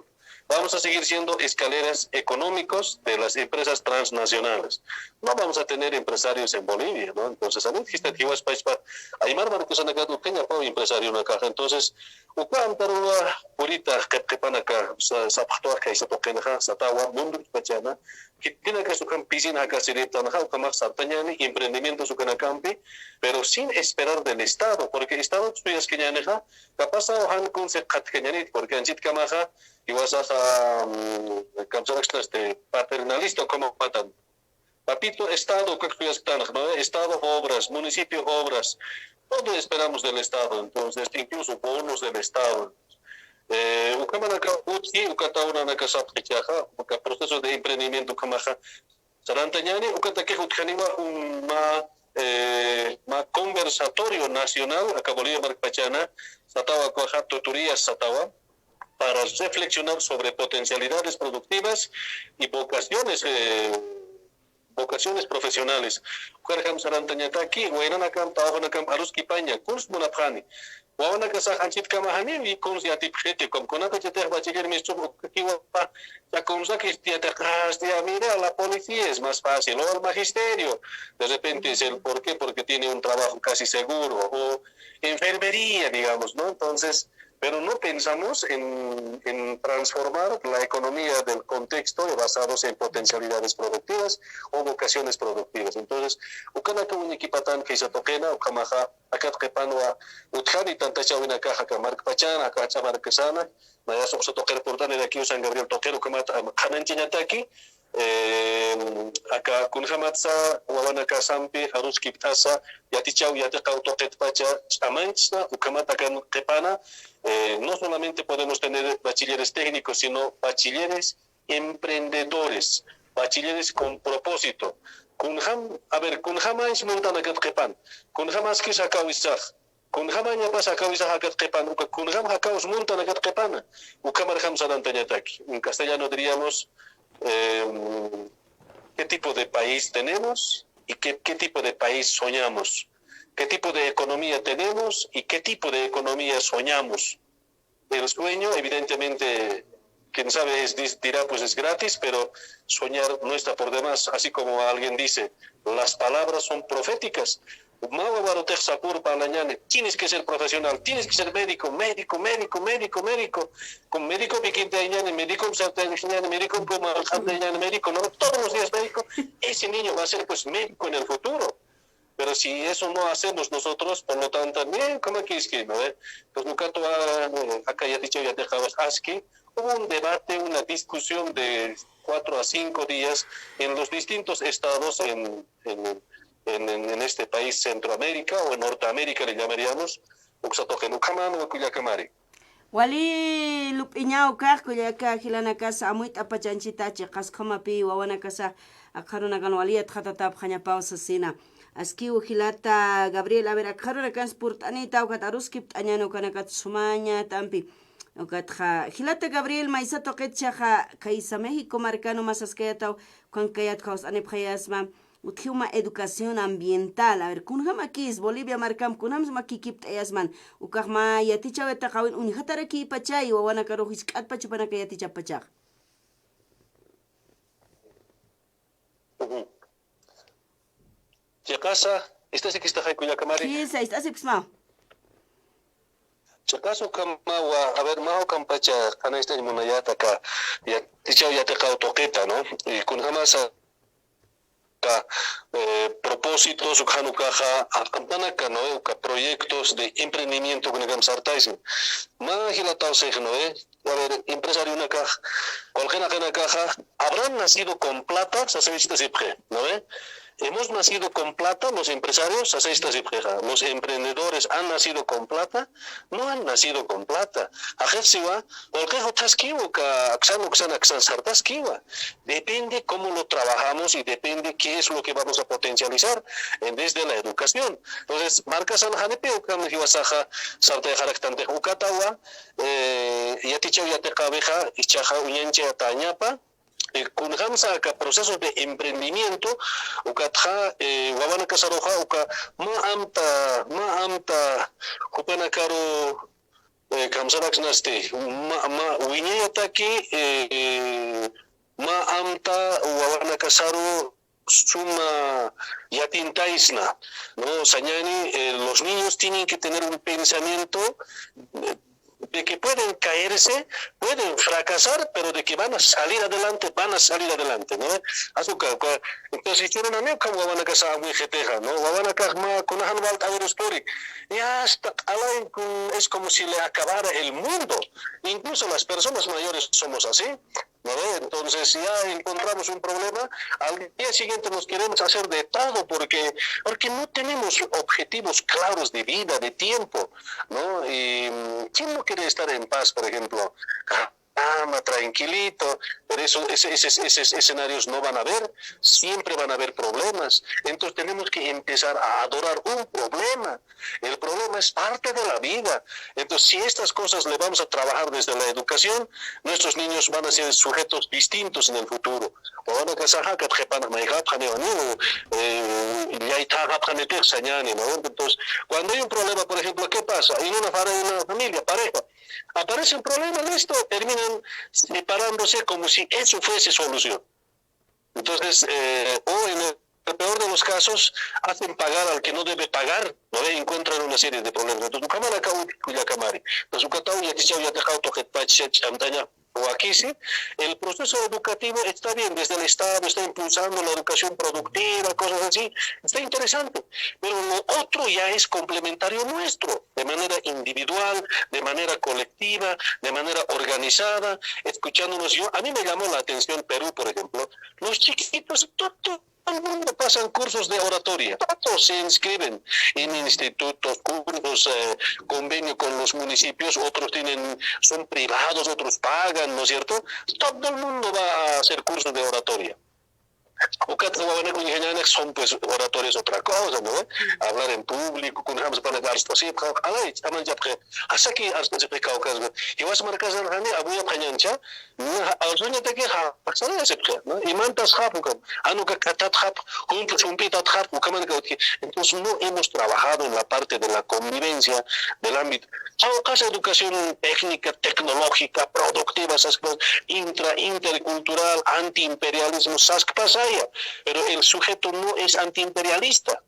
Vamos a seguir siendo escaleras económicos de las empresas transnacionales. No vamos a tener empresarios en Bolivia, ¿no? Entonces, a ver, jistat jiwaspachpa, aymar markasanakat utjañapaw empresarionakaxa. Entonces, uka amtaruwa purita qhipqhipanaka, sa-, sapxtwa kaysa tuqinxa, satawa, mundo ukch'uchachana, khitinakasa ukham piscina jakasiriptanxa, ukhamax sartañäni emprendimientos ukanakampi, pero sin esperar del Estado, porque Estado suyaskañänixa, capaz jan consejakatkañäniti, porque anchhitkamaxa, jiwasaxa, mm, kamsaraksna este paternalista ukhamapatan. Papito Estado, ukax suyasktänxa, ¿no? Estado obras, municipio obras. Todo esperamos del Estado, entonces, incluso bonos del Estado. Eh, ukhamanaka utji, uka tawranaka sapxichaxa, uka proceso de emprendimiento ukhamaxa sarantañäni, ukatakix utjaniwa un mä, eh, mä conversatorio nacional, aka Bolivia markpachana, satawa ukaxa tutorías satawa, para reflexionar sobre potencialidades productivas y vocaciones, eh, vocaciones profesionales. Ukarjam sarantañataki, waynanakam, tawaqunakam aruskipaña, kuns munapxani. Wawanakasax anchhitkama janiw kuns yatipxiti, ukham kunatachatix bachiller mistux ukakiwa, ya kunsakis yatiqasti, ya mire a la policía, es más fácil, o al magisterio, de repente es el, ¿por qué? Porque tiene un trabajo casi seguro, o enfermería, digamos, ¿no? Entonces, Pero no pensamos en, en transformar la economía del contexto de basados en potencialidades productivas o vocaciones productivas. Entonces, ukanaka wiñikipatan kaysa tuqina, ukhamaxa akat qhipanwa utjani tantachawinakaxa aka markpachan, aka jach'a markasana, mayas uksa tuqir purt'anirakiw San Gabriel tuqir, ukhamat qhanañchañataki, eh, aka kunjamatsa wawanakasampi aruskipt'asa yatichaw yatiqaw tuqitpacha ch'amanchsna, ukhamat akan qhipana, eh, no solamente podemos tener bachilleres técnicos, sino bachilleres emprendedores, bachilleres con propósito. Kunjam, a ver, kunjamañs muntan akat qhipan, kunjamaskis jakawisax, kunjamañapas jakawisax akat qhipan, uka kunjam jakaws muntan akat qhipana, ukhamarjam sarantañataki. En castellano diríamos, eh, ¿qué tipo de país tenemos y qué, qué tipo de país soñamos? ¿Qué tipo de economía tenemos y qué tipo de economía soñamos? El sueño, evidentemente, quien sabe, es, dis- dirá, pues es gratis, pero soñar no está por demás. Así como alguien dice, las palabras son proféticas. Mä wawarutix sapur parlañäni, tienes que ser profesional, tienes que ser médico, médico, médico, médico, médico. Como médico pikintañäni, médico sartañäni, médico como alcalde, médico, no, todos los días médico. Ese niño va a ser, pues, médico en el futuro. Pero si eso no hacemos nosotros, por lo tanto, bien, ¿cómo aquí es que, no? ¿Eh? Pues nunca tú, ah, acá ya dicho, ya dejabas, es que hubo un debate, una discusión de cuatro a cinco días en los distintos estados en, en, en, en- en este país, Centroamérica o en Norteamérica le llamaríamos, uksa tuqin ukhaman, kullakamari. Wali lup'iñaw kax, kullaka jilanakasa, amuyt'apachanchita chiqas qhamapi wawanakasa, akxarunakan wali yatxatatapxañapaw sasina. Askiw jilata Gabriel, a ver, akxarunakansa purt'anita, ukat aruskipt'añäni ukanakat sumaña tampi. Ukatxa, jilata Gabriel, maysa tuqitchaxa, kaysa México markanu masaskayataw, ukankayat jawst'anipxayasma, utjiw mä educación ambiental. A ver, kunjamakis Bolivia markam, kunjamsa mä kikipt'ayasman. Ukax mä yatichaw yatiqawin uñjatarakïpachay, wawanakarux jisk'atpach jupanaka yatichapachax. Ujú. Chiqasa, ist'asikistaxay kullakamari. Jisa, ist'asipkisma. Chiqasa ukhamawa, a ver, mä ukampacha qhanañcht'añ munayäta aka yatichaw yatiqaw tuqita, ¿no? Y kunjamasa aka, eh, propósitos, ukhan ukaxa, a, ampanaka, ¿no? Uka proyectos de emprendimiento kunakam sartaysin. Mä jilataw six, ¿no? Eh, a ver, empresarionakax, qullqinaqinakaxa, ¿habrán nacido con plata? Sasist'asipxi, ¿no? Eh, ¿hemos nacido con plata los empresarios? Sasist'asipxixa. ¿Los emprendedores han nacido con plata? No han nacido con plata. Jaqix siwa, qullqix utjaskiwa, uka aksan, uksan, aksan sartaskiwa. Depende cómo lo trabajamos y depende qué es lo que vamos a potencializar en, desde la educación. Entonces, markasan janipi ukham jiwasaxa sartayxaraktantix ukatawa, eh, yatichaw yatiqäwixa, ichaxa uñañchayatañapa, eh, kunjamsa aka procesos de emprendimiento, ukatxa, eh, wawanakasaruxa, uka mä amta, mä amta, jupanakaru, eh, kamsaraksnasti, mä, mä wiñayataki, eh, mä amta wawanakasaru suma yatintaysna, ¿no? Sañäni, eh, los niños tienen que tener un pensamiento, eh, de que pueden caerse, pueden fracasar, pero de que van a salir adelante, van a salir adelante, ¿no? Azuka, cua- entonces, hicieron a mí como wawanakasa muy jeteja, ¿no? Wawanakax mä kunajan walt'awiruspuri. Ya está, alain, es como si le acabara el mundo. Incluso las personas mayores somos así, ¿no ve? Entonces ya encontramos un problema, al día siguiente nos queremos hacer de todo porque, porque no tenemos objetivos claros de vida, de tiempo, ¿no? Y, mm, ¿quién no quiere estar en paz, por ejemplo? Calma, tranquilito, pero eso, ese- ese- esos escenarios no van a haber, siempre van a haber problemas. Entonces tenemos que empezar a adorar un problema. El problema es parte de la vida. Entonces, si estas cosas le vamos a trabajar desde la educación, nuestros niños van a ser sujetos distintos en el futuro. Wawanakasaxa, katxipana mayjapxani, eh, llaitajapxanitix sañäni, ¿no? Entonces, cuando hay un problema, por ejemplo, ¿qué pasa? En una, fa- una familia, pareja, aparece un problema, listo, terminan separándose como si eso fuese solución. Entonces, eh, o en el el peor de los casos, hacen pagar al que no debe pagar, ¿no ve? Encuentran una serie de problemas. Entonces, ukhamarakaw utji kullaka Mari. Entonces, ukataw yatichaw yatiqaw tuqitpach ch'amtaña wakisi. El proceso educativo está bien, desde el Estado está impulsando la educación productiva, cosas así, está interesante, pero lo otro ya es complementario nuestro, de manera individual, de manera colectiva, de manera organizada, escuchándonos. Yo, a mí me llamó la atención Perú, por ejemplo, los chiquitos, todo el mundo pasan cursos de oratoria, todos se inscriben en institutos, cursos, eh, convenio con los municipios, otros tienen, son privados, otros pagan, ¿no es cierto? Todo el mundo va a hacer cursos de oratoria. Ukat wawanaku ñañanak son, pues, oratorios otra cosa, ¿no? Hablar en público, kunjams panak arst'asipxa, alay, ch'amanchapxi, asaki arst'asipxi kawkas, jiwas markasan jani, abuyapxañancha, arsuñataki jaqsarayasipxi, ¿no? Imantas japukam, anuka katatxap, juntos jumpitatxap, ukamanaka utji. Entonces no hemos trabajado en la parte de la convivencia del ámbito. Jawqas educación técnica, tecnológica, productiva, saskpas, intra, intercultural, antiimperialismo, saskpasaya. Pero el sujeto no es antiimperialista.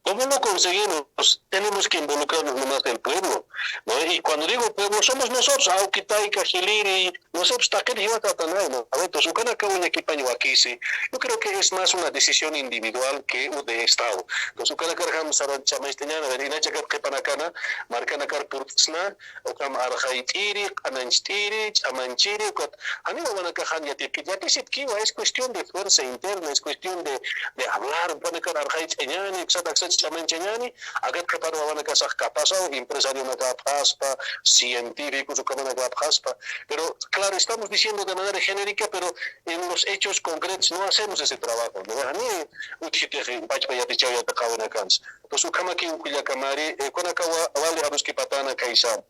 ¿Cómo lo conseguimos? Tenemos que involucrarnos nomás del pueblo, ¿no? Y cuando digo pueblo, somos nosotros, awki, tayka, jiliri, no sé, pues, taqir jiwatatanay, ¿no? A ver, entonces, ukanakaw ñakipañ wakisi. Yo creo que es más una decisión individual que de Estado. Entonces, ukanakar jam saran ch'amañchtañäni, a ver, inachakat qhipanakana, markanakar purt'sna, ukham arxayt'iri, q'anañcht'iri, ch'amañchiri, ukat, janiw wawanakax jan yatipki, yatisipkiwa, es cuestión de fuerza interna, es cuestión de, de hablar, ukanakar arxayt'añäni, uksat aksach ch'amañchañäni, akat qhipan wawanakasax capazaw, empresarionakäpxaspa, científicos, ukamanakapxaspa. Pero, claro, estamos diciendo de manera genérica, pero en los hechos concretos no hacemos ese trabajo, ¿no? Jani utjitix pachpa yatichaw yatiqäwinakans. Entonces, ukhamakiw kullaka Mari, eh, kunaka wa-, wali aruskipatäna khaysa.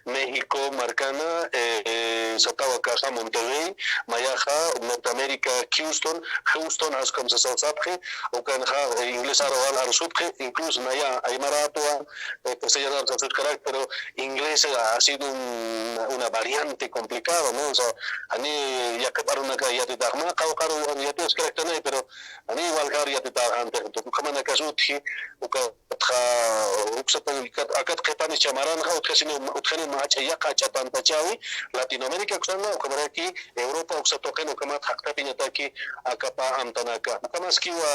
México markana, eh, satawa caja Monterrey, mayaxa Norteamérica, Houston, Houston, así como se sapxi, ukanxa, eh, inglés aru wal arsupxi, incluso naya aymarätwa, eh, castellano arsupxi, pero inglés ha sido un, una variante complicada, ¿no? O sea, jani yaqhip arunaka yatitaxma, qawqha aru yatiskaraktanay, pero jani walja aru yatitaxantix, entonces, ukhamanakas utji, uka Ukatxa, uksata, akat qhipanis chamaranxa, utjasini, utjani mach'a yaqha ch'atantachawi, Latinoamérica uksanxa, ukhamaraki Europa uksa tuqin, ukhamat jaqtapiñataki akapa amtanaka. Ukhamaskiwa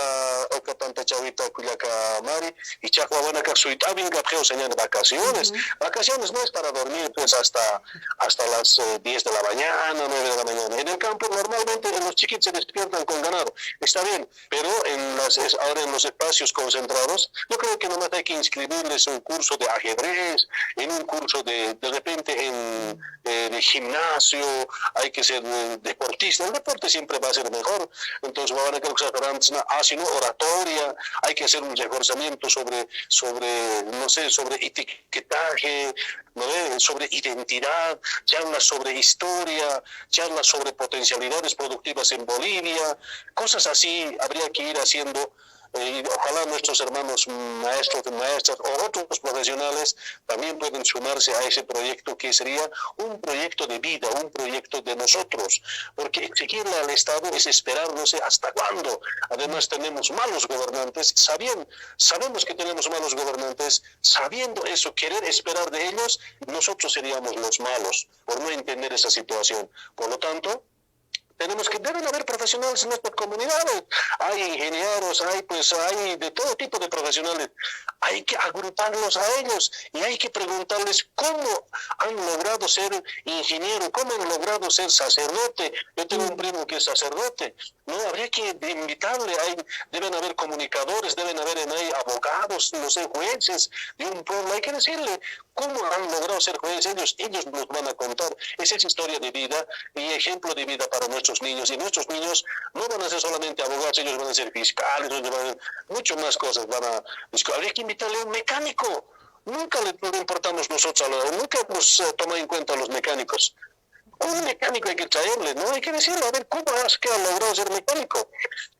uka tantachawita kullaka Mari, ichhax wawanakax suyt'awin kapxiw sañäni vacaciones. Ujú. Vacaciones no es para dormir, pues, hasta, hasta las, eh, diez de la mañana, nueve de la mañana. En el campo, normalmente, en los chiquitos se despiertan con ganado. Está bien, pero en las, es, ahora en los espacios concentrados, yo creo que nomás hay que inscribirles un curso de ajedrez, en un curso de, de repente en, eh, de gimnasio, hay que ser, eh, deportista. El deporte siempre va a ser mejor. Entonces, van a hacer una, ah, sino oratoria, hay que hacer un reforzamiento sobre, sobre, no sé, sobre etiquetaje, ¿no ve? Sobre identidad, charlas sobre historia, charlas sobre potencialidades productivas en Bolivia, cosas así habría que ir haciendo. Eh, y ojalá nuestros hermanos maestros, maestras o otros profesionales también pueden sumarse a ese proyecto que sería un proyecto de vida, un proyecto de nosotros, porque exigirle al Estado es esperar no sé hasta cuándo. Además tenemos malos gobernantes, sabiendo, sabemos que tenemos malos gobernantes, sabiendo eso, querer esperar de ellos, nosotros seríamos los malos por no entender esa situación. Por lo tanto, tenemos que, deben haber profesionales en nuestras comunidades. Hay ingenieros, hay, pues, hay de todo tipo de profesionales. Hay que agruparlos a ellos y hay que preguntarles cómo han logrado ser ingeniero, cómo han logrado ser sacerdote. Yo tengo un primo que es sacerdote, ¿no? Habría que invitarle, hay, deben haber comunicadores, deben haber en ahí abogados, no sé, jueces de un pueblo. Hay que decirle cómo han logrado ser jueces ellos, ellos nos van a contar. Esa es historia de vida y ejemplo de vida para nuestros niños. Y nuestros niños no van a ser solamente abogados, ellos van a ser fiscales, ellos van a ser mucho más cosas. Van a, habría que invitarle a un mecánico. Nunca le, le importamos nosotros, a lo- nunca hemos, eh, tomado en cuenta a los mecánicos. Un mecánico hay que traerle, ¿no? Hay que decirle, a ver, ¿cómo has, qué ha logrado ser mecánico?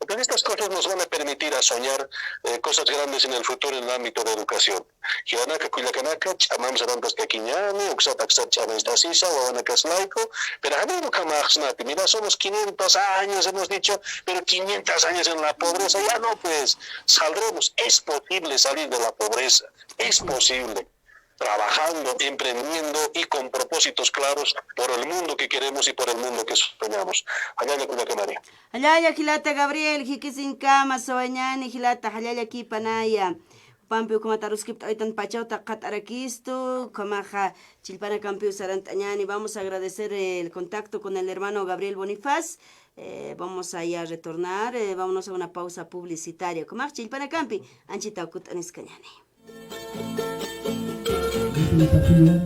Entonces, estas cosas nos van a permitir a soñar eh, cosas grandes en el futuro en el ámbito de educación. Jilanaka, kullakanaka, ch'amamsa tantas kakiñani, uksata aksat ch'amaystasisa, wawanakaslayku, pero janir ukhamaxsnati. Mira, somos quinientos años, hemos dicho, pero quinientos años en la pobreza, ya no, pues, saldremos. Es posible salir de la pobreza, es posible. Trabajando, emprendiendo y con propósitos claros por el mundo que queremos y por el mundo que soñamos. Allá le cuida que María. Allá, allá, jilata Gabriel, jikisinkama, soñani, jilata, allá, allá, aquí, panaya. Pampi, ukhama taruskipt'aytan pachawta qhat'arakistu, ukhamaxa, chillpanakampiw sarant'añani. Vamos a agradecer el contacto con el hermano Gabriel Bonifaz. Eh, vamos a ya retornar, eh, vámonos a una pausa publicitaria. Ukhamaxa, chillpanakampi, anchhita kut'aniskañani. Este desafío,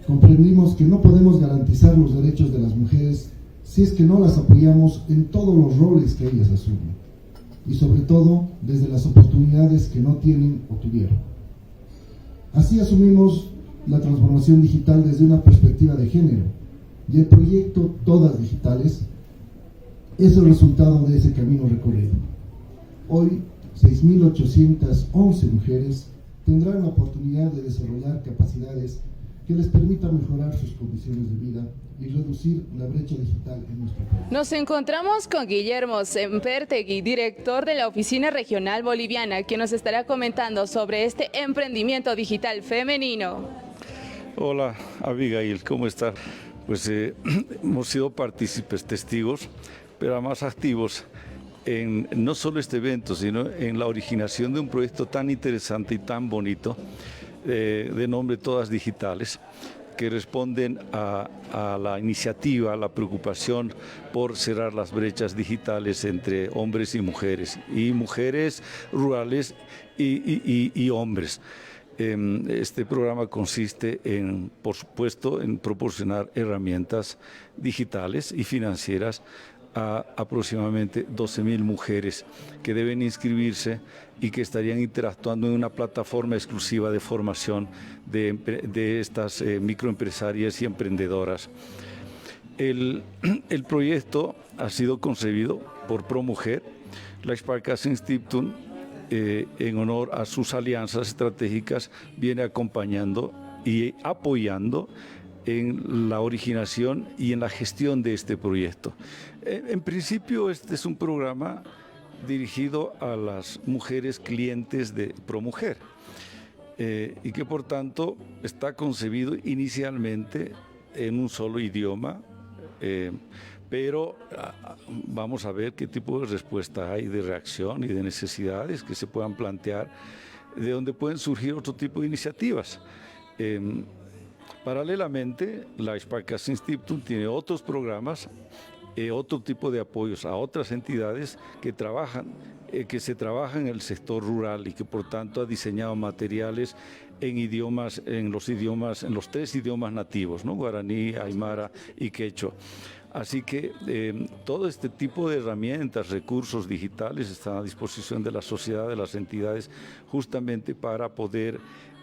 comprendimos que no podemos garantizar los derechos de las mujeres si es que no las apoyamos en todos los roles que ellas asumen, y sobre todo desde las oportunidades que no tienen o tuvieron. Así asumimos la transformación digital desde una perspectiva de género, y el proyecto Todas Digitales es el resultado de ese camino recorrido. Hoy, seis mil ochocientas once mujeres tendrán la oportunidad de desarrollar capacidades que les permita mejorar sus condiciones de vida y reducir la brecha digital en nuestro país. Nos encontramos con Guillermo Sempertegui, director de la Oficina Regional Boliviana, quien nos estará comentando sobre este emprendimiento digital femenino. Hola, Abigail, ¿cómo estás? Pues eh, hemos sido partícipes, testigos, pero además activos en no solo este evento, sino en la originación de un proyecto tan interesante y tan bonito, eh, de nombre Todas Digitales, que responden a, a la iniciativa, a la preocupación por cerrar las brechas digitales entre hombres y mujeres, y mujeres rurales y, y, y, y hombres. Em, este programa consiste en, por supuesto, en proporcionar herramientas digitales y financieras a aproximadamente doce mil mujeres que deben inscribirse y que estarían interactuando en una plataforma exclusiva de formación de empre-, de estas, eh, microempresarias y emprendedoras. El, el proyecto ha sido concebido por ProMujer. La Sparkassen Stiftung, eh, en honor a sus alianzas estratégicas, viene acompañando y apoyando en la originación y en la gestión de este proyecto. Eh, en principio, este es un programa dirigido a las mujeres clientes de ProMujer, eh, y que, por tanto, está concebido inicialmente en un solo idioma, eh, pero, ah, vamos a ver qué tipo de respuesta hay, de reacción y de necesidades que se puedan plantear, de donde pueden surgir otro tipo de iniciativas. Em, paralelamente, la Sparkassen Stiftung tiene otros programas, eh, otro tipo de apoyos a otras entidades que trabajan, eh, que se trabaja en el sector rural y que, por tanto, ha diseñado materiales en idiomas, en los idiomas, en los tres idiomas nativos, ¿no? Guaraní, aymara y quechua. Así que, eh, todo este tipo de herramientas, recursos digitales están a disposición de la sociedad, de las entidades, justamente para poder,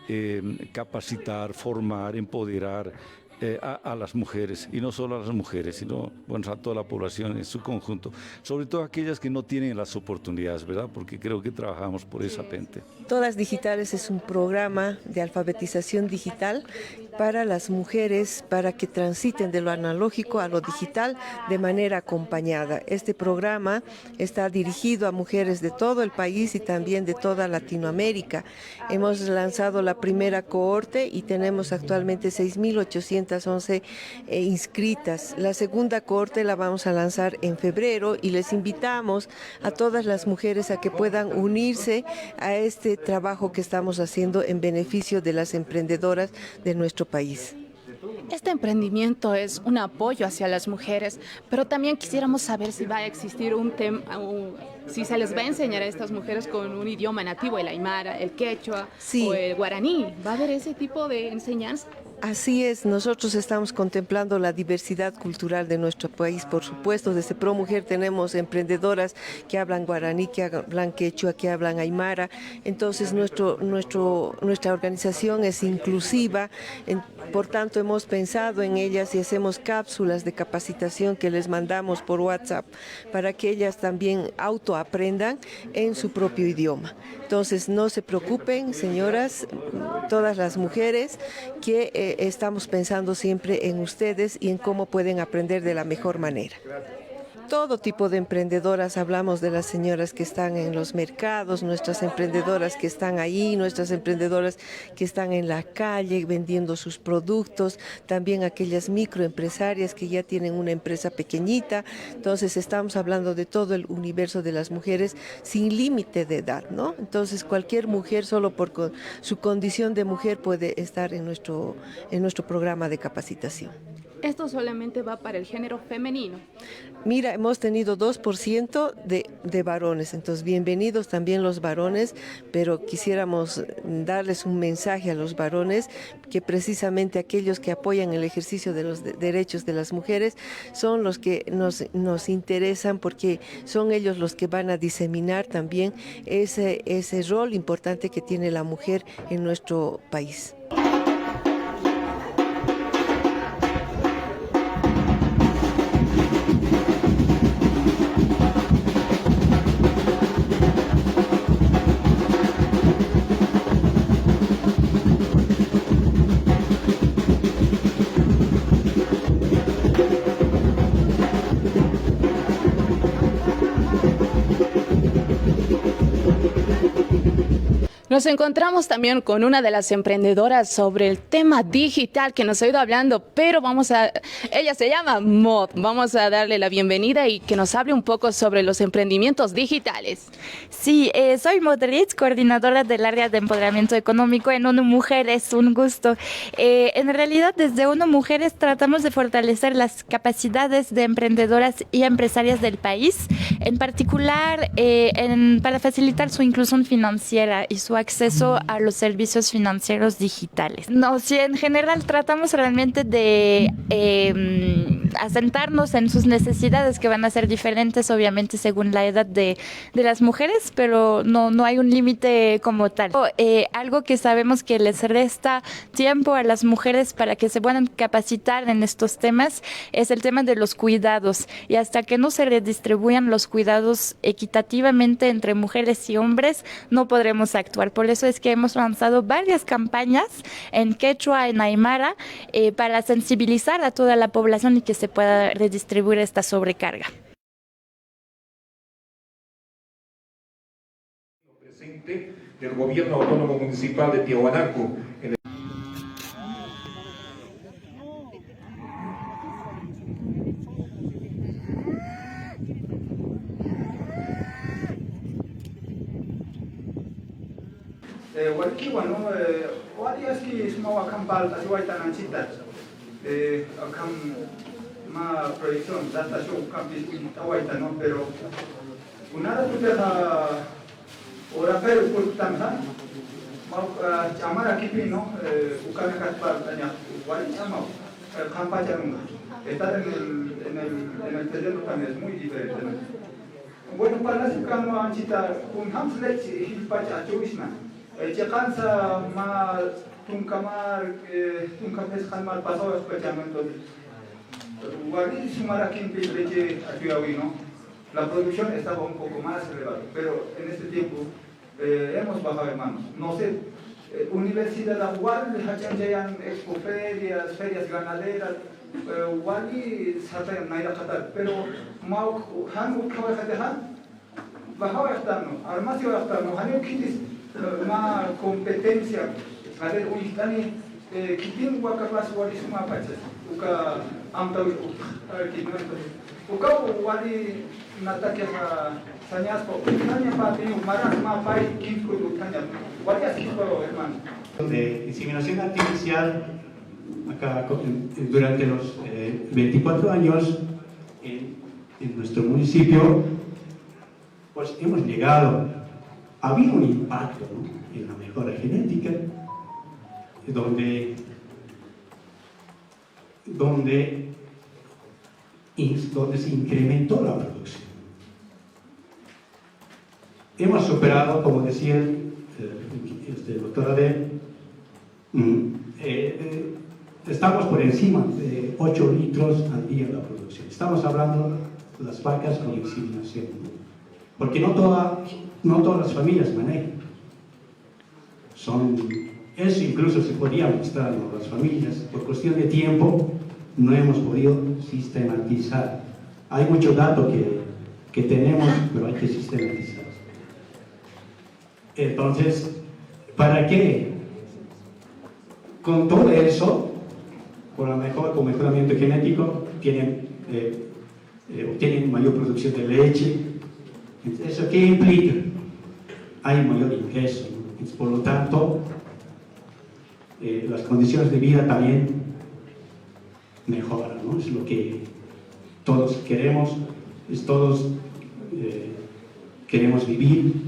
eh, capacitar, formar, empoderar, eh, a, a las mujeres, y no solo a las mujeres, sino, bueno, a toda la población en su conjunto, sobre todo aquellas que no tienen las oportunidades, ¿verdad? Porque creo que trabajamos por esa gente. Todas Digitales es un programa de alfabetización digital para las mujeres, para que transiten de lo analógico a lo digital de manera acompañada. Este programa está dirigido a mujeres de todo el país y también de toda Latinoamérica. Hemos lanzado la primera cohorte y tenemos actualmente seis mil ochocientas once, eh, inscritas. La segunda cohorte la vamos a lanzar en febrero y les invitamos a todas las mujeres a que puedan unirse a este trabajo que estamos haciendo en beneficio de las emprendedoras de nuestro país. Este emprendimiento es un apoyo hacia las mujeres, pero también quisiéramos saber si va a existir un tem-, un, Si se les va a enseñar a estas mujeres con un idioma nativo, el aymara, el quechua, sí, o el guaraní, ¿va a haber ese tipo de enseñanza? Así es, nosotros estamos contemplando la diversidad cultural de nuestro país, por supuesto. Desde Pro Mujer tenemos emprendedoras que hablan guaraní, que hablan quechua, que hablan aymara. Entonces, nuestro, nuestro, nuestra organización es inclusiva, en- por tanto, hemos pensado en ellas y hacemos cápsulas de capacitación que les mandamos por WhatsApp para que ellas también autoaprendan en su propio idioma. Entonces, no se preocupen, señoras, todas las mujeres, que, eh, estamos pensando siempre en ustedes y en cómo pueden aprender de la mejor manera. Todo tipo de emprendedoras, hablamos de las señoras que están en los mercados, nuestras emprendedoras que están ahí, nuestras emprendedoras que están en la calle vendiendo sus productos, también aquellas microempresarias que ya tienen una empresa pequeñita. Entonces, estamos hablando de todo el universo de las mujeres sin límite de edad, ¿no? Entonces, cualquier mujer solo por co- su condición de mujer puede estar en nuestro, en nuestro programa de capacitación. Esto solamente va para el género femenino. Mira, hemos tenido dos por ciento de, de varones, entonces bienvenidos también los varones, pero quisiéramos darles un mensaje a los varones que precisamente aquellos que apoyan el ejercicio de los de- derechos de las mujeres son los que nos, nos interesan, porque son ellos los que van a diseminar también ese, ese rol importante que tiene la mujer en nuestro país. Nos encontramos también con una de las emprendedoras sobre el tema digital que nos ha ido hablando, pero vamos a, ella se llama Mod. Vamos a darle la bienvenida y que nos hable un poco sobre los emprendimientos digitales. Sí, eh, soy Modric, coordinadora del área de empoderamiento económico en ONU Mujeres. Un gusto. Eh, en realidad, desde ONU Mujeres tratamos de fortalecer las capacidades de emprendedoras y empresarias del país, en particular, eh, en- para facilitar su inclusión financiera y su acceso a los servicios financieros digitales. No, sí, en general tratamos realmente de eh, asentarnos en sus necesidades, que van a ser diferentes, obviamente, según la edad de, de las mujeres, pero no, no hay un límite como tal. Eh, algo que sabemos que les resta tiempo a las mujeres para que se puedan capacitar en estos temas es el tema de los cuidados. Y hasta que no se redistribuyan los cuidados equitativamente entre mujeres y hombres, no podremos actuar. Por eso es que hemos lanzado varias campañas en quechua, en aymara, eh, para sensibilizar a toda la población y que se pueda redistribuir esta sobrecarga. Presente del Gobierno Autónomo Municipal de Tiahuanaco, en el Eh, walikiwa, ¿no? Eh, wali aski suma akham parlt'asiwaytan anchita. Eh, akham mä proyección, data show, ukampis uñt'awaytan, ¿no? Pero, kunarä tutaxa, uraqir ukurktanxa, mä, ah, ch'amarakipï, ¿no? Eh, ukanakatpï parlt'aña, wali ch'amaw, eh, qhanpach arunxa. Estar en el, en el, en el terreno también es muy diferente, ¿no? Bueno, parlasipkänwa anchita, kunjams lech jilpach achuwisna. Eh, chiqansa mä tunka mar, eh, tunka phisqan mar pasawayxpachäna, entonces, wali sumarakimpï leche achuyäwi, ¿no? La producción estaba un poco más elevada, pero en este tiempo, eh, hemos bajado, hermanos. No sé, eh, universidad wal jach'añchayan expoferias, ferias ganaderas, eh, wali sartayan nayraqatar, pero mä uk, jan utkawayxatixa, bajawayxtanu, armasiwayxtanu, janiw khitis, eh, mä competencia, a ver, uñjt'ani, eh, khitin wakapas wali sumapachas, uka amtawi, eh, khitin, entonces, uka wali natakixa sañaspa, saña pati, maras mä pay, kinskut utjaña, wali askispa, hermano. De inseminación artificial, acá co-, en, en, durante los, eh, veinticuatro años en, en nuestro municipio, Pues hemos llegado, ha habido un impacto, ¿no?, en la mejora genética, donde, donde, donde se incrementó la producción. Hemos superado, como decía el, el, este, el doctor Adel, mm, eh, eh, estamos por encima de ocho litros al día la producción. Estamos hablando de las vacas con inseminación, ¿no? Porque no toda, no todas las familias manejan. Son, eso incluso se podía mostrar, ¿no? Las familias, por cuestión de tiempo, no hemos podido sistematizar. Hay mucho dato que, que tenemos, pero hay que sistematizar. Entonces, ¿para qué? Con todo eso, con la mejor, con mejoramiento genético, tienen, eh, eh, obtienen mayor producción de leche. ¿Eso qué implica? Hay mayor ingreso, ¿no? Entonces, por lo tanto, eh, las condiciones de vida también mejoran, ¿no? Es lo que todos queremos, es todos, eh, queremos vivir.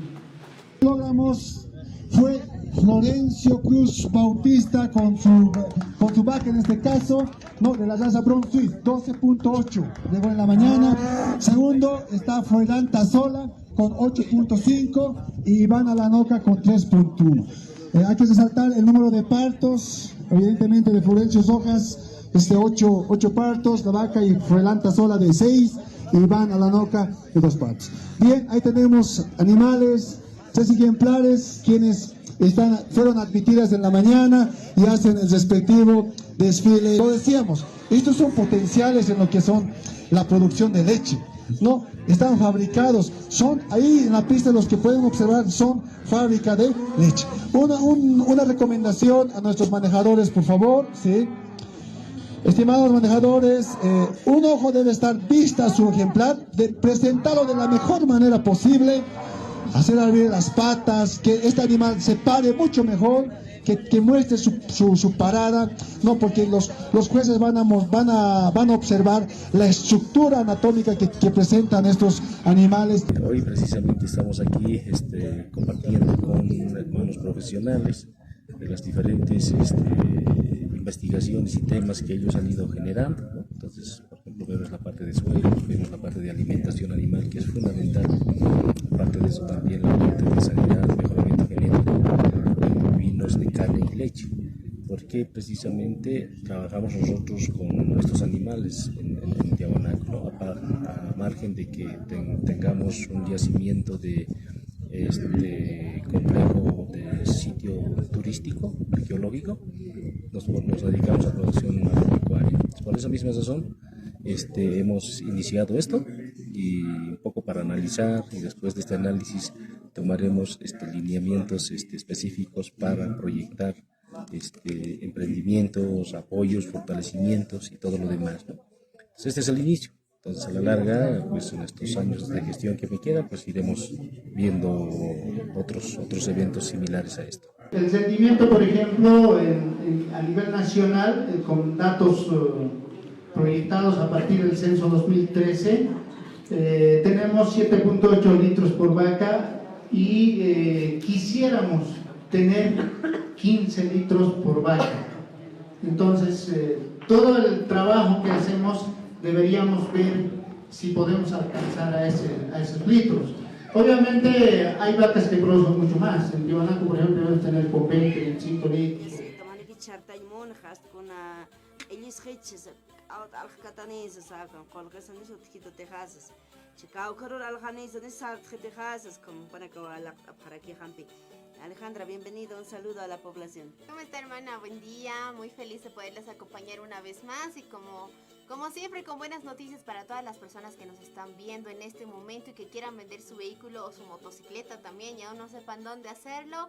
Logramos fue Florencio Cruz Bautista con su, con su vaca en este caso, no, de la raza Brown Swiss, doce punto ocho, llegó en la mañana. Segundo está Froilán Tazola con ocho punto cinco y Iván Alanoca con tres punto uno. Eh, hay que resaltar el número de partos, evidentemente de Florencio Rojas, este, ocho, ocho partos, la vaca, y Froilán Tazola de seis, y Iván Alanoca de dos partos. Bien, ahí tenemos animales, tres ejemplares, quienes están, fueron admitidas en la mañana y hacen el respectivo desfile. Lo decíamos, estos son potenciales en lo que son la producción de leche, ¿no? Están fabricados, son ahí en la pista, los que pueden observar son fábrica de leche. Una, un- una recomendación a nuestros manejadores, por favor, ¿sí? Estimados manejadores, eh, un ojo debe estar vista a su ejemplar, de presentarlo de la mejor manera posible, hacer abrir las patas, que este animal se pare mucho mejor, que, que muestre su, su- su parada, no, porque los, los jueces van a, mo- van a, van a observar la estructura anatómica que, que presentan estos animales. Hoy precisamente estamos aquí, este, compartiendo con hermanos profesionales de las diferentes, este, investigaciones y temas que ellos han ido generando, ¿no? Entonces, por ejemplo, vemos la parte de suelo, vemos la parte de alimentación animal, que es fundamental. Aparte de eso, también la parte de sanidad, mejoramiento genético, vinos de carne y leche. ¿Por qué precisamente trabajamos nosotros con estos animales en, en, en Tiahuanaco, ¿no? A, a margen de que ten- tengamos un yacimiento de este complejo de sitio turístico, arqueológico, nos, nos dedicamos a producción agropecuaria. Por esa misma razón, este, hemos iniciado esto y un poco para analizar, y después de este análisis tomaremos, este, lineamientos, este, específicos para proyectar, este, emprendimientos, apoyos, fortalecimientos y todo lo demás, ¿no? Entonces, este es el inicio. Entonces, a la larga, pues, en estos años de gestión que me quedan, pues, iremos viendo otros, otros eventos similares a esto. El rendimiento, por ejemplo, en- en- a nivel nacional, eh, con datos, eh, proyectados a partir del censo dos mil trece, eh, tenemos siete punto ocho litros por vaca y, eh, quisiéramos tener quince litros por vaca. Entonces, eh, todo el trabajo que hacemos deberíamos ver si podemos alcanzar a, ese, a esos litros. Obviamente hay vacas que producen mucho más. En Tiwanaku, por ejemplo, debemos tener con veinte, veinticinco litros. Tamaniki chartañ munxa, astkuna q'illisxichis, awt alxkatanisa, sakan qulqisanis utjitutixasas. Chikaw karur alxanisa, ni sartxitixasas, como panaka walaq apxaraki jampi. Alejandra, bienvenido, un saludo a la población. ¿Cómo está, hermana? Buen día, muy feliz de poderles acompañar una vez más y como, como siempre, con buenas noticias para todas las personas que nos están viendo en este momento y que quieran vender su vehículo o su motocicleta también y aún no sepan dónde hacerlo.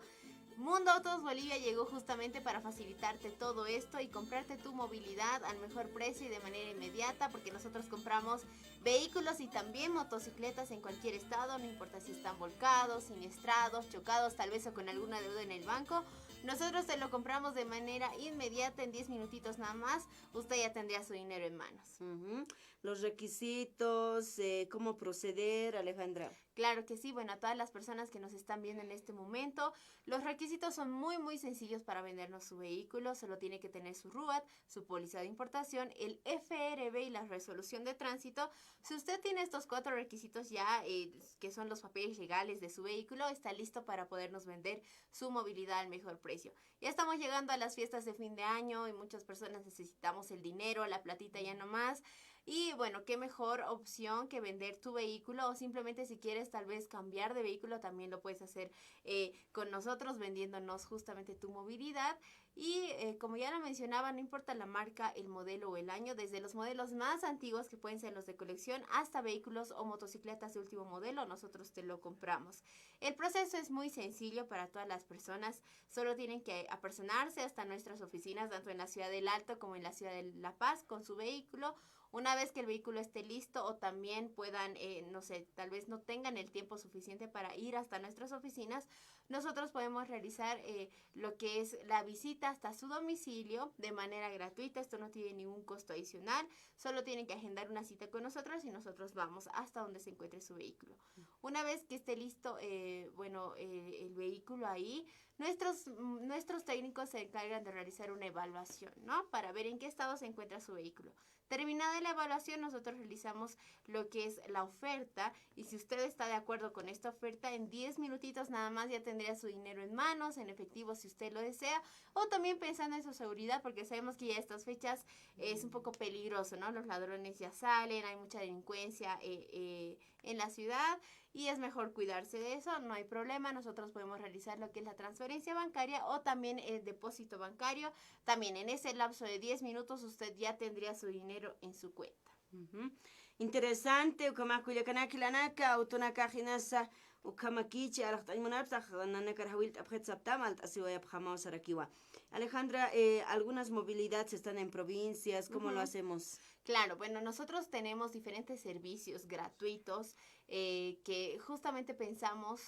Mundo Autos Bolivia llegó justamente para facilitarte todo esto y comprarte tu movilidad al mejor precio y de manera inmediata, porque nosotros compramos vehículos y también motocicletas en cualquier estado, no importa si están volcados, siniestrados, chocados, tal vez o con alguna deuda en el banco. Nosotros te lo compramos de manera inmediata, en diez minutitos nada más, usted ya tendría su dinero en manos. Ujú. Los requisitos, eh, cómo proceder, Alejandra. Claro que sí. Bueno, a todas las personas que nos están viendo en este momento, los requisitos son muy, muy sencillos para vendernos su vehículo. Solo tiene que tener su ruat, su póliza de importación, el F R B y la resolución de tránsito. Si usted tiene estos cuatro requisitos ya, eh, que son los papeles legales de su vehículo, está listo para podernos vender su movilidad al mejor precio. Ya estamos llegando a las fiestas de fin de año y muchas personas necesitamos el dinero, la platita ya no más. Y bueno, qué mejor opción que vender tu vehículo, o simplemente si quieres tal vez cambiar de vehículo, también lo puedes hacer, eh, con nosotros vendiéndonos justamente tu movilidad. Y, eh, como ya lo mencionaba, no importa la marca, el modelo o el año, desde los modelos más antiguos, que pueden ser los de colección, hasta vehículos o motocicletas de último modelo, nosotros te lo compramos. El proceso es muy sencillo para todas las personas. Solo tienen que apersonarse hasta nuestras oficinas, tanto en la ciudad del Alto como en la ciudad de La Paz, con su vehículo. Una vez que el vehículo esté listo o también puedan, eh, no sé, tal vez no tengan el tiempo suficiente para ir hasta nuestras oficinas, nosotros podemos realizar, eh, lo que es la visita hasta su domicilio de manera gratuita. Esto no tiene ningún costo adicional, solo tienen que agendar una cita con nosotros y nosotros vamos hasta donde se encuentre su vehículo. Una vez que esté listo, eh, bueno, eh, el vehículo ahí, nuestros, mm, nuestros técnicos se encargan de realizar una evaluación, ¿no? Para ver en qué estado se encuentra su vehículo. Terminada la evaluación, nosotros realizamos lo que es la oferta y si usted está de acuerdo con esta oferta, en diez minutitos nada más ya tendría su dinero en manos, en efectivo, si usted lo desea, o también pensando en su seguridad, porque sabemos que ya estas fechas es un poco peligroso, ¿no? Los ladrones ya salen, hay mucha delincuencia, eh, eh, en la ciudad y es mejor cuidarse de eso, no hay problema, nosotros podemos realizar lo que es la transferencia bancaria o también el depósito bancario. También en ese lapso de diez minutos usted ya tendría su dinero en su cuenta. Ujú. Interesante, ukhamax kullakanaka jilanaka, awtunakax inasa, ukhamakichi alaxt'añ munapxta, nanakar jawillt'apxit saptam, alt'asiwayapxamaw sarakiwa. Alejandra, eh, algunas movilidades están en provincias, ¿cómo lo hacemos? Claro, bueno, nosotros tenemos diferentes servicios gratuitos, eh, que justamente pensamos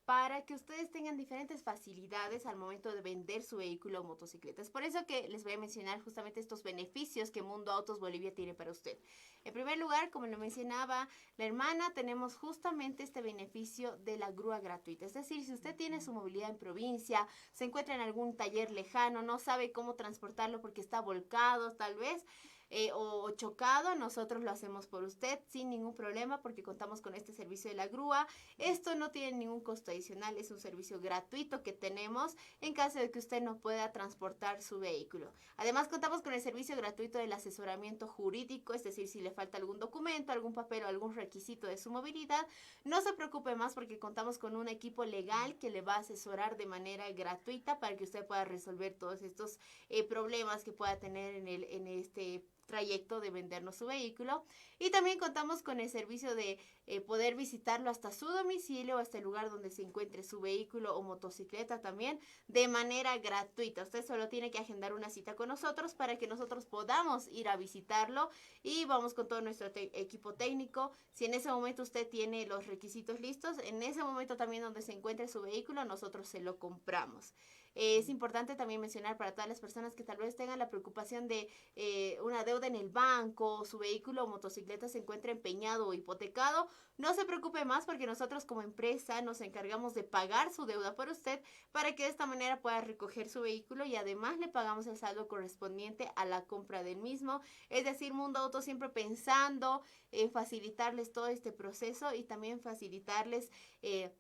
para que ustedes tengan diferentes facilidades al momento de vender su vehículo o motocicleta. Es por eso que les voy a mencionar justamente estos beneficios que Mundo Autos Bolivia tiene para usted. En primer lugar, como lo mencionaba la hermana, tenemos justamente este beneficio de la grúa gratuita. Es decir, si usted tiene su movilidad en provincia, se encuentra en algún taller lejano, no sabe cómo transportarlo porque está volcado, tal vez, eh, o, o chocado, nosotros lo hacemos por usted sin ningún problema porque contamos con este servicio de la grúa. Esto no tiene ningún costo adicional, es un servicio gratuito que tenemos en caso de que usted no pueda transportar su vehículo. Además, contamos con el servicio gratuito del asesoramiento jurídico, es decir, si le falta algún documento, algún papel o algún requisito de su movilidad, no se preocupe más porque contamos con un equipo legal que le va a asesorar de manera gratuita para que usted pueda resolver todos estos, eh, problemas que pueda tener en el, en este trayecto de vendernos su vehículo. Y también contamos con el servicio de, eh, poder visitarlo hasta su domicilio, hasta el lugar donde se encuentre su vehículo o motocicleta también, de manera gratuita. Usted solo tiene que agendar una cita con nosotros para que nosotros podamos ir a visitarlo y vamos con todo nuestro te-, equipo técnico. Si en ese momento usted tiene los requisitos listos, en ese momento también donde se encuentre su vehículo, nosotros se lo compramos. Eh, es importante también mencionar para todas las personas que tal vez tengan la preocupación de, eh, una deuda en el banco, su vehículo o motocicleta se encuentra empeñado o hipotecado, no se preocupe más porque nosotros como empresa nos encargamos de pagar su deuda por usted para que de esta manera pueda recoger su vehículo y además le pagamos el saldo correspondiente a la compra del mismo. Es decir, Mundo Auto siempre pensando en facilitarles todo este proceso y también facilitarles, eh,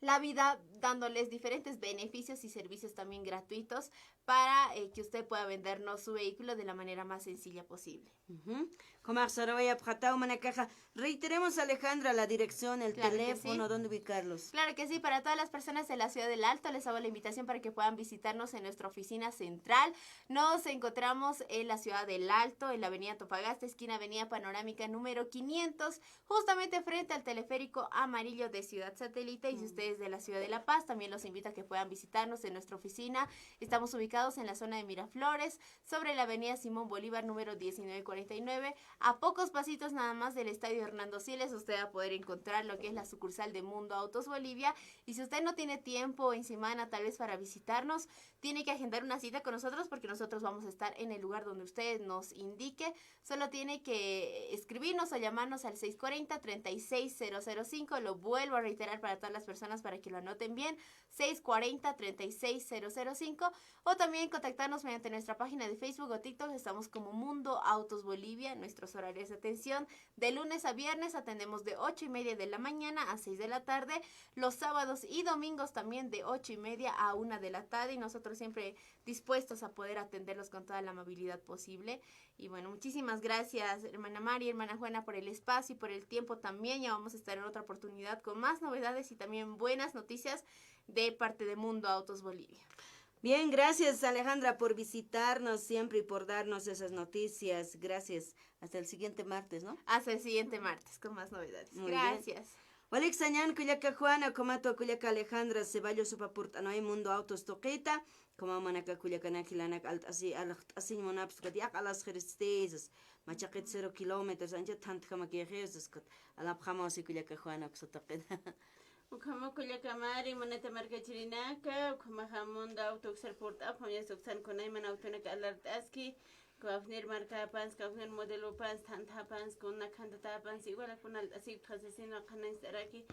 la vida dándoles diferentes beneficios y servicios también gratuitos para, eh, que usted pueda vendernos su vehículo de la manera más sencilla posible. Ujú. Ukhamax sarawayapxta, umanakaxa. Reiteremos, Alejandra, la dirección, el teléfono, dónde ubicarlos. Claro que sí, para todas las personas de la ciudad del Alto les hago la invitación para que puedan visitarnos en nuestra oficina central. Nos encontramos en la ciudad del Alto, en la avenida Antofagasta, esquina Avenida Panorámica número quinientos, justamente frente al teleférico amarillo de Ciudad Satélite. Y si usted desde la ciudad de La Paz. También los invito a que puedan visitarnos en nuestra oficina. Estamos ubicados en la zona de Miraflores, sobre la avenida Simón Bolívar, número diecinueve cuarenta y nueve, a pocos pasitos nada más del Estadio Hernando Siles. Usted va a poder encontrar lo que es la sucursal de Mundo Autos Bolivia. Y si usted no tiene tiempo en semana tal vez para visitarnos, tiene que agendar una cita con nosotros, porque nosotros vamos a estar en el lugar donde usted nos indique. Solo tiene que escribirnos o llamarnos al seis cuarenta, treinta y seis cero cero cinco. Lo vuelvo a reiterar para todas las personas para que lo anoten bien: seis cuarenta, treinta y seis cero cero cinco. O también contactarnos mediante nuestra página de Facebook o TikTok. Estamos como Mundo Autos Bolivia. Nuestros horarios de atención: de lunes a viernes atendemos de ocho y media de la mañana a seis de la tarde. Los sábados y domingos también de ocho y media a una de la tarde. Y nosotros siempre dispuestos a poder atenderlos con toda la amabilidad posible. Y bueno, muchísimas gracias, hermana Mari, hermana Juana, por el espacio y por el tiempo también. Ya vamos a estar en otra oportunidad con más novedades y también buenas noticias de parte de Mundo Autos Bolivia. Bien, gracias, Alejandra, por visitarnos siempre y por darnos esas noticias. Gracias. Hasta el siguiente martes, ¿no? Hasta el siguiente martes con más novedades. Muy bien. Gracias. Walik sañan kullaka Juana, ukhamatwa kullaka Alejandra Ceballos, upa purt'anway Mundo Autos tuqita. Ukhamaw manaka kullakanak jilanak alt'asi, alxt'asiñ munapxskat, yaqha alasxiristïsas. Machaqit cero kilómetros, ancha thantjamakixiw saskat. Alapxamaw si kullaka Juana uksa tuqita. Ukhama kullaka Mari, munata markachirinaka, ukhamaxa Mundo Auto uksar purt'apxam, yasta uksan kunayman autonaka alart'aski, kawknir markapansa, kawknir modelopansa, thanthapansa, kuna khantatapansa, igual kuna alt'asipxasasina qhanañst'araki,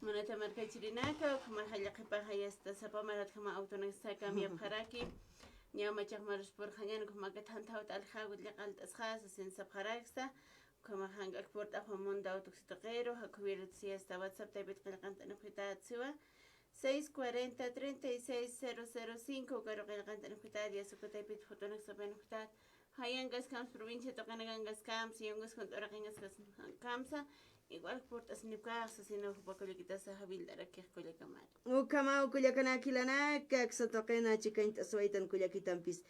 munata markachirinaka, ukhamaxa llaqhipaxa yasta sapa maratjama autonaksa cambiapxaraki, ñaw machax marus purxañan, ukhamaka thanthawt aljaw llaqha alt'asxasa, sasin sapxaraksa, Ukhamax jank'ak purt'apxam Mundo Auto uksa tuqiru, jakhuwirut si hasta WhatsApp taypit qillqant'anipxitat siwa, seis cuarenta, treinta y seis cero cero cinco, ukaru qillqant'anipxitat, yasta uka taypit fotonak sapanipxitat. Jayankaskams, provincia tuqinakankaskams, yunkas junt'urakinkaskams, igual purt'asinipkax, sasina jupa kullakitasa jawillt'arakix kullaka Mari. Ukhamaw kullakanak jilanaka, aksa tuqina chikañt'aswaytan kullakitampis.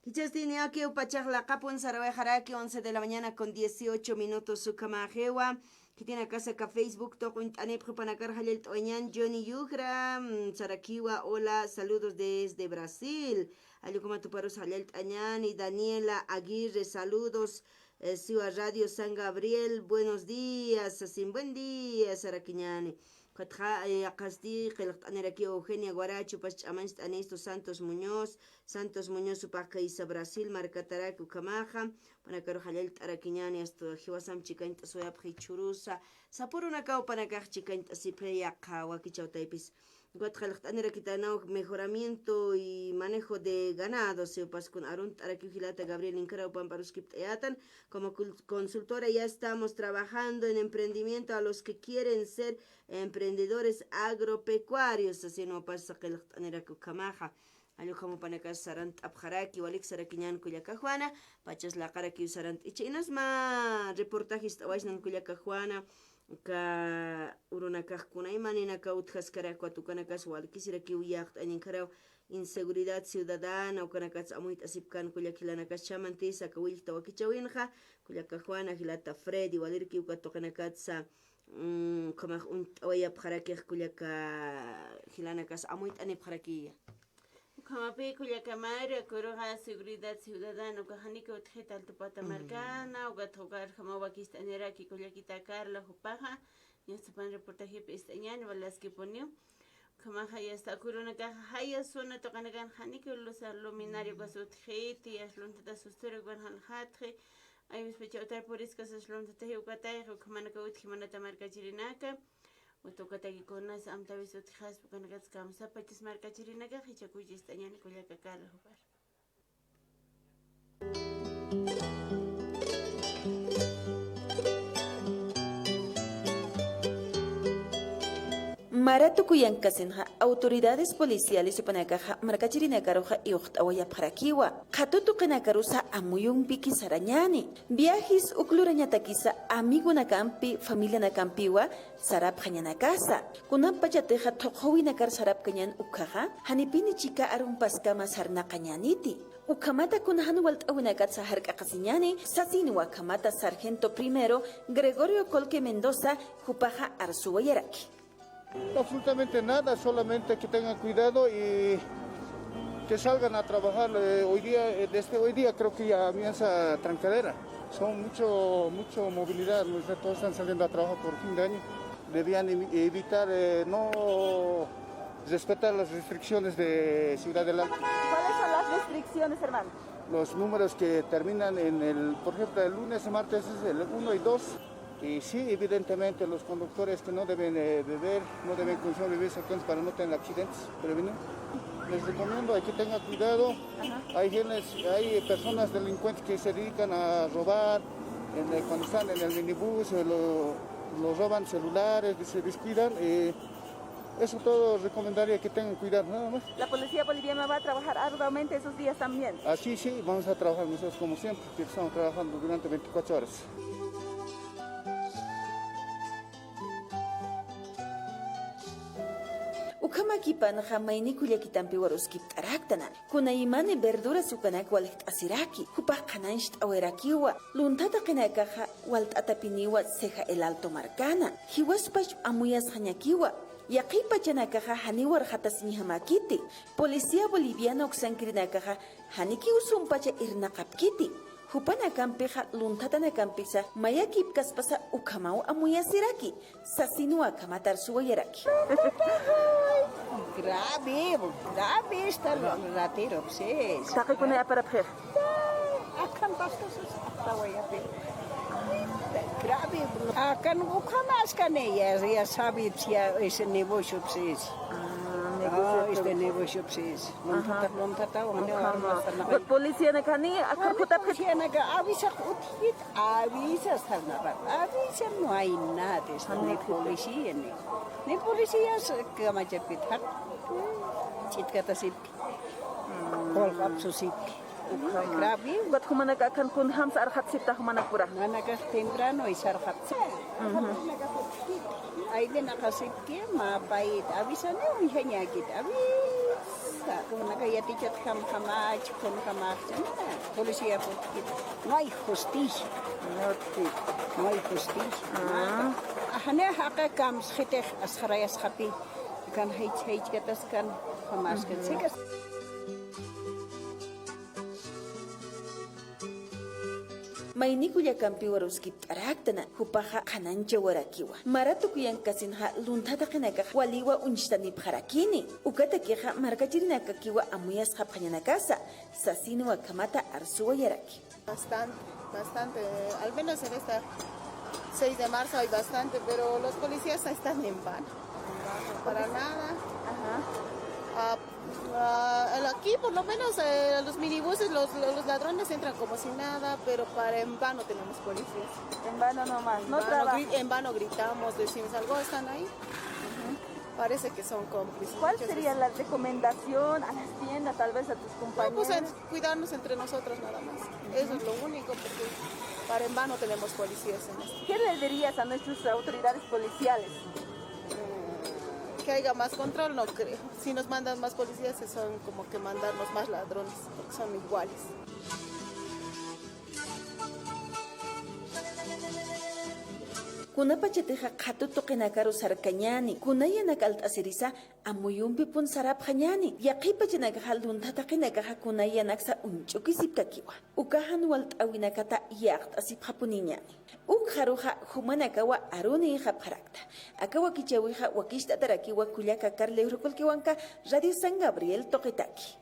Jichhasti niyakiw pachax laqapun sarawayxaraki, once de la mañana con dieciocho minutos ukhamaxiwa. Khitinakasa aka Facebook tuqint'anipxi, jupanakar jallallt'awayañäni. Johnny Yugra, mm, sarakiwa, hola, saludos desde Brasil. Jall ukhamat juparus jallallt'añäni. Daniela Aguirre, saludos, eh, siwa Radio San Gabriel, buenos días, sasin, buen día, sarakiñäni. Ukatxa, eh, yaqhasti qillqt'aniraki Eugenia Guaracho, jupas ch'amañcht'anistu Santos Muñoz, Santos Muñoz jupax kaysa Brasil markataraki ukhamaxa, jupanakaru jallallt'arakiñäni, hasta jiwasamp chikañt'aswayapxi jichhürusa, sapürunakaw jupanakax chikañt'asipxi yaqha wakichäw taypis. Ukat qillqt'anirakitanaw mejoramiento y manejo de ganado, siwa jupas kun arunt'arakiw jilata Gabriel Inkharaw, pampa aruskipt'ayätan, como cul-, consultora ya estamos trabajando en emprendimiento a los que quieren ser emprendedores agropecuarios, sasin jupas qillqt'anirak ukhamaxa. Jall ukham jupanakas sarant'apxaraki, walik sarakiñän kullaka Juana, pachas laqarakiw sarant'icha. Inas mä reportaje ist'awaysnan kullaka Juana, aka urunakax kunaymaninakaw utjaskarak, ukat ukanakas walkisirakiw yäqt'añankharaw inseguridad ciudadana, ukanakats amuyt'asipkän kullaka jilanakax. Chhämantïsa aka willkta wakichäwinxa, kullaka Juana, jilata Freddy, walirkiw uka tuqinakatsa, mm, ukhamax uñt'awayapxarakix kullaka jilanakas, amuyt'anipxarakiya. Ukhamapï kullaka Mari, aka uruxa seguridad ciudadana ukax janikiw utjita Altupata markana, ukat ukarjamaw wakist'aniraki kullakita Carla jupaxa, ña sapan reportajepi ist'añäni, walaskipuniw. Ukhamaxa yasta aka urunakaxa jaya zona tuqinakan janikiw luz luminaria ukas utjiti, yasta luntata susturi ukan jaljatxi, aywispacha utar puriskasas luntataji ukatayxa, ukhamanakaw utji munata markachirinaka, uta ukataki kunas amtawis utjaspa, ukanakats kamsapachas markachirinakax, jichhakuychist'añäni kullaka Carla jupar. Mara tukuyankasinxa autoridades policiales jupanakaxa markachirinakaruxa iwxt'awayapxarakiwa. Qhatu tuqinakarusa amuyumpiki sarañäni. Viajis uk lurañatakisa amigunakampi, familianakampiwa sarapxañanakasa. Kunampachatixa thuqhuwinakar sarapkañän ukhaxa, janipini chika arumpaskama sarnaqañäniti. Ukhamata kuna jan walt'äwinakatsa jark'aqasiñäni, sasinwa ukhamata sargento primero Gregorio Colque Mendoza, jupaxa arsuwayaraki. Absolutamente nada, solamente que tengan cuidado y que salgan a trabajar. Eh, hoy día, eh, desde hoy día creo que ya comienza trancadera. Son mucho, mucho movilidad, ¿no? Todos están saliendo a trabajar por fin de año. Debían evi-, evitar, eh, no respetar las restricciones de Ciudad del Alto. ¿Cuáles son las restricciones, hermano? Los números que terminan en el, por ejemplo, el lunes y martes es el uno y dos. Y sí, evidentemente, los conductores que no deben, eh, beber, no deben consumir bebidas alcohólicas para no tener accidentes, prevenir. Les recomiendo, hay que tengan cuidado. Ajá. Hay gentes, hay personas delincuentes que se dedican a robar, en el, cuando están en el minibús, eh, lo, lo roban celulares, se descuidan. Eh, eso todo recomendaría que tengan cuidado, nada más. La policía boliviana va a trabajar arduamente esos días también. Así sí, vamos a trabajar nosotros como siempre, que estamos trabajando durante veinticuatro horas. Ukhamakipanxa mayni kullakitampiw aruskipt'araktanani. Kunaymani verduras ukanak walkt'asiraki, jupax qhanañcht'awayarakiwa, luntha taqinakaxa walt'atapiniwa Ceja El Alto markana, jiwaspach amuyasxañakiwa, yaqhipachanakaxa janiw arxatasiñjamäkiti, policía boliviana uksankirinakaxa janikiw sumpacha irnaqapkiti, jupanakampixa lunthatanakampisa mayakipkaspasa ukhamaw amuyasiraki, sasinwa akhamat arsuwayaraki. Grave, grave está el ratero, sí. Taqikuna aparapxi. Akan pastos, hasta voy a ver. Grave, akan ukhamaskani, ya, ya sabe, ya ese negocio, sí. Ah, negocio. Ah, este negocio, sí. Ajá. Luntata, luntata, ukhama. Policía nakani, akan kutapxi. Policía naka, avisa, utkit, avisa, hasta nada. Avisa, no hay nada, ni policía, ni, ni policías, kamachapit, ha? Ch'itkata sipki. Qullqap susipki. Ukhama. Grave. Ukat jumanaka akan kunjams arxatsipta jumanakpura. Nanaka temprano isarxatsipta. Ujú. Ayllin aqasipki, mä payit, avisani, uñjañäkit, avisa. Kunaka yatichatjam jamach, kunjamaxchana, policía putkit. No hay justicia. No hay justicia. Ah. Ajani jaqa kamsxitix asxarayasxapi. Kan jaych, jaychkatas kan, jamaskan. Ujú. Sikas. Mayni kullakampiw aruskipt'araktanan, jupaxa qhanañchawarakiwa. Mara tukuyankasinxa luntha taqinakax waliwa uñstanipxarakini. Ukatakixa markachirinakakiwa amuyasxapxañanakasa, sasinwa akhamata arsuwayaraki. Bastante, bastante. Al menos en esta seis de marzo hay bastante, pero los policías están en vano. En vano, para nada. Ajá. Ah, ah, el, aquí, por lo menos, eh, los minibuses, los, los, los ladrones entran como si nada, pero para en vano tenemos policías. En vano nomás, no trabajan. En vano gri-, en vano gritamos, decimos algo, están ahí. Ujú. Parece que son cómplices. ¿Cuál sería la recomendación a las tiendas, tal vez a tus compañeros? No, pues, en-, cuidarnos entre nosotros nada más. Eso es lo único, porque para en vano tenemos policías en esto. ¿Qué le dirías a nuestras autoridades policiales? Mm, que haya más control, no creo. Si nos mandan más policías, son como que mandarnos más ladrones, porque son iguales. Kunapachatixa qhatu tuqinakaru sarkañäni, kunayanak alt'asirisa amuyumpipun sarapxañäni, yaqhipachanakaxa luntha taqinakaxa kunayanaksa uñch'ukisipkakiwa. Uka jan walt'äwinakata yäqt'asipxapuniñäni. Ukxaruxa jumanakawa arunïxapxarakta. Aka wakichäwixa wakicht'atarakiwa kullaka Carle Urkulkiwanka, Radio San Gabriel tuqitaki.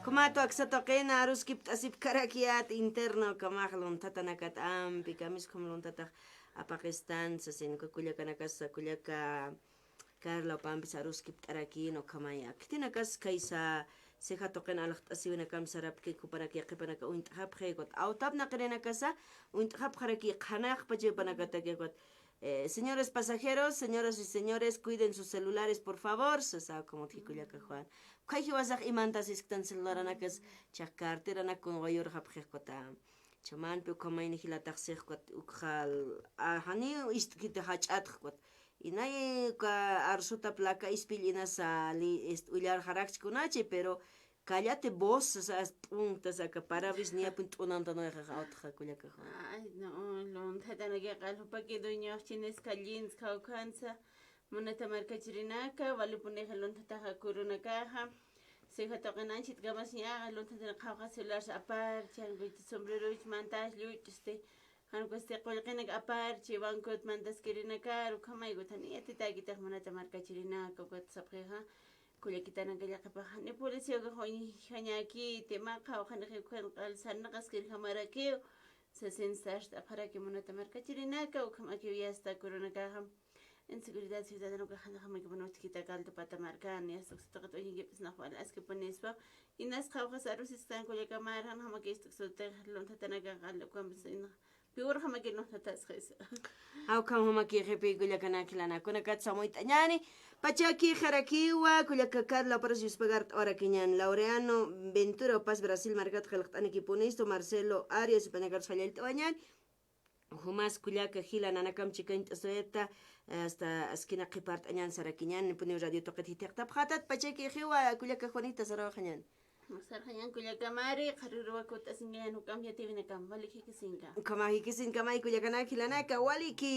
Ukhamat aksa tuqina aruskipt'asipkarakiyät interna ukhamax lunthatanakat ampi, kamiskham lunthatax apaqistan sasin, uka kullakanakasa, kullaka Carla, jupampis aruskipt'arakin ukhamaya. Khitinakas khaysa Ceja tuqin alaxt'asiwinakam sarapki, jupanak yaqhipanaka uñt'xapxi, ukat awtap naqirinakasa uñt'xapxaraki, qhanañaxpacha jupanakataki, ukat, eh, señores pasajeros, señoras y señores, cuiden sus celulares, por favor, sasa, como utji kullaka Juan. Ukhay jiwasax imantasisktan celularanakas, chaq carteranak kun wayurxapxi, ukat. Ch'amanpi ukhamayni jilatax six, ukat, ukxal, a, janiw ist'kiti jach'atx, ukat. Inay uka arsuta placa ispill inasa li-, est-, ullarxarakchi kunachi, pero Cállate vos, o sea, puntas acá, para bis, ni apun t'unanta no deja otro, culiaca. Ay, no, lunthatanakixa, jupaki dueño, chines, callins, caucansa, munata markachirinaka, walipunixa lunthataxa kurunakaxa, sija tuqinanchit kamasiñaxa, lunthatan qhawqa celular apar, changuita sombrero, mantas, lluch'usti, Jan ukax qullqinak aparchi, bancot mantaskirinakaru, ukhamaykutan yatitäkitix munata markachirinaka, ukat sapxixa, kullakitanaka llaqhipaxa, ni policía ukax uñjañäkiti, mä qhawqhanix ukhan q'al sarnaqaskirjamarakiw, sesenta sart'apxaraki munata markachirinaka, ukhamakiw yasta kurunakaxa, inseguridad ciudadana ukax janjamakipan utjkita kaltupata markan, yasta uksa tuqit uñjikipis nax wal askipunispa, inas qhawqas arusisktan kullakamar, janjamakis tuksutix lunthatanaka q'al ukampis ina Piwur jamaki lunthatasqis. Awkham jamaki qipi kullakanak jilanaka, kunakat samuyt'añäni, pachakixarakiwa, kullaka Carla Palacios Pagart'awarakiñän, Laureano Ventura, Paz Brasil markat qillqt'anakipunistu, Marcelo Arias, jupanakarusa jallallt'awañäni, jumas kullaka jila nanakam chikañt'asuyata, hasta askina qhipart'añän sarakiñän, nipuniw radio tuqit jithiqtapxätat, pachakixiwa, kullaka Juanita sarawxañän. Sarxañän kullakamari, qharürüwa kut'asinkañän juk'amp yatiyawinakam, walik jikisinka. Ukhama jikisinkamay kullakanak jilanaka, waliki.